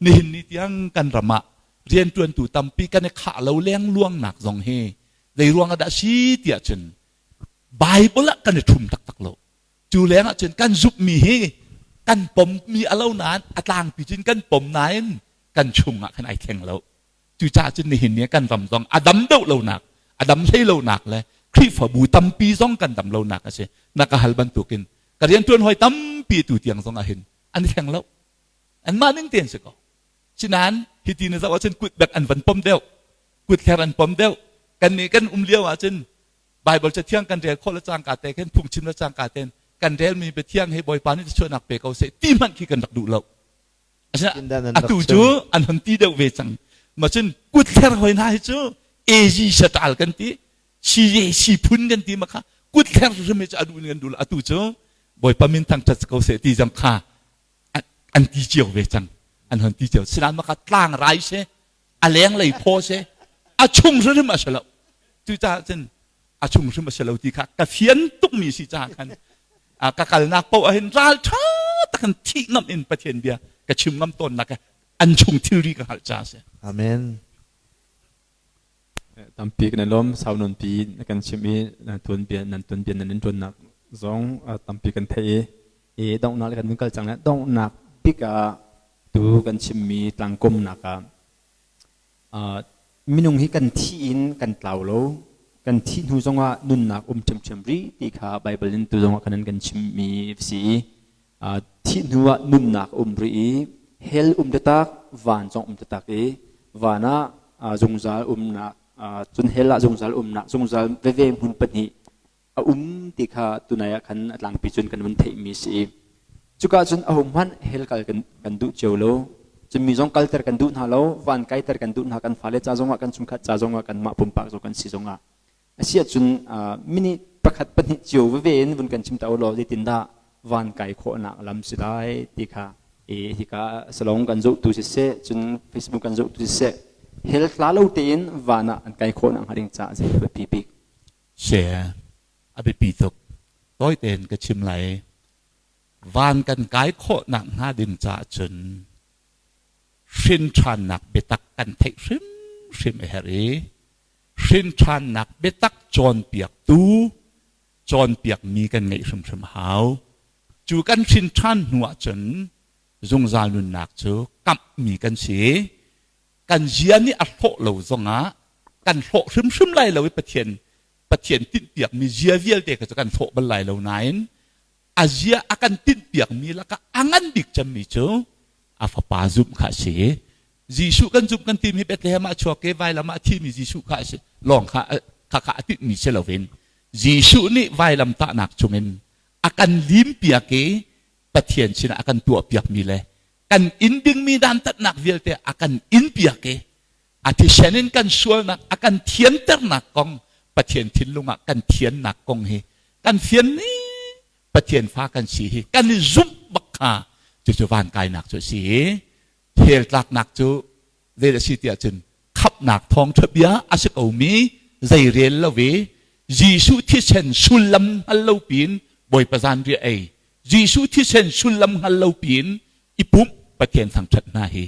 nihin ni tiang kan ram ah rianṭuantu tampi kan i khah lo lengluangnak zong hi zei ruang ah dah si tiah cun Bible ah kan i ṭhum taktak lo. Cu leng ah cun kan zumhmi hi kan pommi a lo nain a tlangpi cun kan pom nain kan chung ah khan ai thleng lo. Cucaah cun nihin ni kan ram zong a dam deuh lonak, a dam hlei lonak le Khrihfabu tampi zong kan dam lonak a si. Na ka hal bantukin ka rianṭuan hawi tampi tu tiang zong ah hin an i thleng lo. Anmah ning tein si ko. Sinain hiti na zoh ahcun kut bek an van pom deuh. Kut hler an pom deuh. Kan nih kan um lio ahcun Bible cathiang kan rel khawh le cangka te khin phungchim le cangka ten kan relmi biathiang hi Bawipa nih chuahnak pe ko seh ti hmanh khi kan rak duh lo. Atu cu an hon ti deuh ve cang. Ma cun kutthler hoi hna hi cu AG satal kan ti CAC phun kan ti ma kha kutthler hrim hi cu a duh in kan duh atu cu Bawipa min thangṭhat ko seh ti zong kha an ti cio ve cang an hon ti cio sinain maka tlang rai se a lenglei phaw se a chung hrim a si lo cucaah cun a chung hrim a si lo ti kha ka fian tukmi si caah khan ka kalnak paoh ah hin ral ṭha takin thih ngam in Pathian bia ka chim ngam tawnnak an chung thilri ka hngalh caah a si. Amen. Tampi kan i lawm sau nawnpi na kan chimh i nan tuanbia nan tuanbia nan in ṭuannak zong tampi kan theih i i donghnak le kan vun kal cang le donghnak bik ah tu kan chimmi tlangkomnak ah minung hi kan thi in kan tlau lo kan thih hnu zongah nunnak um ṭhiamṭhiam rih ti kha Baibal in tu zongah kan kan chimmi si i thih hnu ah nunnak um rih i hell um taktak van zong um taktak i van ah zungzal umnak cun hell ah zungzal umnak zungzal veve hmun pahnih a um ti kha tunai ah khan a tlangpi cun kan vun theihmi si i cuka cun aho hmanh hell kal kan, kan duh cio lo cun mi zong kalter kan duh hna lo van kaiter kan duh hna kan fale ca zongah kan chungkhat ca zongah kanmah pumpak zong kan si zongah Asiahcun minute pakhat pahnih cio veve in vun kan chim ta u law zeitindah van kai khawhnak lam si lai ti kha i hika salong kan zohtu siseh cun Facebook kan zohtu siseh hell tla lo tein van ah an kai khawhnak hnga ding caah zei a biapi bik? Share a biapi tuk. Tawi tein ka chim lai. Van kan kai khawhnak hnga ding caah cun hrin ṭhannak biatak kan theih hrimhrim a herh i hrinṭhannak biatak cawnpiaktu cawnpiakmi kan ngeih hrimhrim a hau. Cu kan hrinṭhan hnu ahcun zungzal nunnak cu kamhmi kan si. Kan zia nih a hlawh lo zongah kan hlawh hrimhrim lai lo i Pathian Pathian tinhpiakmi zia vialte kha cu kan hlawh bal lai lo nain a zia a kan tinhpiakmi lakah a ngan bik cemmi cu a fapa zumh kha a si. Jesuh kan zumh kan timi Bethlehem ah chuak i vailam ah a thimi Jesuh kha a si lawng kha kha kha a tinhmi si loin Jesuh nih vailam tahnak chungin a kan limpiak i Pathian sinah a kan tuahpiakmi le kan in dingmi dantatnak vialte a kan inpiak i a thisen in kan sualnak a kan thianternak kong Pathian thinlung ah kan thiannak kong hi kan fian ni Pathian fa kan si hi kan i zumh bak kha cucu van kainak cu a si i hell tlaknak cu zei a si tiah cun khamhnak thawngṭha bia a si komi zei rel lo i Jesuh thisen sullam hngal lo piin Bawipa zanriah ei Jesuh thisen sullam hngal lo piin i pumh Pathian thangṭhat hna hi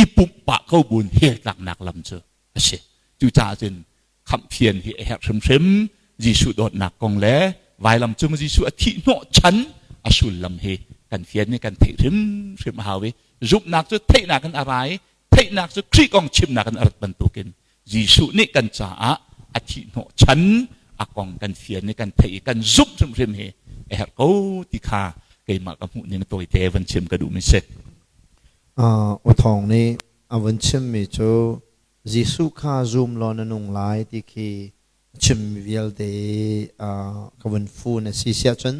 i pumh pah ko buin hell tlaknak lam cu a si. Cucaah cun khamhfian hi a herh hrimhrim. Jesuh dawtnak kong le vailam cung Jesuh a thih hnawh chan a sullam hi kan fian i kan theih hrimhrim a hau i zumhnak cu theihnak in a ra i theihnak cu Khrih kong chimnak in a rat bantukin Jesuh nih kan caah a thih hnawh chan a kong kan fian i kan theih i kan zumh hrimhrim hi a herh ko ti kha keimah ka hmuh ning tawite van chim ka duhmi si. Uh, Uthawng nih a vun chimmi cu Jesuh kha zum law na nung lai ti khi a chimmi vialte uh, ka vun fun a si siah cun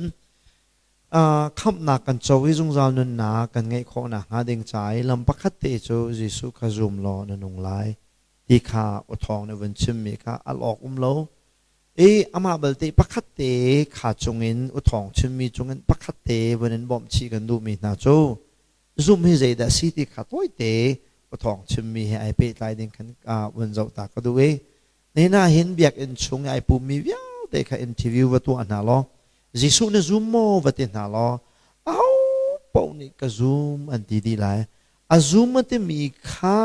uh, khamhnak kan co i zungzal nunnak kan ngeih khawh nakhnga ding ca i lam pakhat te cu Jesuh kha zum law na nung lai ti kha uthawng nih vun chimmi kha al awk um lo i amah balte pakhat te kha chungin uthawng chimmi chungin pakhat te vun in bawmh chih kan duhmi hna cu Zumh hi zeidah si ti kha tawite awthawng chimmi he ai pehtlai ding khan vun zoh ta ka duh i nihin ah hin biakinn chung i ai pummi vialte kha interview va tuah hna law Jesuh na zum maw va ti hna law aho paoh nih ka zum an ti dih lai. A zum a timi kha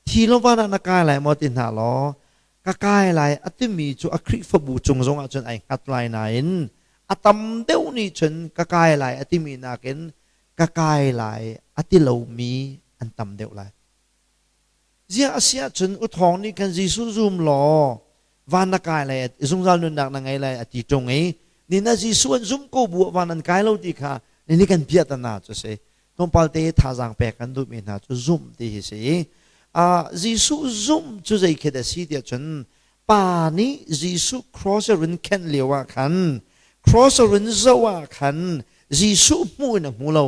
thi lo van ah na kai lai maw ti hna law ka kai lai a timi cu a Khrihfabu cung zong ah cun ai hngat lai nain a tam deuh nih cun ka kai lai a timi nakin ka kai lai a ti lomi an tam deuh lai. Ziah a si ahcun uthawng nih khan Jesuh zum law van na kai lai zungzal nunnak na ngei lai a ti ṭung i ni na Jesuh an zum ko bu ah van an kai lo ti kha ni nih kan piah tana cu si. Tlawmpal te thazaang pek kan duhmi hna cu zumh ti hi si. Uh, Jesuh zumh cu zei khi dah si tiah cun Pa nih Jesuh cross a run khenh lio ah khan cross a run zoh ah khan Jesuh hmuh in a hmu lo.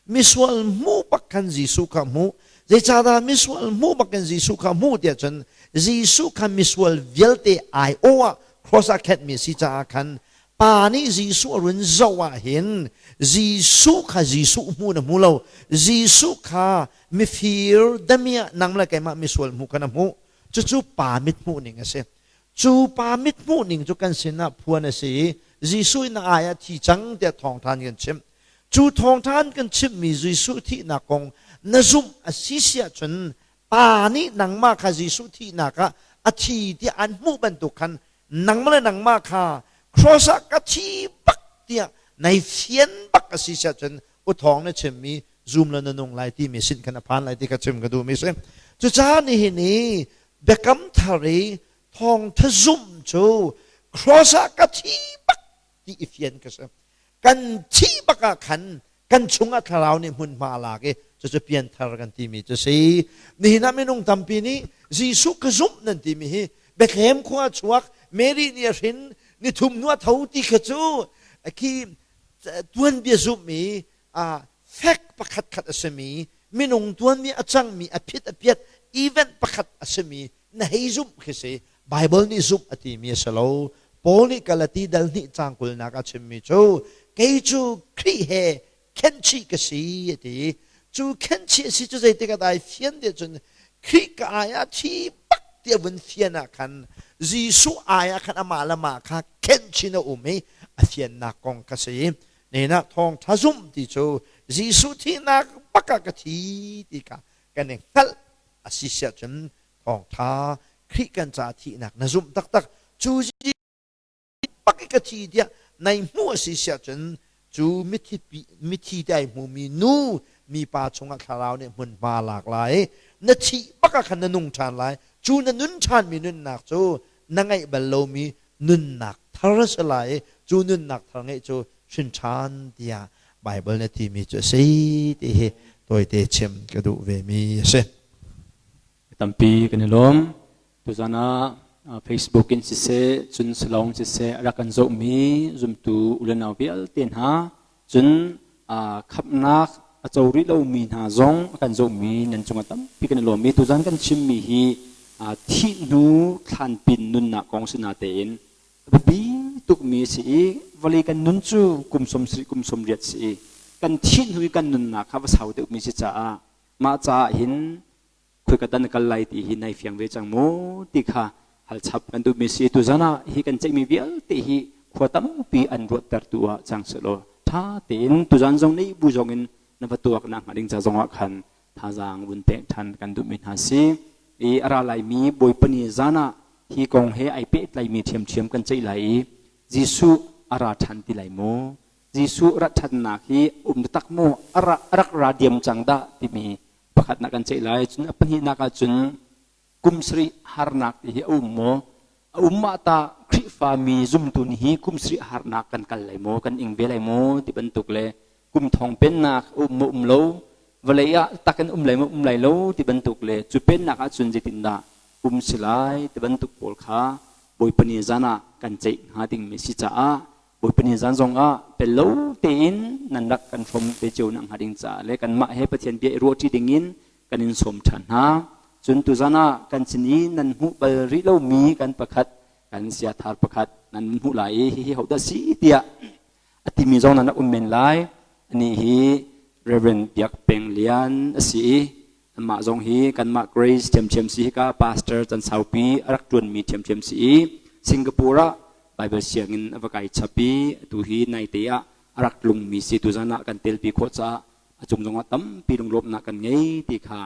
Misual hmuh bak khan Jesuh kha hmuh. Zeicahdah misual hmuh bak in Jesuh kha hmuh tiah cun Jesuh kha misual vialte aiawh ah cross ah khenhmi a si caah khan Pa nih Jesuh a run zoh ah hin Jesuh kha Jesuh hmu na hmu lo. Jesuh kha mifir damiah nang le keimah misual hmu kha na hmuh. Cucu pa mit hmuh ning a si. Cu pa mit hmuh ning cu kan sinah phuan a si i Jesuh in a ai ah thi cang tiah thawngṭha kan chimh. Cu thawngṭha kan chimhmi Jesuh thihnak kong na zumh a si si ahcun Pa nih nangmah kha Jesuh thihnak ah a thi tiah an hmuh bantuk khan nangmah le nangmah kha cross ah ka thi bak tiah nai fian bak a si siahcun uthawng na chimmi zum la na nung lai timi sin khan a phan lai ti kha chim ka duhmi si. Cucaah nihin i biakam thar i thawngtha zumh cu cross ah ka thi bak ti i fian ka si. Kan thih bak ah khan kan chungah thlarau nih hmunhma a lak i cucu pianthar kan timi cu si. Nihin ah minung tampi nih Jesuh ka zumh nan timi hi Bethlehem khua chuak Mary nih a hrin nithum hnu a tho ti kha cu khi tuanbia zumh i fek pakhat khat a simi minung tuanmi a cangmi a phit a piat event pakhat a simi na hei zumh khi si. Bible nih zumh a timi a si lo. Paul nih Galati dal hnih caang kulnak a chimmi cu kei cu Khrih he khenhchih ka si a ti. Cu khenhchih a si cu zeitik ah dah ai fian ti ahcun Khrih ka ai ah thi bak ti a vun fian ah khan Jesuh ai ah khan amah le amah kha khenhchin a um i a fiannak kong kha si. Nihin ah thawngṭha zumh ti cu Jesuh thihnak bak ah ka thi ti kha kan i hngalh a si siah cun thawngṭha Khrih kan ca thihnak na zumh taktak cu bak i ka thi tiah nai hmuh a si siah cun cu mithi mithi te ai hmumi nu mipa chungah thlarau nih hmunhma lak lai na thih bak ah khan na nung ṭhan lai. Cu na nun ṭhanmi nunnak cu na ngeih bal lomi nunnak thar a si lai i cu nunnak thar ngeih cu hrin ṭhan tiah Baibal na timi cu a si ti hi tawite chim ka duh ve mi a si. Tampi kan i lawm. Tuzan ah Facebook in siseh, cun salong siseh a rak kan zohmi zumtu ulenau vialte hna, cun khamhnak a co rih lomi hna zong a kan zohmi nan cungah tampi kan i lawm i tuzan kan chimmi hi thih hnu thlanpin nunnak kong si natein a biapi tukmi a si i vawlei kan nun cu kum 70 kum 80 si i kan thih hnu i kan nunnak kha va sau deuhmi si caah mah caah hin khoika dan kal lai ti hi nai fiang ve cang maw ti kha hal chap kan duhmi si. Tuzan ah hi kan ceihmi vialte hi khua tampi an ruattertu ah cang sehlaw ṭha tein tuzan zong nih bu zong in na va tuak nak hnga ding ca zong ah khan thazaang vun pek ṭhan kan duhmi hna si i a ra laimi Bawipa ni zan ah hi kong he ai pehtlaimi ṭhiamṭhiam kan ceih lai i Jesuh a ra ṭhan ti lai maw, Jesuh rat ṭhannak hi um taktak maw, a rak ra diam cang dah timi pakhatnak kan ceih lai. Cun a pahnihnak ah cun kum sarih harnak ti hi a um maw, a um ah tah Khrihfami zumtu nih hi kum sarih harnak kan kal lai maw, kan ing ve lai maw ti bantuk le kum thong pennak a um maw um lo, vawlei ah tak in um lai maw um lai lo ti bantuk le cu pennak ah cun zeitindah um si lai ti bantuk pawl kha Bawipa ni zan ah kan ceih hnga dingmi si caah Bawipa ni zan zong ah tel lo tein nan rak kan hrawm te cio nak hnga ding caah le kanmah he Pathian bia i ruahṭi ding in kan in sawm ṭhan hna. Cun tuzan ah kan sin i nan hmuh bal rih lomi kan pakhat kan siathar pakhat nan hmuh lai i hihi hodah si tiah a timi zong nan rak um men lai. Anih hi Reverend Biak Peng Lian a si i amah zong hi kanmah Grace ṭhiamṭhiam si hika pastor can saupi a rak ṭuanmi ṭhiamṭhiam si i Singapore ah Bible sianginn a va kai chap i atu hi naite ah a rak tlungmi si. Tuzan ah kan telpi khawh caah a cung zongah tampi lunglawmhnak kan ngei ti kha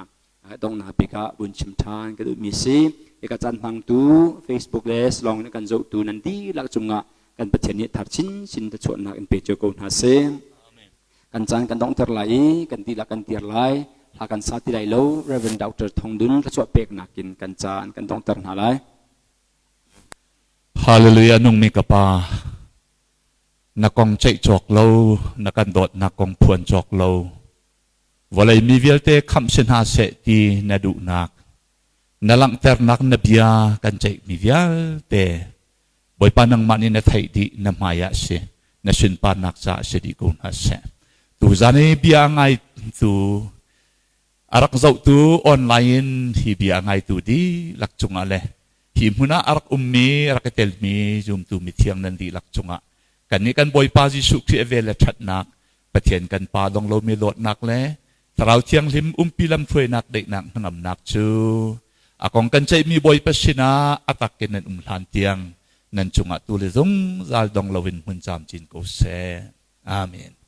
donghnak bik ah vun chim ṭhan ka duhmi si. Hika caan hmangtu Facebook le Salong in kan zohtu nan dihlak cungah kan Pathian nih thar chinchin thluachuahnak in pe cio ko hna seh. Kan caan kan donghter lai i kan dihlak kan tir lai. Hla kan sa ti lai lo. Reverend Dr. Thong Dun thluachuah peknak in kan caan kan donghter hna lai. Hallelujah. Nungmi ka Pa, na kong ceih cawk lo, na kan dawtnak kong phuan cawk lo, vawlei mi vialte khamh si hna seh ti na duhnak na langhternak na bia kan ceihmi vialte Bawipa nangmah nih na theih dih, na hmai ah si na sunparnak caah si dih ko hna seh. Tuzan i bia ngai tu a rak zohtu online in hi bia a ngaitu dihlak cungah le hi hmun ah a rak ummi a rak i telmi zumtu mithiang nan dihlak cungah kannih kan Bawipa Jesuh Khrih a vel le ṭhatnak Pathian kan Pa dong lomi dawtnak le Thlarau Thianghlim umpi lamhruainak daihnak hnangamnak cu a kong kan ceihmi Bawipa sinah a tak in nan um hlan tiang nan cungah tu le zungzal dong loin hmun camcin ko seh. Amen.